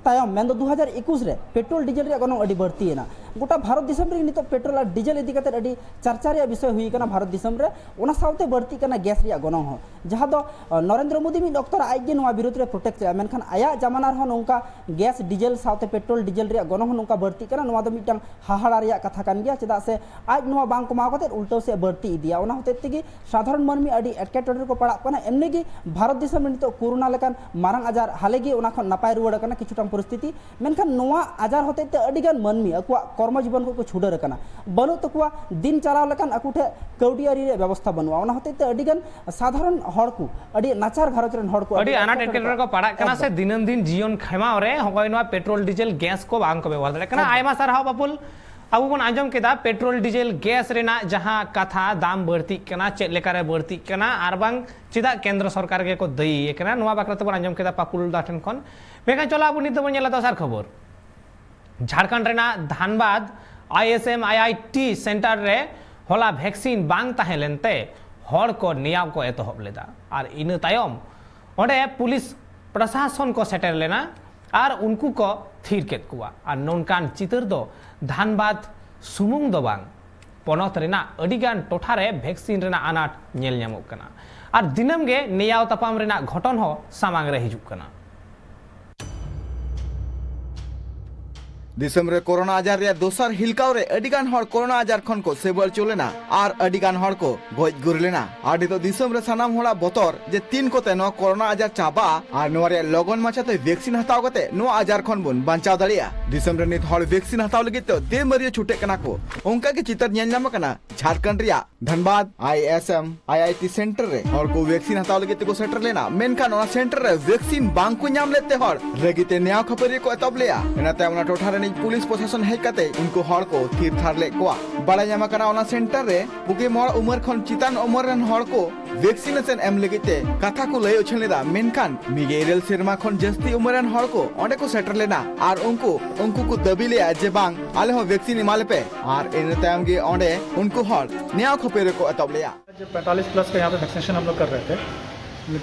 ᱛᱟᱭᱚᱢ, ᱢᱮᱱᱫᱚ ᱫᱩ ᱦᱟᱡᱟᱨ ᱮᱠᱩᱥ ᱨᱮ ᱯᱮᱴᱨᱳᱞ ᱰᱤᱡᱮᱞ ᱨᱮᱭᱟᱜ ᱜᱚᱱᱚᱝ ᱟᱹᱰᱤ ᱵᱟᱹᱲᱛᱤᱭᱮᱱᱟ᱾ ᱜᱚᱴᱟ ᱵᱷᱟᱨᱚᱛ ᱫᱤᱥᱚᱢ ᱨᱮᱜᱮ ᱱᱤᱛᱚᱜ ᱯᱮᱴᱨᱳᱞ ᱟᱨ ᱰᱤᱡᱮᱞ ᱤᱫᱤ ᱠᱟᱛᱮ ᱟᱹᱰᱤ ᱪᱟᱨᱪᱟ ᱨᱮᱭᱟᱜ ᱵᱤᱥᱚᱭ ᱦᱩᱭ ᱟᱠᱟᱱᱟ ᱵᱷᱟᱨᱚᱛ ᱫᱤᱥᱚᱢ ᱨᱮ᱾ ᱚᱱᱟ ᱥᱟᱶᱛᱮ ᱵᱟᱹᱲᱛᱤᱜ ᱠᱟᱱᱟ ᱜᱮᱥ ᱨᱮᱭᱟᱜ ᱜᱚᱱᱚᱝ ᱦᱚᱸ, ᱡᱟᱦᱟᱸ ᱫᱚ ᱟᱸ, ᱱᱚᱨᱮᱱᱫᱨᱚ ᱢᱳᱫᱤ ᱢᱤᱫ ᱚᱠᱛᱚ ᱨᱮ ᱟᱡ ᱜᱮ ᱱᱚᱣᱟ ᱵᱤᱨᱩᱫᱽ ᱨᱮ ᱯᱨᱚᱴᱮᱥᱴ ᱞᱮᱫᱼᱟ, ᱢᱮᱱᱠᱷᱟᱱ ᱟᱭᱟᱜ ᱡᱟᱢᱟᱱᱟ ᱨᱮᱦᱚᱸ ᱱᱚᱝᱠᱟ ᱜᱮᱥ ᱰᱤᱡᱮᱞ ᱥᱟᱶᱛᱮ ᱯᱮᱴᱨᱳᱞ ᱰᱤᱡᱮᱞ ᱨᱮᱭᱟᱜ ᱜᱚᱱᱚᱝ ᱦᱚᱸ ᱱᱚᱝᱠᱟ ᱵᱟᱹᱲᱛᱤᱜ ᱠᱟᱱᱟ᱾ ᱱᱚᱣᱟ ᱫᱚ ᱢᱤᱫᱴᱟᱝ ᱦᱟᱦᱟᱲᱟ ᱨᱮᱭᱟᱜ ᱠᱟᱛᱷᱟ ᱠᱟᱱ ᱜᱮᱭᱟ, ᱪᱮᱫᱟᱜ ᱥᱮ ᱟᱡ ᱱᱚᱣᱟ ᱵᱟᱝ ᱠᱚᱢᱟᱣ ᱠᱟᱛᱮ ᱩᱞᱴᱟᱹᱣ ᱥᱮᱫ ᱵᱟᱹᱲᱛᱤ ᱤᱫᱤᱭᱟ᱾ ᱚᱱᱟ ᱦᱚᱛᱮᱡ ᱛᱮᱜᱮ ᱥᱟᱫᱷᱟᱨᱚᱱ ᱢᱟᱹᱱᱢᱤ ᱟᱹᱰᱤ ᱮᱴᱠᱮᱴᱚᱬᱮ ᱨᱮᱠᱚ ᱯᱟᱲᱟᱜ ᱠᱟᱱᱟ᱾ ᱮᱢᱱᱤ ᱜᱮ ᱵᱷᱟᱨᱚᱛ ᱫᱤᱥᱚᱢ ᱨᱮ ᱱᱤᱛᱚᱜ ᱠᱳᱨᱳᱱᱟ ᱞᱮᱠᱟᱱ ᱢᱟᱨᱟᱝ ᱟᱡᱟᱨ ᱦᱟᱞᱮ ᱜᱮ ᱚᱱᱟ ᱠᱷᱚᱱ ᱱᱟᱯᱟᱭ ᱨᱩᱣᱟᱹᱲ ᱟᱠᱟᱱᱟ ᱠᱤᱪᱷᱩᱴᱟᱝ ᱯᱚᱨᱤᱥᱛᱷᱤᱛᱤ, ᱢᱮᱱᱠᱷᱟᱱ ᱱᱚᱣᱟ ᱟᱡᱟᱨ ᱦᱚᱛᱮᱡ ᱛᱮ ᱟᱹᱰᱤ ᱜᱟᱱ ᱢᱟᱹᱱᱢᱤ ᱟᱠᱚᱣᱟᱜ ᱠᱚᱨᱢᱚ ᱡᱤᱵᱚᱱ ᱠᱷᱚᱱ ᱠᱚ ᱪᱷᱩᱰᱟᱹᱨ ᱟᱠᱟᱱᱟ, ᱵᱟᱹᱱᱩᱜ ᱛᱟᱠᱚᱣᱟ ᱫᱤᱱ ᱪᱟᱞᱟᱣ ᱞᱮᱠᱟᱱ ᱟᱠᱚ ᱴᱷᱮᱱ ᱠᱟᱹᱣᱰᱤ ᱟᱹᱨᱤ ᱨᱮᱭᱟᱜ ᱵᱮᱵᱚᱥᱛᱷᱟ ᱵᱟᱹᱱᱩᱜᱼᱟ᱾ ᱚᱱᱟ ᱦᱚᱛᱮᱡ ᱛᱮ ᱟᱹᱰᱤ ᱜᱟᱱ ᱥᱟᱫᱷᱟᱨᱚᱱ ᱦᱚᱲ ᱠᱚ, ᱟᱹᱰᱤ ᱱᱟᱪᱟᱨ ᱜᱷᱟᱨᱚᱸᱡᱽ ᱨᱮᱱ ᱦᱚᱲ ᱠᱚ ᱟᱹᱰᱤ ᱟᱹᱰᱤ ᱟᱱᱟᱴ ᱮᱴᱠᱮᱴᱚᱬᱮ ᱮᱴᱠᱮᱴᱚᱬᱮ ᱠᱚ ᱯᱟᱲᱟᱜ ᱠᱟᱱᱟ ᱥᱮ ᱮᱠᱫᱚᱢ᱾ ᱫᱤᱱᱟᱹᱢ ᱫᱤᱱ ᱡᱤᱭᱚᱱ ᱠᱷᱮᱢᱟᱣ ᱨᱮ ᱦᱚᱸᱜᱼᱚᱭ ᱱᱚᱣᱟ ᱯᱮᱴᱨᱳᱞ ᱰᱤᱡᱮᱞ ᱜᱮᱥ ᱠᱚ ᱵᱟᱝ ᱠᱚ ᱵᱮᱵᱚᱦᱟᱨ ᱫᱟᱲᱮᱭᱟᱜ ᱠᱟᱱᱟ᱾ ᱮᱠᱫᱚᱢ᱾ ᱟᱭᱢᱟ ᱥᱟᱨᱦᱟᱣ ᱵᱟᱯᱩᱞ᱾ ᱟᱵᱚ ᱵᱚᱱ ᱟᱸᱡᱚᱢ ᱠᱮᱫᱟ ᱯᱮᱴᱨᱳᱞ ᱰᱤᱡᱮᱞ ᱜᱮᱥ ᱨᱮᱱᱟᱜ ᱡᱟᱦᱟᱸ ᱠᱟᱛᱷᱟ, ᱫᱟᱢ ᱵᱟᱹᱲᱛᱤᱜ ᱠᱟᱱᱟ, ᱪᱮᱫ ᱞᱮᱠᱟᱨᱮ ᱵᱟᱹᱲᱛᱤᱜ ᱠᱟᱱᱟ, ᱟᱨ ᱵᱟᱝ ᱪᱮᱫᱟᱜ ᱠᱮᱱᱫᱨᱚ ᱥᱚᱨᱠᱟᱨ ᱜᱮᱠᱚ ᱫᱟᱹᱭᱤ ᱠᱟᱱᱟ, ᱱᱚᱣᱟ ᱵᱟᱠᱷᱨᱟ ᱛᱮᱵᱚᱱ ᱟᱸᱡᱚᱢ ᱠᱮᱫᱟ ᱯᱟᱯᱩᱞ ᱫᱟ ᱴᱷᱮᱱ ᱠᱷᱚᱱ᱾ ᱢᱮᱱᱠᱷᱟᱱ ᱪᱚᱞᱚ ᱟᱵᱚ ᱱᱤᱛ ᱫᱚᱵᱚᱱ ᱧᱮᱞᱟ ᱫᱚᱥᱟᱨ ᱠᱷᱚᱵᱚᱨ᱾ ᱡᱷᱟᱲᱠᱷᱚᱸᱰ ᱨᱮᱱᱟᱜ Dhanbad I S M I I T centre ᱨᱮ ᱦᱚᱞᱟ ᱵᱷᱮᱠᱥᱤᱱ ᱵᱟᱝ ᱛᱟᱦᱮᱸ ᱞᱮᱱᱛᱮ ᱦᱚᱲ ᱠᱚ ᱱᱮᱭᱟᱣ ᱠᱚ ᱮᱛᱚᱦᱚᱵ ᱞᱮᱫᱟ, ᱟᱨ ᱤᱱᱟᱹ ᱛᱟᱭᱚᱢ ᱚᱸᱰᱮ ᱯᱩᱞᱤᱥ ᱯᱨᱚᱥᱟᱥᱚᱱ ᱠᱚ ᱥᱮᱴᱮᱨ ᱞᱮᱱᱟ ᱟᱨ ᱩᱱᱠᱩ ᱠᱚ ᱛᱷᱤᱨ ᱠᱮᱫ ᱠᱚᱣᱟ᱾ ᱟᱨ ᱱᱚᱝᱠᱟᱱ ᱪᱤᱛᱟᱹᱨ ᱫᱚ ᱫᱷᱟᱱᱵᱟᱫᱽ ᱥᱩᱢᱩᱝ ᱫᱚ ᱵᱟᱝ, ᱯᱚᱱᱚᱛ ᱨᱮᱱᱟᱜ ᱟᱹᱰᱤᱜᱟᱱ ᱴᱚᱴᱷᱟ ᱨᱮ ᱵᱷᱮᱠᱥᱤᱱ ᱨᱮᱱᱟᱜ ᱟᱱᱟᱴ ᱧᱮᱞ ᱧᱟᱢᱚᱜ ᱠᱟᱱᱟ᱾ ᱟᱨ ᱫᱤᱱᱟᱹᱢ ᱜᱮ ᱱᱮᱭᱟᱣ ᱛᱟᱯᱟᱢ ᱨᱮᱱᱟᱜ ᱜᱷᱚᱴᱚᱱ ᱦᱚᱸ ᱥᱟᱢᱟᱝ ᱨᱮ ᱦᱤᱡᱩᱜ ᱠᱟᱱᱟ᱾ ᱫᱤᱥᱚᱢ ᱨᱮ ᱠᱳᱨᱳᱱᱟ ᱟᱡᱟᱨ ᱨᱮᱭᱟᱜ ᱫᱚᱥᱟᱨ ᱦᱤᱞᱠᱟᱣ ᱨᱮ ᱟᱹᱰᱤ ᱜᱟᱱ ᱦᱚᱲ ᱠᱳᱨᱳᱱᱟ ᱟᱡᱟᱨ ᱠᱷᱚᱱ ᱠᱚ ᱥᱮᱵᱟ ᱦᱚᱪᱚ ᱞᱮᱱᱟ ᱟᱨ ᱟᱹᱰᱤ ᱜᱟᱱ ᱦᱚᱲ ᱠᱚ ᱜᱚᱡ ᱜᱩᱨ ᱞᱮᱱᱟ᱾ ᱟᱨ ᱱᱤᱛᱚᱜ ᱫᱤᱥᱚᱢ ᱨᱮ ᱥᱟᱱᱟᱢ ᱦᱚᱲᱟᱜ ᱵᱚᱛᱚᱨ ᱡᱮ ᱛᱤᱱ ᱠᱚᱛᱮ ᱱᱚᱣᱟ ᱠᱳᱨᱳᱱᱟ ᱟᱡᱟᱨ ᱪᱟᱵᱟᱜᱼᱟ ᱟᱨ ᱱᱚᱣᱟ ᱨᱮᱭᱟᱜ ᱞᱚᱜᱚᱱ ᱢᱟᱪᱷᱟᱛᱮ ᱵᱷᱮᱠᱥᱤᱱ ᱦᱟᱛᱟᱣ ᱠᱟᱛᱮ ᱱᱚᱣᱟ ᱟᱡᱟᱨ ᱠᱷᱚᱱ ᱵᱚᱱ ᱵᱟᱧᱪᱟᱣ ᱫᱟᱲᱮᱭᱟᱜᱼᱟ᱾ ᱫᱤᱥᱚᱢ ᱨᱮ ᱱᱤᱛ ᱦᱚᱲ ᱵᱷᱮᱠᱥᱤᱱ ᱦᱟᱛᱟᱣ ᱞᱟᱹᱜᱤᱫ ᱛᱮ ᱫᱮᱢᱟᱹᱨᱤᱭᱟᱹ ᱪᱷᱩᱴᱟᱹᱜ ᱠᱟᱱᱟ ᱠᱚ᱾ ᱚᱱᱠᱟ ᱜᱮ ᱪᱤᱛᱟᱹᱨ ᱧᱮᱞ ᱧᱟᱢ ᱟᱠᱟᱱᱟ ᱡᱷᱟᱲᱠᱷᱚᱸᱰ ᱨᱮᱭᱟᱜ ᱫᱷᱟᱱᱵᱟᱫ ᱟᱭ S M I I T centre ᱨᱮ ᱦᱚᱲ ᱠᱚ ᱵᱷᱮᱠᱥᱤᱱ ᱦᱟᱛᱟᱣ ᱞᱟᱹᱜᱤᱫ ᱛᱮᱠᱚ ᱥᱮᱴᱮᱨ ᱞᱮᱱᱟ, ᱢᱮᱱᱠᱷᱟᱱ ᱚᱱᱟ ᱥᱮᱱᱴᱟᱨ ᱨᱮ ᱵᱷᱮᱠᱥᱤᱱ ᱵᱟᱝ ᱠᱚ ᱧᱟᱢ ᱞᱮᱫ ᱛᱮ ᱦᱚᱲ ᱨᱟᱹᱜᱤ ᱛᱮ ᱱᱮᱭᱟᱣ ᱠᱷᱟᱹᱯᱟᱹᱨᱤ ᱠᱚ ᱮᱛᱚᱦᱚᱵ ᱞᱮᱫᱼᱟ᱾ ᱤᱱᱟᱹ ᱛᱟᱭᱚᱢ ᱚᱱᱟ ᱴᱚᱴᱷᱟ ᱨᱤᱱᱤᱡ ᱯᱩᱞᱤᱥ ᱯᱨᱚᱥᱟᱥᱚᱱ ᱦᱮᱡ ᱠᱟᱛᱮ ᱩᱱᱠᱩ ᱦᱚᱲ ᱠᱚ ᱛᱷᱤᱨ ᱛᱷᱟᱨ ᱞᱮᱫ ᱠᱚᱣᱟ᱾ ᱵᱟᱲᱟᱭ ᱧᱟᱢ ᱟᱠᱟᱱᱟ, ᱚᱱᱟ ᱥᱮᱱᱴᱟᱨ ᱨᱮ ᱯᱩᱜᱮ ᱢᱚᱬ ᱩᱢᱮᱨ ᱠᱷᱚᱱ ᱪᱮᱛᱟᱱ ᱩᱢᱮᱨ ᱨᱮᱱ ᱦᱚᱲ ᱠᱚ ᱵᱷᱮᱠᱥᱤᱱᱮᱥᱚᱱ ᱮᱢ ᱞᱟᱹᱜᱤᱫ ᱛᱮ ᱠᱟᱛᱷᱟ ᱠᱚ ᱞᱟᱹᱭ ᱩᱪᱷᱟᱹᱱ ᱞᱮᱫᱟ, ᱢᱮᱱᱠᱷᱟᱱ ᱢᱤᱫ ᱜᱮᱞ ᱤᱨᱟᱹᱞ ᱥᱮᱨᱢᱟ ᱠᱷᱚᱱ ᱡᱟᱹᱥᱛᱤ ᱩᱢᱮᱨ ᱨᱮᱱ ᱦᱚᱲ ᱠᱚ ᱚᱸᱰᱮ ᱠᱚ ᱥᱮᱴᱮᱨ ᱞᱮᱱᱟ ᱟᱨ ᱩᱱᱠᱩ, ᱩᱱᱠᱩ ᱠᱚ ᱫᱟᱹᱵᱤ ᱞᱮᱫᱼᱟ ᱡᱮ ᱵᱟᱝ, ᱟᱞᱮ ᱦᱚᱸ ᱵᱷᱮᱠᱥᱤᱱ ᱮᱢᱟ ᱞᱮᱯᱮ᱾ ᱟᱨ ᱤᱱᱟᱹ ᱛᱟᱭᱚᱢ ᱜᱮ ᱚᱸᱰᱮ ᱩᱱᱠᱩ ᱦᱚᱲ ᱱᱮᱭᱟᱣ ᱠᱷᱟᱹᱯᱟᱹᱨᱤ ᱠᱚ ᱮᱛᱚᱦᱚᱵ ᱞᱮᱫᱼᱟ᱾ जब पैंतालीस प्लस का यहाँ पे वैक्सीनेशन हम लोग कर रहे थे,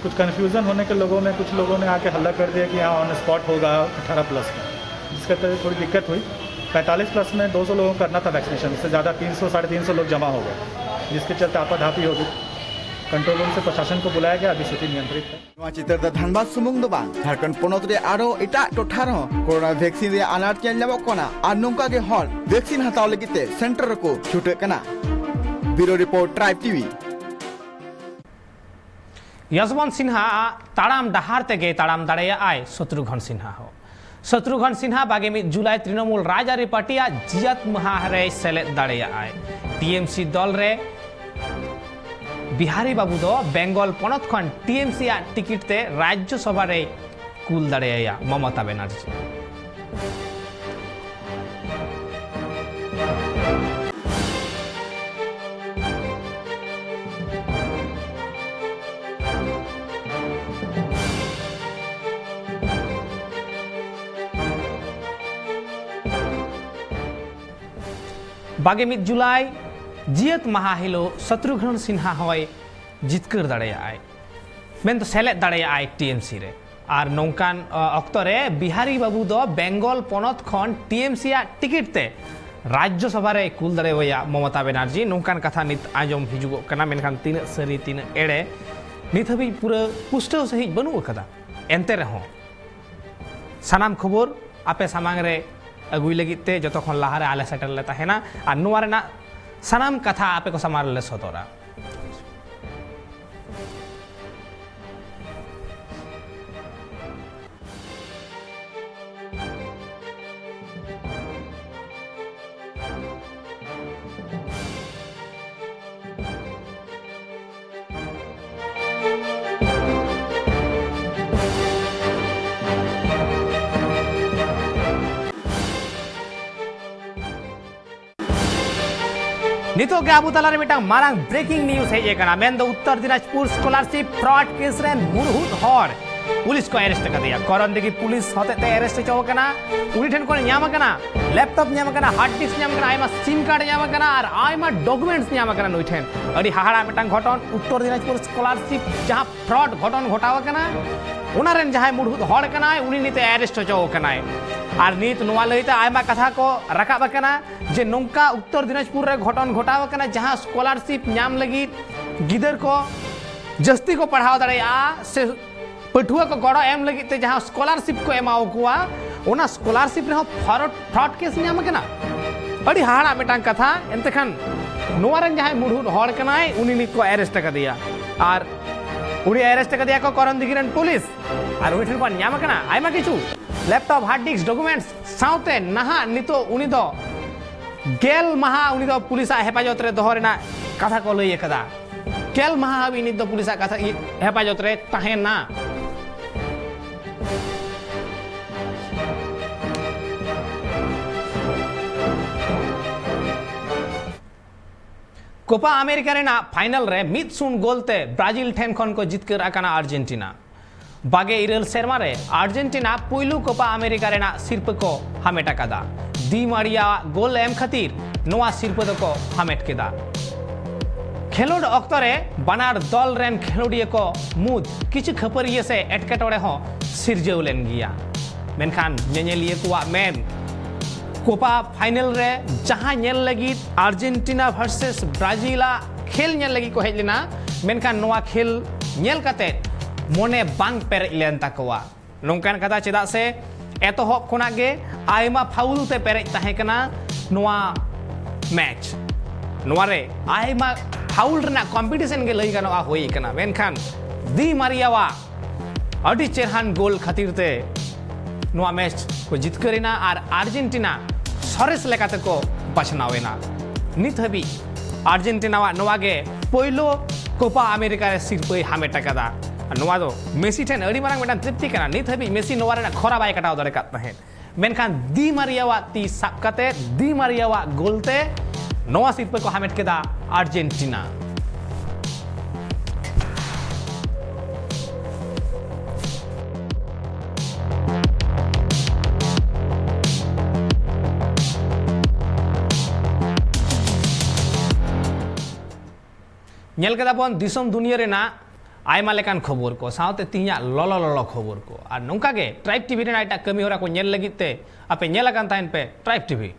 कुछ कन्फ्यूज़न होने के लोगों में कुछ लोगों ने आके हल्ला कर दिया कि यहाँ ऑन स्पॉट होगा अठारह प्लस का, जिसके तहत थोड़ी दिक्कत हुई। पैंतालीस प्लस में दो सौ लोगों को करना था वैक्सीनेशन, उससे ज़्यादा तीन सौ, साढ़े तीन सौ लोग जमा हो गए, जिसके चलते आपाधापी हो गई। कंट्रोल रूम से प्रशासन को बुलाया गया, अभी स्थिति नियंत्रित है। ᱱᱚᱣᱟ ᱪᱤᱛᱟᱹᱨ ᱫᱚ ᱫᱷᱟᱱᱵᱟᱫᱽ ᱥᱩᱢᱩᱝ ᱫᱚ ᱵᱟᱝ, ᱡᱷᱟᱲᱠᱷᱚᱸᱰ ᱯᱚᱱᱚᱛ ᱨᱮᱭᱟᱜ ᱟᱨᱚ ᱮᱴᱟᱜ ᱴᱚᱴᱷᱟ ᱨᱮᱦᱚᱸ ᱠᱳᱨᱳᱱᱟ ᱵᱷᱮᱠᱥᱤᱱ ᱨᱮᱭᱟᱜ ᱟᱱᱟᱴ ᱧᱮᱞ ᱧᱟᱢᱚᱜ ᱠᱟᱱᱟ ᱟᱨ ᱱᱚᱝᱠᱟ ᱜᱮ ᱦᱚᱲ ᱵᱷᱮᱠᱥᱤᱱ ᱦᱟᱛᱟᱣ ᱞᱟᱹᱜᱤᱫ ᱛᱮ ᱥᱮᱱᱴᱟᱨ ᱨᱮᱠᱚ ᱪᱷᱩᱴᱟᱹᱜ ᱠᱟᱱᱟ᱾ ᱵᱤᱭᱩᱨᱳ ᱨᱤᱯᱳᱨᱴ, ᱴᱨᱟᱭᱤᱵᱽ ᱴᱤᱵᱷᱤ᱾ ᱭᱚᱥᱵᱚᱱᱛ ᱥᱤᱱᱦᱟ ᱟᱜ ᱛᱟᱲᱟᱢ ᱰᱟᱦᱟᱨ ᱛᱮᱜᱮ ᱛᱟᱲᱟᱢ ᱫᱟᱲᱮᱭᱟᱜᱼᱟᱭ ᱥᱚᱛᱨᱩᱜᱷᱚᱱ ᱥᱤᱱᱦᱟ ᱦᱚᱸ᱾ ᱥᱚᱛᱨᱩᱜᱷᱚᱱ ᱥᱤᱱᱦᱟ ᱵᱟᱜᱮ ᱢᱤᱫ ᱡᱩᱞᱟᱭ ᱛᱨᱤᱱᱚᱢᱩᱞ ᱨᱟᱡᱽᱟᱹᱨᱤ ᱯᱟᱨᱴᱤᱭᱟᱜ ᱡᱤᱭᱟᱹᱛ ᱢᱟᱦᱟ ᱨᱮᱭ ᱥᱮᱞᱮᱫ ᱫᱟᱲᱮᱭᱟᱜᱼᱟᱭ᱾ ᱴᱤ ᱮᱢ ᱥᱤ ᱫᱚᱞ ᱨᱮ ᱵᱤᱦᱟᱨᱤ ᱵᱟᱹᱵᱩ ᱫᱚ ᱵᱮᱝᱜᱚᱞ ᱯᱚᱱᱚᱛ ᱠᱷᱚᱱ ᱴᱤ ᱮᱢ ᱥᱤ ᱟᱜ ᱴᱤᱠᱤᱴ ᱛᱮ ᱨᱟᱡᱽᱡᱚ ᱥᱚᱵᱷᱟ ᱨᱮᱭ ᱠᱩᱞ ᱫᱟᱲᱮᱭᱟᱭᱟ ᱢᱚᱢᱚᱛᱟ ᱵᱮᱱᱟᱨᱡᱤ᱾ ᱵᱟᱜᱮ ᱢᱤᱫ ᱡᱩᱞᱟᱭ ᱡᱤᱭᱟᱹᱛ ᱢᱟᱦᱟ ᱦᱤᱞᱳᱜ ᱥᱚᱛᱨᱩᱜᱷᱱ ᱥᱤᱱᱦᱟ ᱦᱚᱸᱭ ᱡᱤᱛᱠᱟᱹᱨ ᱫᱟᱲᱮᱭᱟᱜᱼᱟᱭ, ᱢᱮᱱᱫᱚ ᱥᱮᱞᱮᱫ ᱫᱟᱲᱮᱭᱟᱜᱼᱟᱭ ᱴᱤ ᱮᱢ ᱥᱤ ᱨᱮ᱾ ᱟᱨ ᱱᱚᱝᱠᱟᱱ, ᱚ, ᱚᱠᱛᱚ ᱨᱮ ᱵᱤᱦᱟᱨᱤ ᱵᱟᱹᱵᱩ ᱫᱚ ᱵᱮᱝᱜᱚᱞ ᱯᱚᱱᱚᱛ ᱠᱷᱚᱱ ᱴᱤ ᱮᱢ ᱥᱤ ᱟᱜ ᱴᱤᱠᱤᱴ ᱛᱮ ᱨᱟᱡᱽᱡᱚ ᱥᱚᱵᱷᱟ ᱨᱮᱭ ᱠᱩᱞ ᱫᱟᱲᱮᱣᱟᱭᱟ ᱢᱚᱢᱚᱛᱟ ᱵᱮᱱᱟᱨᱡᱤ, ᱱᱚᱝᱠᱟᱱ ᱠᱟᱛᱷᱟ ᱱᱤᱛ ᱟᱸᱡᱚᱢ ᱦᱤᱡᱩᱜᱚᱜ ᱠᱟᱱᱟ᱾ ᱢᱮᱱᱠᱷᱟᱱ ᱛᱤᱱᱟᱹᱜ ᱥᱟᱹᱨᱤ, ᱛᱤᱱᱟᱹᱜ ᱮᱲᱮ, ᱱᱤᱛ ᱦᱟᱹᱵᱤᱡ ᱯᱩᱨᱟᱹ ᱯᱩᱥᱴᱟᱹᱣ ᱥᱟᱺᱦᱤᱡ ᱵᱟᱹᱱᱩᱜ ᱟᱠᱟᱫᱟ᱾ ᱮᱱᱛᱮ ᱨᱮᱦᱚᱸ ᱥᱟᱱᱟᱢ ᱠᱷᱚᱵᱚᱨ ᱟᱯᱮ ᱥᱟᱢᱟᱝ ᱨᱮ ᱟᱹᱜᱩᱭ ᱞᱟᱹᱜᱤᱫ ᱛᱮ ᱡᱚᱛᱚ ᱠᱷᱚᱱ ᱞᱟᱦᱟ ᱨᱮ ᱟᱞᱮ ᱥᱮᱴᱮᱨ ᱞᱮ ᱛᱟᱦᱮᱱᱟ ᱟᱨ ᱱᱚᱣᱟ ᱨᱮᱱᱟᱜ ᱥᱟᱱᱟᱢ ᱠᱟᱛᱷᱟ ᱟᱯᱮ ᱠᱚ ᱥᱟᱢᱟᱝ ᱨᱮᱞᱮ ᱥᱚᱫᱚᱨᱟ᱾ ᱱᱤᱛᱚᱜ ᱜᱮ ᱟᱵᱚ ᱛᱟᱞᱟᱨᱮ ᱢᱤᱫᱴᱟᱝ ᱢᱟᱨᱟᱝ breaking news ᱦᱮᱡ ᱟᱠᱟᱱᱟ, ᱢᱮᱱᱫᱚ ᱩᱛᱛᱚᱨ ᱫᱤᱱᱟᱡᱽᱯᱩᱨ scholarship fraud case ᱨᱮᱱ ᱢᱩᱲᱦᱩᱫ ᱦᱚᱲ ᱯᱩᱞᱤᱥ ᱠᱚ arrest ᱟᱠᱟᱫᱮᱭᱟ᱾ ᱠᱚᱨᱚᱱᱫᱤᱜᱷᱤ ᱯᱩᱞᱤᱥ ᱦᱚᱛᱮᱛᱮ arrest ᱦᱚᱪᱚ ᱟᱠᱟᱱᱟ᱾ ᱩᱱᱤ ᱴᱷᱮᱱ ᱠᱷᱚᱱ ᱧᱟᱢ ᱟᱠᱟᱱᱟ laptop, ᱧᱟᱢ ᱟᱠᱟᱱᱟ hard disk, ᱧᱟᱢ ᱟᱠᱟᱱᱟ ᱟᱭᱢᱟ SIM card, ᱧᱟᱢ ᱟᱠᱟᱱᱟ ᱟᱨ ᱟᱭᱢᱟ documents ᱧᱟᱢ ᱟᱠᱟᱱᱟ ᱱᱩᱭ ᱴᱷᱮᱱ᱾ ᱟᱹᱰᱤ ᱦᱟᱦᱟᱲᱟ ᱢᱤᱫᱴᱟᱝ ᱜᱷᱚᱴᱚᱱ, ᱩᱛᱛᱚᱨ ᱫᱤᱱᱟᱡᱽᱯᱩᱨ scholarship ᱡᱟᱦᱟᱸ fraud ᱜᱷᱚᱴᱚᱱ ᱜᱷᱚᱴᱟᱣ ᱟᱠᱟᱱᱟ, ᱚᱱᱟ ᱨᱮᱱ ᱡᱟᱦᱟᱸᱭ ᱢᱩᱲᱦᱩᱫ ᱦᱚᱲ ᱠᱟᱱᱟᱭ, ᱩᱱᱤ ᱱᱤᱛ arrest ᱦᱚᱪᱚ ᱟᱠᱟᱱᱟᱭ᱾ ᱟᱨ ᱱᱤᱛ ᱱᱚᱣᱟ ᱞᱟᱹᱭᱛᱮ ᱟᱭᱢᱟ ᱠᱟᱛᱷᱟ ᱠᱚ ᱨᱟᱠᱟᱵ ᱟᱠᱟᱱᱟ ᱡᱮ ᱱᱚᱝᱠᱟ ᱩᱛᱛᱚᱨ ᱫᱤᱱᱟᱡᱽᱯᱩᱨ ᱨᱮ ᱜᱷᱚᱴᱚᱱ ᱜᱷᱚᱴᱟᱣ ᱟᱠᱟᱱᱟ, ᱡᱟᱦᱟᱸ scholarship ᱧᱟᱢ ᱞᱟᱹᱜᱤᱫ ᱜᱤᱫᱟᱹᱨ ᱠᱚ ᱡᱟᱹᱥᱛᱤ ᱠᱚ ᱯᱟᱲᱦᱟᱣ ᱫᱟᱲᱮᱭᱟᱜᱼᱟ ᱥᱮ ᱯᱟᱹᱴᱷᱩᱣᱟᱹ ᱠᱚ ᱜᱚᱲᱚ ᱮᱢ ᱞᱟᱹᱜᱤᱫ ᱛᱮ ᱡᱟᱦᱟᱸ scholarship ᱠᱚ ᱮᱢᱟ ᱠᱚᱣᱟ, ᱚᱱᱟ scholarship ᱨᱮᱦᱚᱸ fraud, fraud case ᱧᱟᱢ ᱟᱠᱟᱱᱟ᱾ ᱟᱹᱰᱤ ᱦᱟᱦᱟᱲᱟᱜ ᱢᱤᱫᱴᱟᱝ ᱠᱟᱛᱷᱟ᱾ ᱮᱱᱛᱮ ᱠᱷᱟᱱ ᱱᱚᱣᱟ ᱨᱮᱱ ᱡᱟᱦᱟᱸᱭ ᱢᱩᱲᱦᱩᱫ ᱦᱚᱲ ᱠᱟᱱᱟᱭ, ᱩᱱᱤ ᱱᱤᱛ ᱠᱚ arrest ᱟᱠᱟᱫᱮᱭᱟ᱾ ᱟᱨ ᱩᱱᱤ arrest ᱟᱠᱟᱫᱮᱭᱟ ᱠᱚ ᱠᱚᱨᱚᱱᱫᱤᱜᱷᱤ ᱨᱮᱱ ᱯᱩᱞᱤᱥ᱾ ᱟᱨ ᱩᱱᱤ ᱴᱷᱮᱱ ᱠᱷᱚᱱ ᱧᱟᱢ ᱟᱠᱟᱱᱟ ᱟᱭᱢᱟ ᱠᱤᱪᱷᱩ, laptop, hard disk, documents ᱥᱟᱶᱛᱮ ᱱᱟᱦᱟᱜ ᱱᱤᱛᱚᱜ ᱩᱱᱤ ᱫᱚ ᱜᱮᱞ ᱢᱟᱦᱟ ᱩᱱᱤ ᱫᱚ ᱯᱩᱞᱤᱥᱟᱜ ᱦᱮᱯᱟᱡᱚᱛ ᱨᱮ ᱫᱚᱦᱚ ᱨᱮᱱᱟᱜ ᱠᱟᱛᱷᱟ ᱠᱚ ᱞᱟᱹᱭ ᱟᱠᱟᱫᱟ᱾ ᱜᱮᱞ ᱢᱟᱦᱟ ᱦᱟᱹᱵᱤᱡ ᱱᱤᱛ ᱫᱚ ᱯᱩᱞᱤᱥᱟᱜ ᱠᱟᱛᱷᱟ, ᱦᱮᱯᱟᱡᱚᱛ ᱨᱮ ᱛᱟᱦᱮᱱᱟ᱾ ᱠᱳᱯᱟ ᱟᱢᱮᱨᱤᱠᱟ ᱨᱮᱱᱟᱜ final ᱨᱮ ᱢᱤᱫ ᱥᱩᱱ ᱜᱳᱞ ᱛᱮ ᱵᱨᱟᱡᱤᱞ ᱴᱷᱮᱱ ᱠᱷᱚᱱ ᱠᱚ ᱡᱤᱛᱠᱟᱹᱨ ᱟᱠᱟᱱᱟ ᱟᱨᱡᱮᱱᱴᱤᱱᱟ᱾ ᱵᱟᱜᱮ ᱤᱨᱟᱹᱞ ᱥᱮᱨᱢᱟ ᱨᱮ ᱟᱨᱡᱮᱱᱴᱤᱱᱟ ᱯᱩᱭᱞᱩ ᱠᱳᱯᱟ ᱟᱢᱮᱨᱤᱠᱟ ᱨᱮᱱᱟᱜ ᱥᱤᱨᱯᱟᱹ ᱠᱚ ᱦᱟᱢᱮᱴ ᱟᱠᱟᱫᱟ᱾ ᱫᱤ ᱢᱟᱨᱤᱭᱟ ᱜᱳᱞ ᱮᱢ ᱠᱷᱟᱹᱛᱤᱨ ᱱᱚᱣᱟ ᱥᱤᱨᱯᱟᱹ ᱫᱚᱠᱚ ᱦᱟᱢᱮᱴ ᱠᱮᱫᱟ᱾ ᱠᱷᱮᱞᱳᱰ ᱚᱠᱛᱚ ᱨᱮ ᱵᱟᱱᱟᱨ ᱫᱚᱞ ᱨᱮᱱ ᱠᱷᱮᱞᱳᱰᱤᱭᱟᱹ ᱠᱚ ᱢᱩᱫᱽ ᱠᱤᱪᱷᱩ ᱠᱷᱟᱹᱯᱟᱹᱨᱤᱭᱟᱹ ᱥᱮ ᱮᱴᱠᱮᱴᱚᱬᱮ ᱦᱚᱸ ᱥᱤᱨᱡᱟᱹᱣ ᱞᱮᱱ ᱜᱮᱭᱟ, ᱢᱮᱱᱠᱷᱟᱱ ᱧᱮᱧᱮᱞᱤᱭᱟᱹ ᱠᱚᱣᱟᱜ ᱢᱮᱫ ᱠᱳᱯᱟ final ᱨᱮ ᱡᱟᱦᱟᱸ ᱧᱮᱞ ᱞᱟᱹᱜᱤᱫ ᱟᱨᱡᱮᱱᱴᱤᱱᱟ versus ᱵᱨᱟᱡᱤᱞ ᱟᱜ ᱠᱷᱮᱞ ᱧᱮᱞ ᱞᱟᱹᱜᱤᱫ ᱠᱚ ᱦᱮᱡ ᱞᱮᱱᱟ, ᱢᱮᱱᱠᱷᱟᱱ ᱱᱚᱣᱟ ᱠᱷᱮᱞ ᱧᱮᱞ ᱠᱟᱛᱮ ᱢᱚᱱᱮ ᱵᱟᱝ ᱯᱮᱨᱮᱡ ᱞᱮᱱ ᱛᱟᱠᱚᱣᱟ᱾ ᱱᱚᱝᱠᱟᱱ ᱠᱟᱛᱷᱟ ᱪᱮᱫᱟᱜ ᱥᱮ ᱮᱛᱚᱦᱚᱵ ᱠᱷᱚᱱᱟᱜ ᱜᱮ ᱟᱭᱢᱟ ᱯᱷᱟᱣᱩᱞ ᱛᱮ ᱯᱮᱨᱮᱡ ᱛᱟᱦᱮᱸ ᱠᱟᱱᱟ ᱱᱚᱣᱟ ᱢᱮᱪ᱾ ᱱᱚᱣᱟ ᱨᱮ ᱟᱭᱢᱟ ᱯᱷᱟᱣᱩᱞ ᱨᱮᱱᱟᱜ ᱠᱚᱢᱯᱤᱴᱤᱥᱚᱱ ᱜᱮ ᱞᱟᱹᱭ ᱜᱟᱱᱚᱜᱼᱟ ᱦᱩᱭ ᱠᱟᱱᱟ, ᱢᱮᱱᱠᱷᱟᱱ ᱫᱤ ᱢᱟᱨᱤᱭᱟᱣᱟᱜ ᱟᱹᱰᱤ ᱪᱮᱨᱦᱟᱱ ᱜᱳᱞ ᱠᱷᱟᱹᱛᱤᱨ ᱛᱮ ᱱᱚᱣᱟ ᱢᱮᱪ ᱠᱚ ᱡᱤᱛᱠᱟᱹᱨ ᱮᱱᱟ ᱟᱨ ᱟᱨᱡᱮᱱᱴᱤᱱᱟ ᱥᱚᱨᱮᱥ ᱞᱮᱠᱟᱛᱮ ᱠᱚ ᱵᱟᱪᱷᱱᱟᱣ ᱮᱱᱟ᱾ ᱱᱤᱛ ᱦᱟᱹᱵᱤᱡ ᱟᱨᱡᱮᱱᱴᱤᱱᱟᱣᱟᱜ ᱱᱚᱣᱟ ᱜᱮ ᱯᱳᱭᱞᱳ ᱠᱳᱯᱟ ᱟᱢᱮᱨᱤᱠᱟ ᱨᱮ ᱥᱤᱨᱯᱟᱹᱭ ᱦᱟᱢᱮᱴ ᱟᱠᱟᱫᱟ᱾ ᱱᱚᱣᱟ ᱫᱚ ᱢᱮᱥᱤ ᱴᱷᱮᱱ ᱟᱹᱰᱤ ᱢᱟᱨᱟᱝ ᱢᱤᱫᱴᱟᱝ ᱛᱨᱤᱯᱛᱤ ᱠᱟᱱᱟ᱾ ᱱᱤᱛ ᱦᱟᱹᱵᱤᱡ ᱢᱮᱥᱤ ᱱᱚᱣᱟ ᱨᱮᱱᱟᱜ ᱠᱷᱚᱨᱟ ᱵᱟᱭ ᱠᱟᱴᱟᱣ ᱫᱟᱲᱮ ᱠᱟᱫ ᱛᱟᱦᱮᱸᱫ, ᱢᱮᱱᱠᱷᱟᱱ ᱫᱤ ᱢᱟᱨᱤᱭᱟᱣᱟᱜ ᱛᱤ ᱥᱟᱵ ᱠᱟᱛᱮ ᱫᱤ ᱢᱟᱨᱤᱭᱟᱣᱟᱜ ᱜᱳᱞ ᱛᱮ ᱱᱚᱣᱟ ᱥᱤᱨᱯᱟᱹ ᱠᱚ ᱦᱟᱢᱮᱴ ᱠᱮᱫᱟ ᱟᱨᱡᱮᱱᱴᱤᱱᱟ᱾ ᱧᱮᱞ ᱠᱮᱫᱟ ᱵᱚᱱ ᱫᱤᱥᱚᱢ ᱫᱩᱱᱤᱭᱟᱹ ᱨᱮᱱᱟᱜ ᱟᱭᱢᱟ ᱞᱮᱠᱟᱱ ᱠᱷᱚᱵᱚᱨ ᱠᱚ ᱥᱟᱶᱛᱮ ᱛᱤᱦᱤᱧᱟᱜ ᱞᱚᱞᱚ ᱞᱚᱞᱚ ᱠᱷᱚᱵᱚᱨ ᱠᱚ᱾ ᱟᱨ ᱱᱚᱝᱠᱟ ᱜᱮ ᱴᱨᱟᱭᱤᱵᱽ ᱴᱤᱵᱷᱤ ᱨᱮᱱᱟᱜ ᱮᱴᱟᱜ ᱠᱟᱹᱢᱤ ᱦᱚᱨᱟ ᱠᱚ ᱧᱮᱞ ᱞᱟᱹᱜᱤᱫ ᱛᱮ ᱟᱯᱮ ᱧᱮᱞ ᱟᱠᱟᱱ ᱛᱟᱦᱮᱱ ᱯᱮ ᱴᱨᱟᱭᱤᱵᱽ ᱴᱤᱵᱷᱤ᱾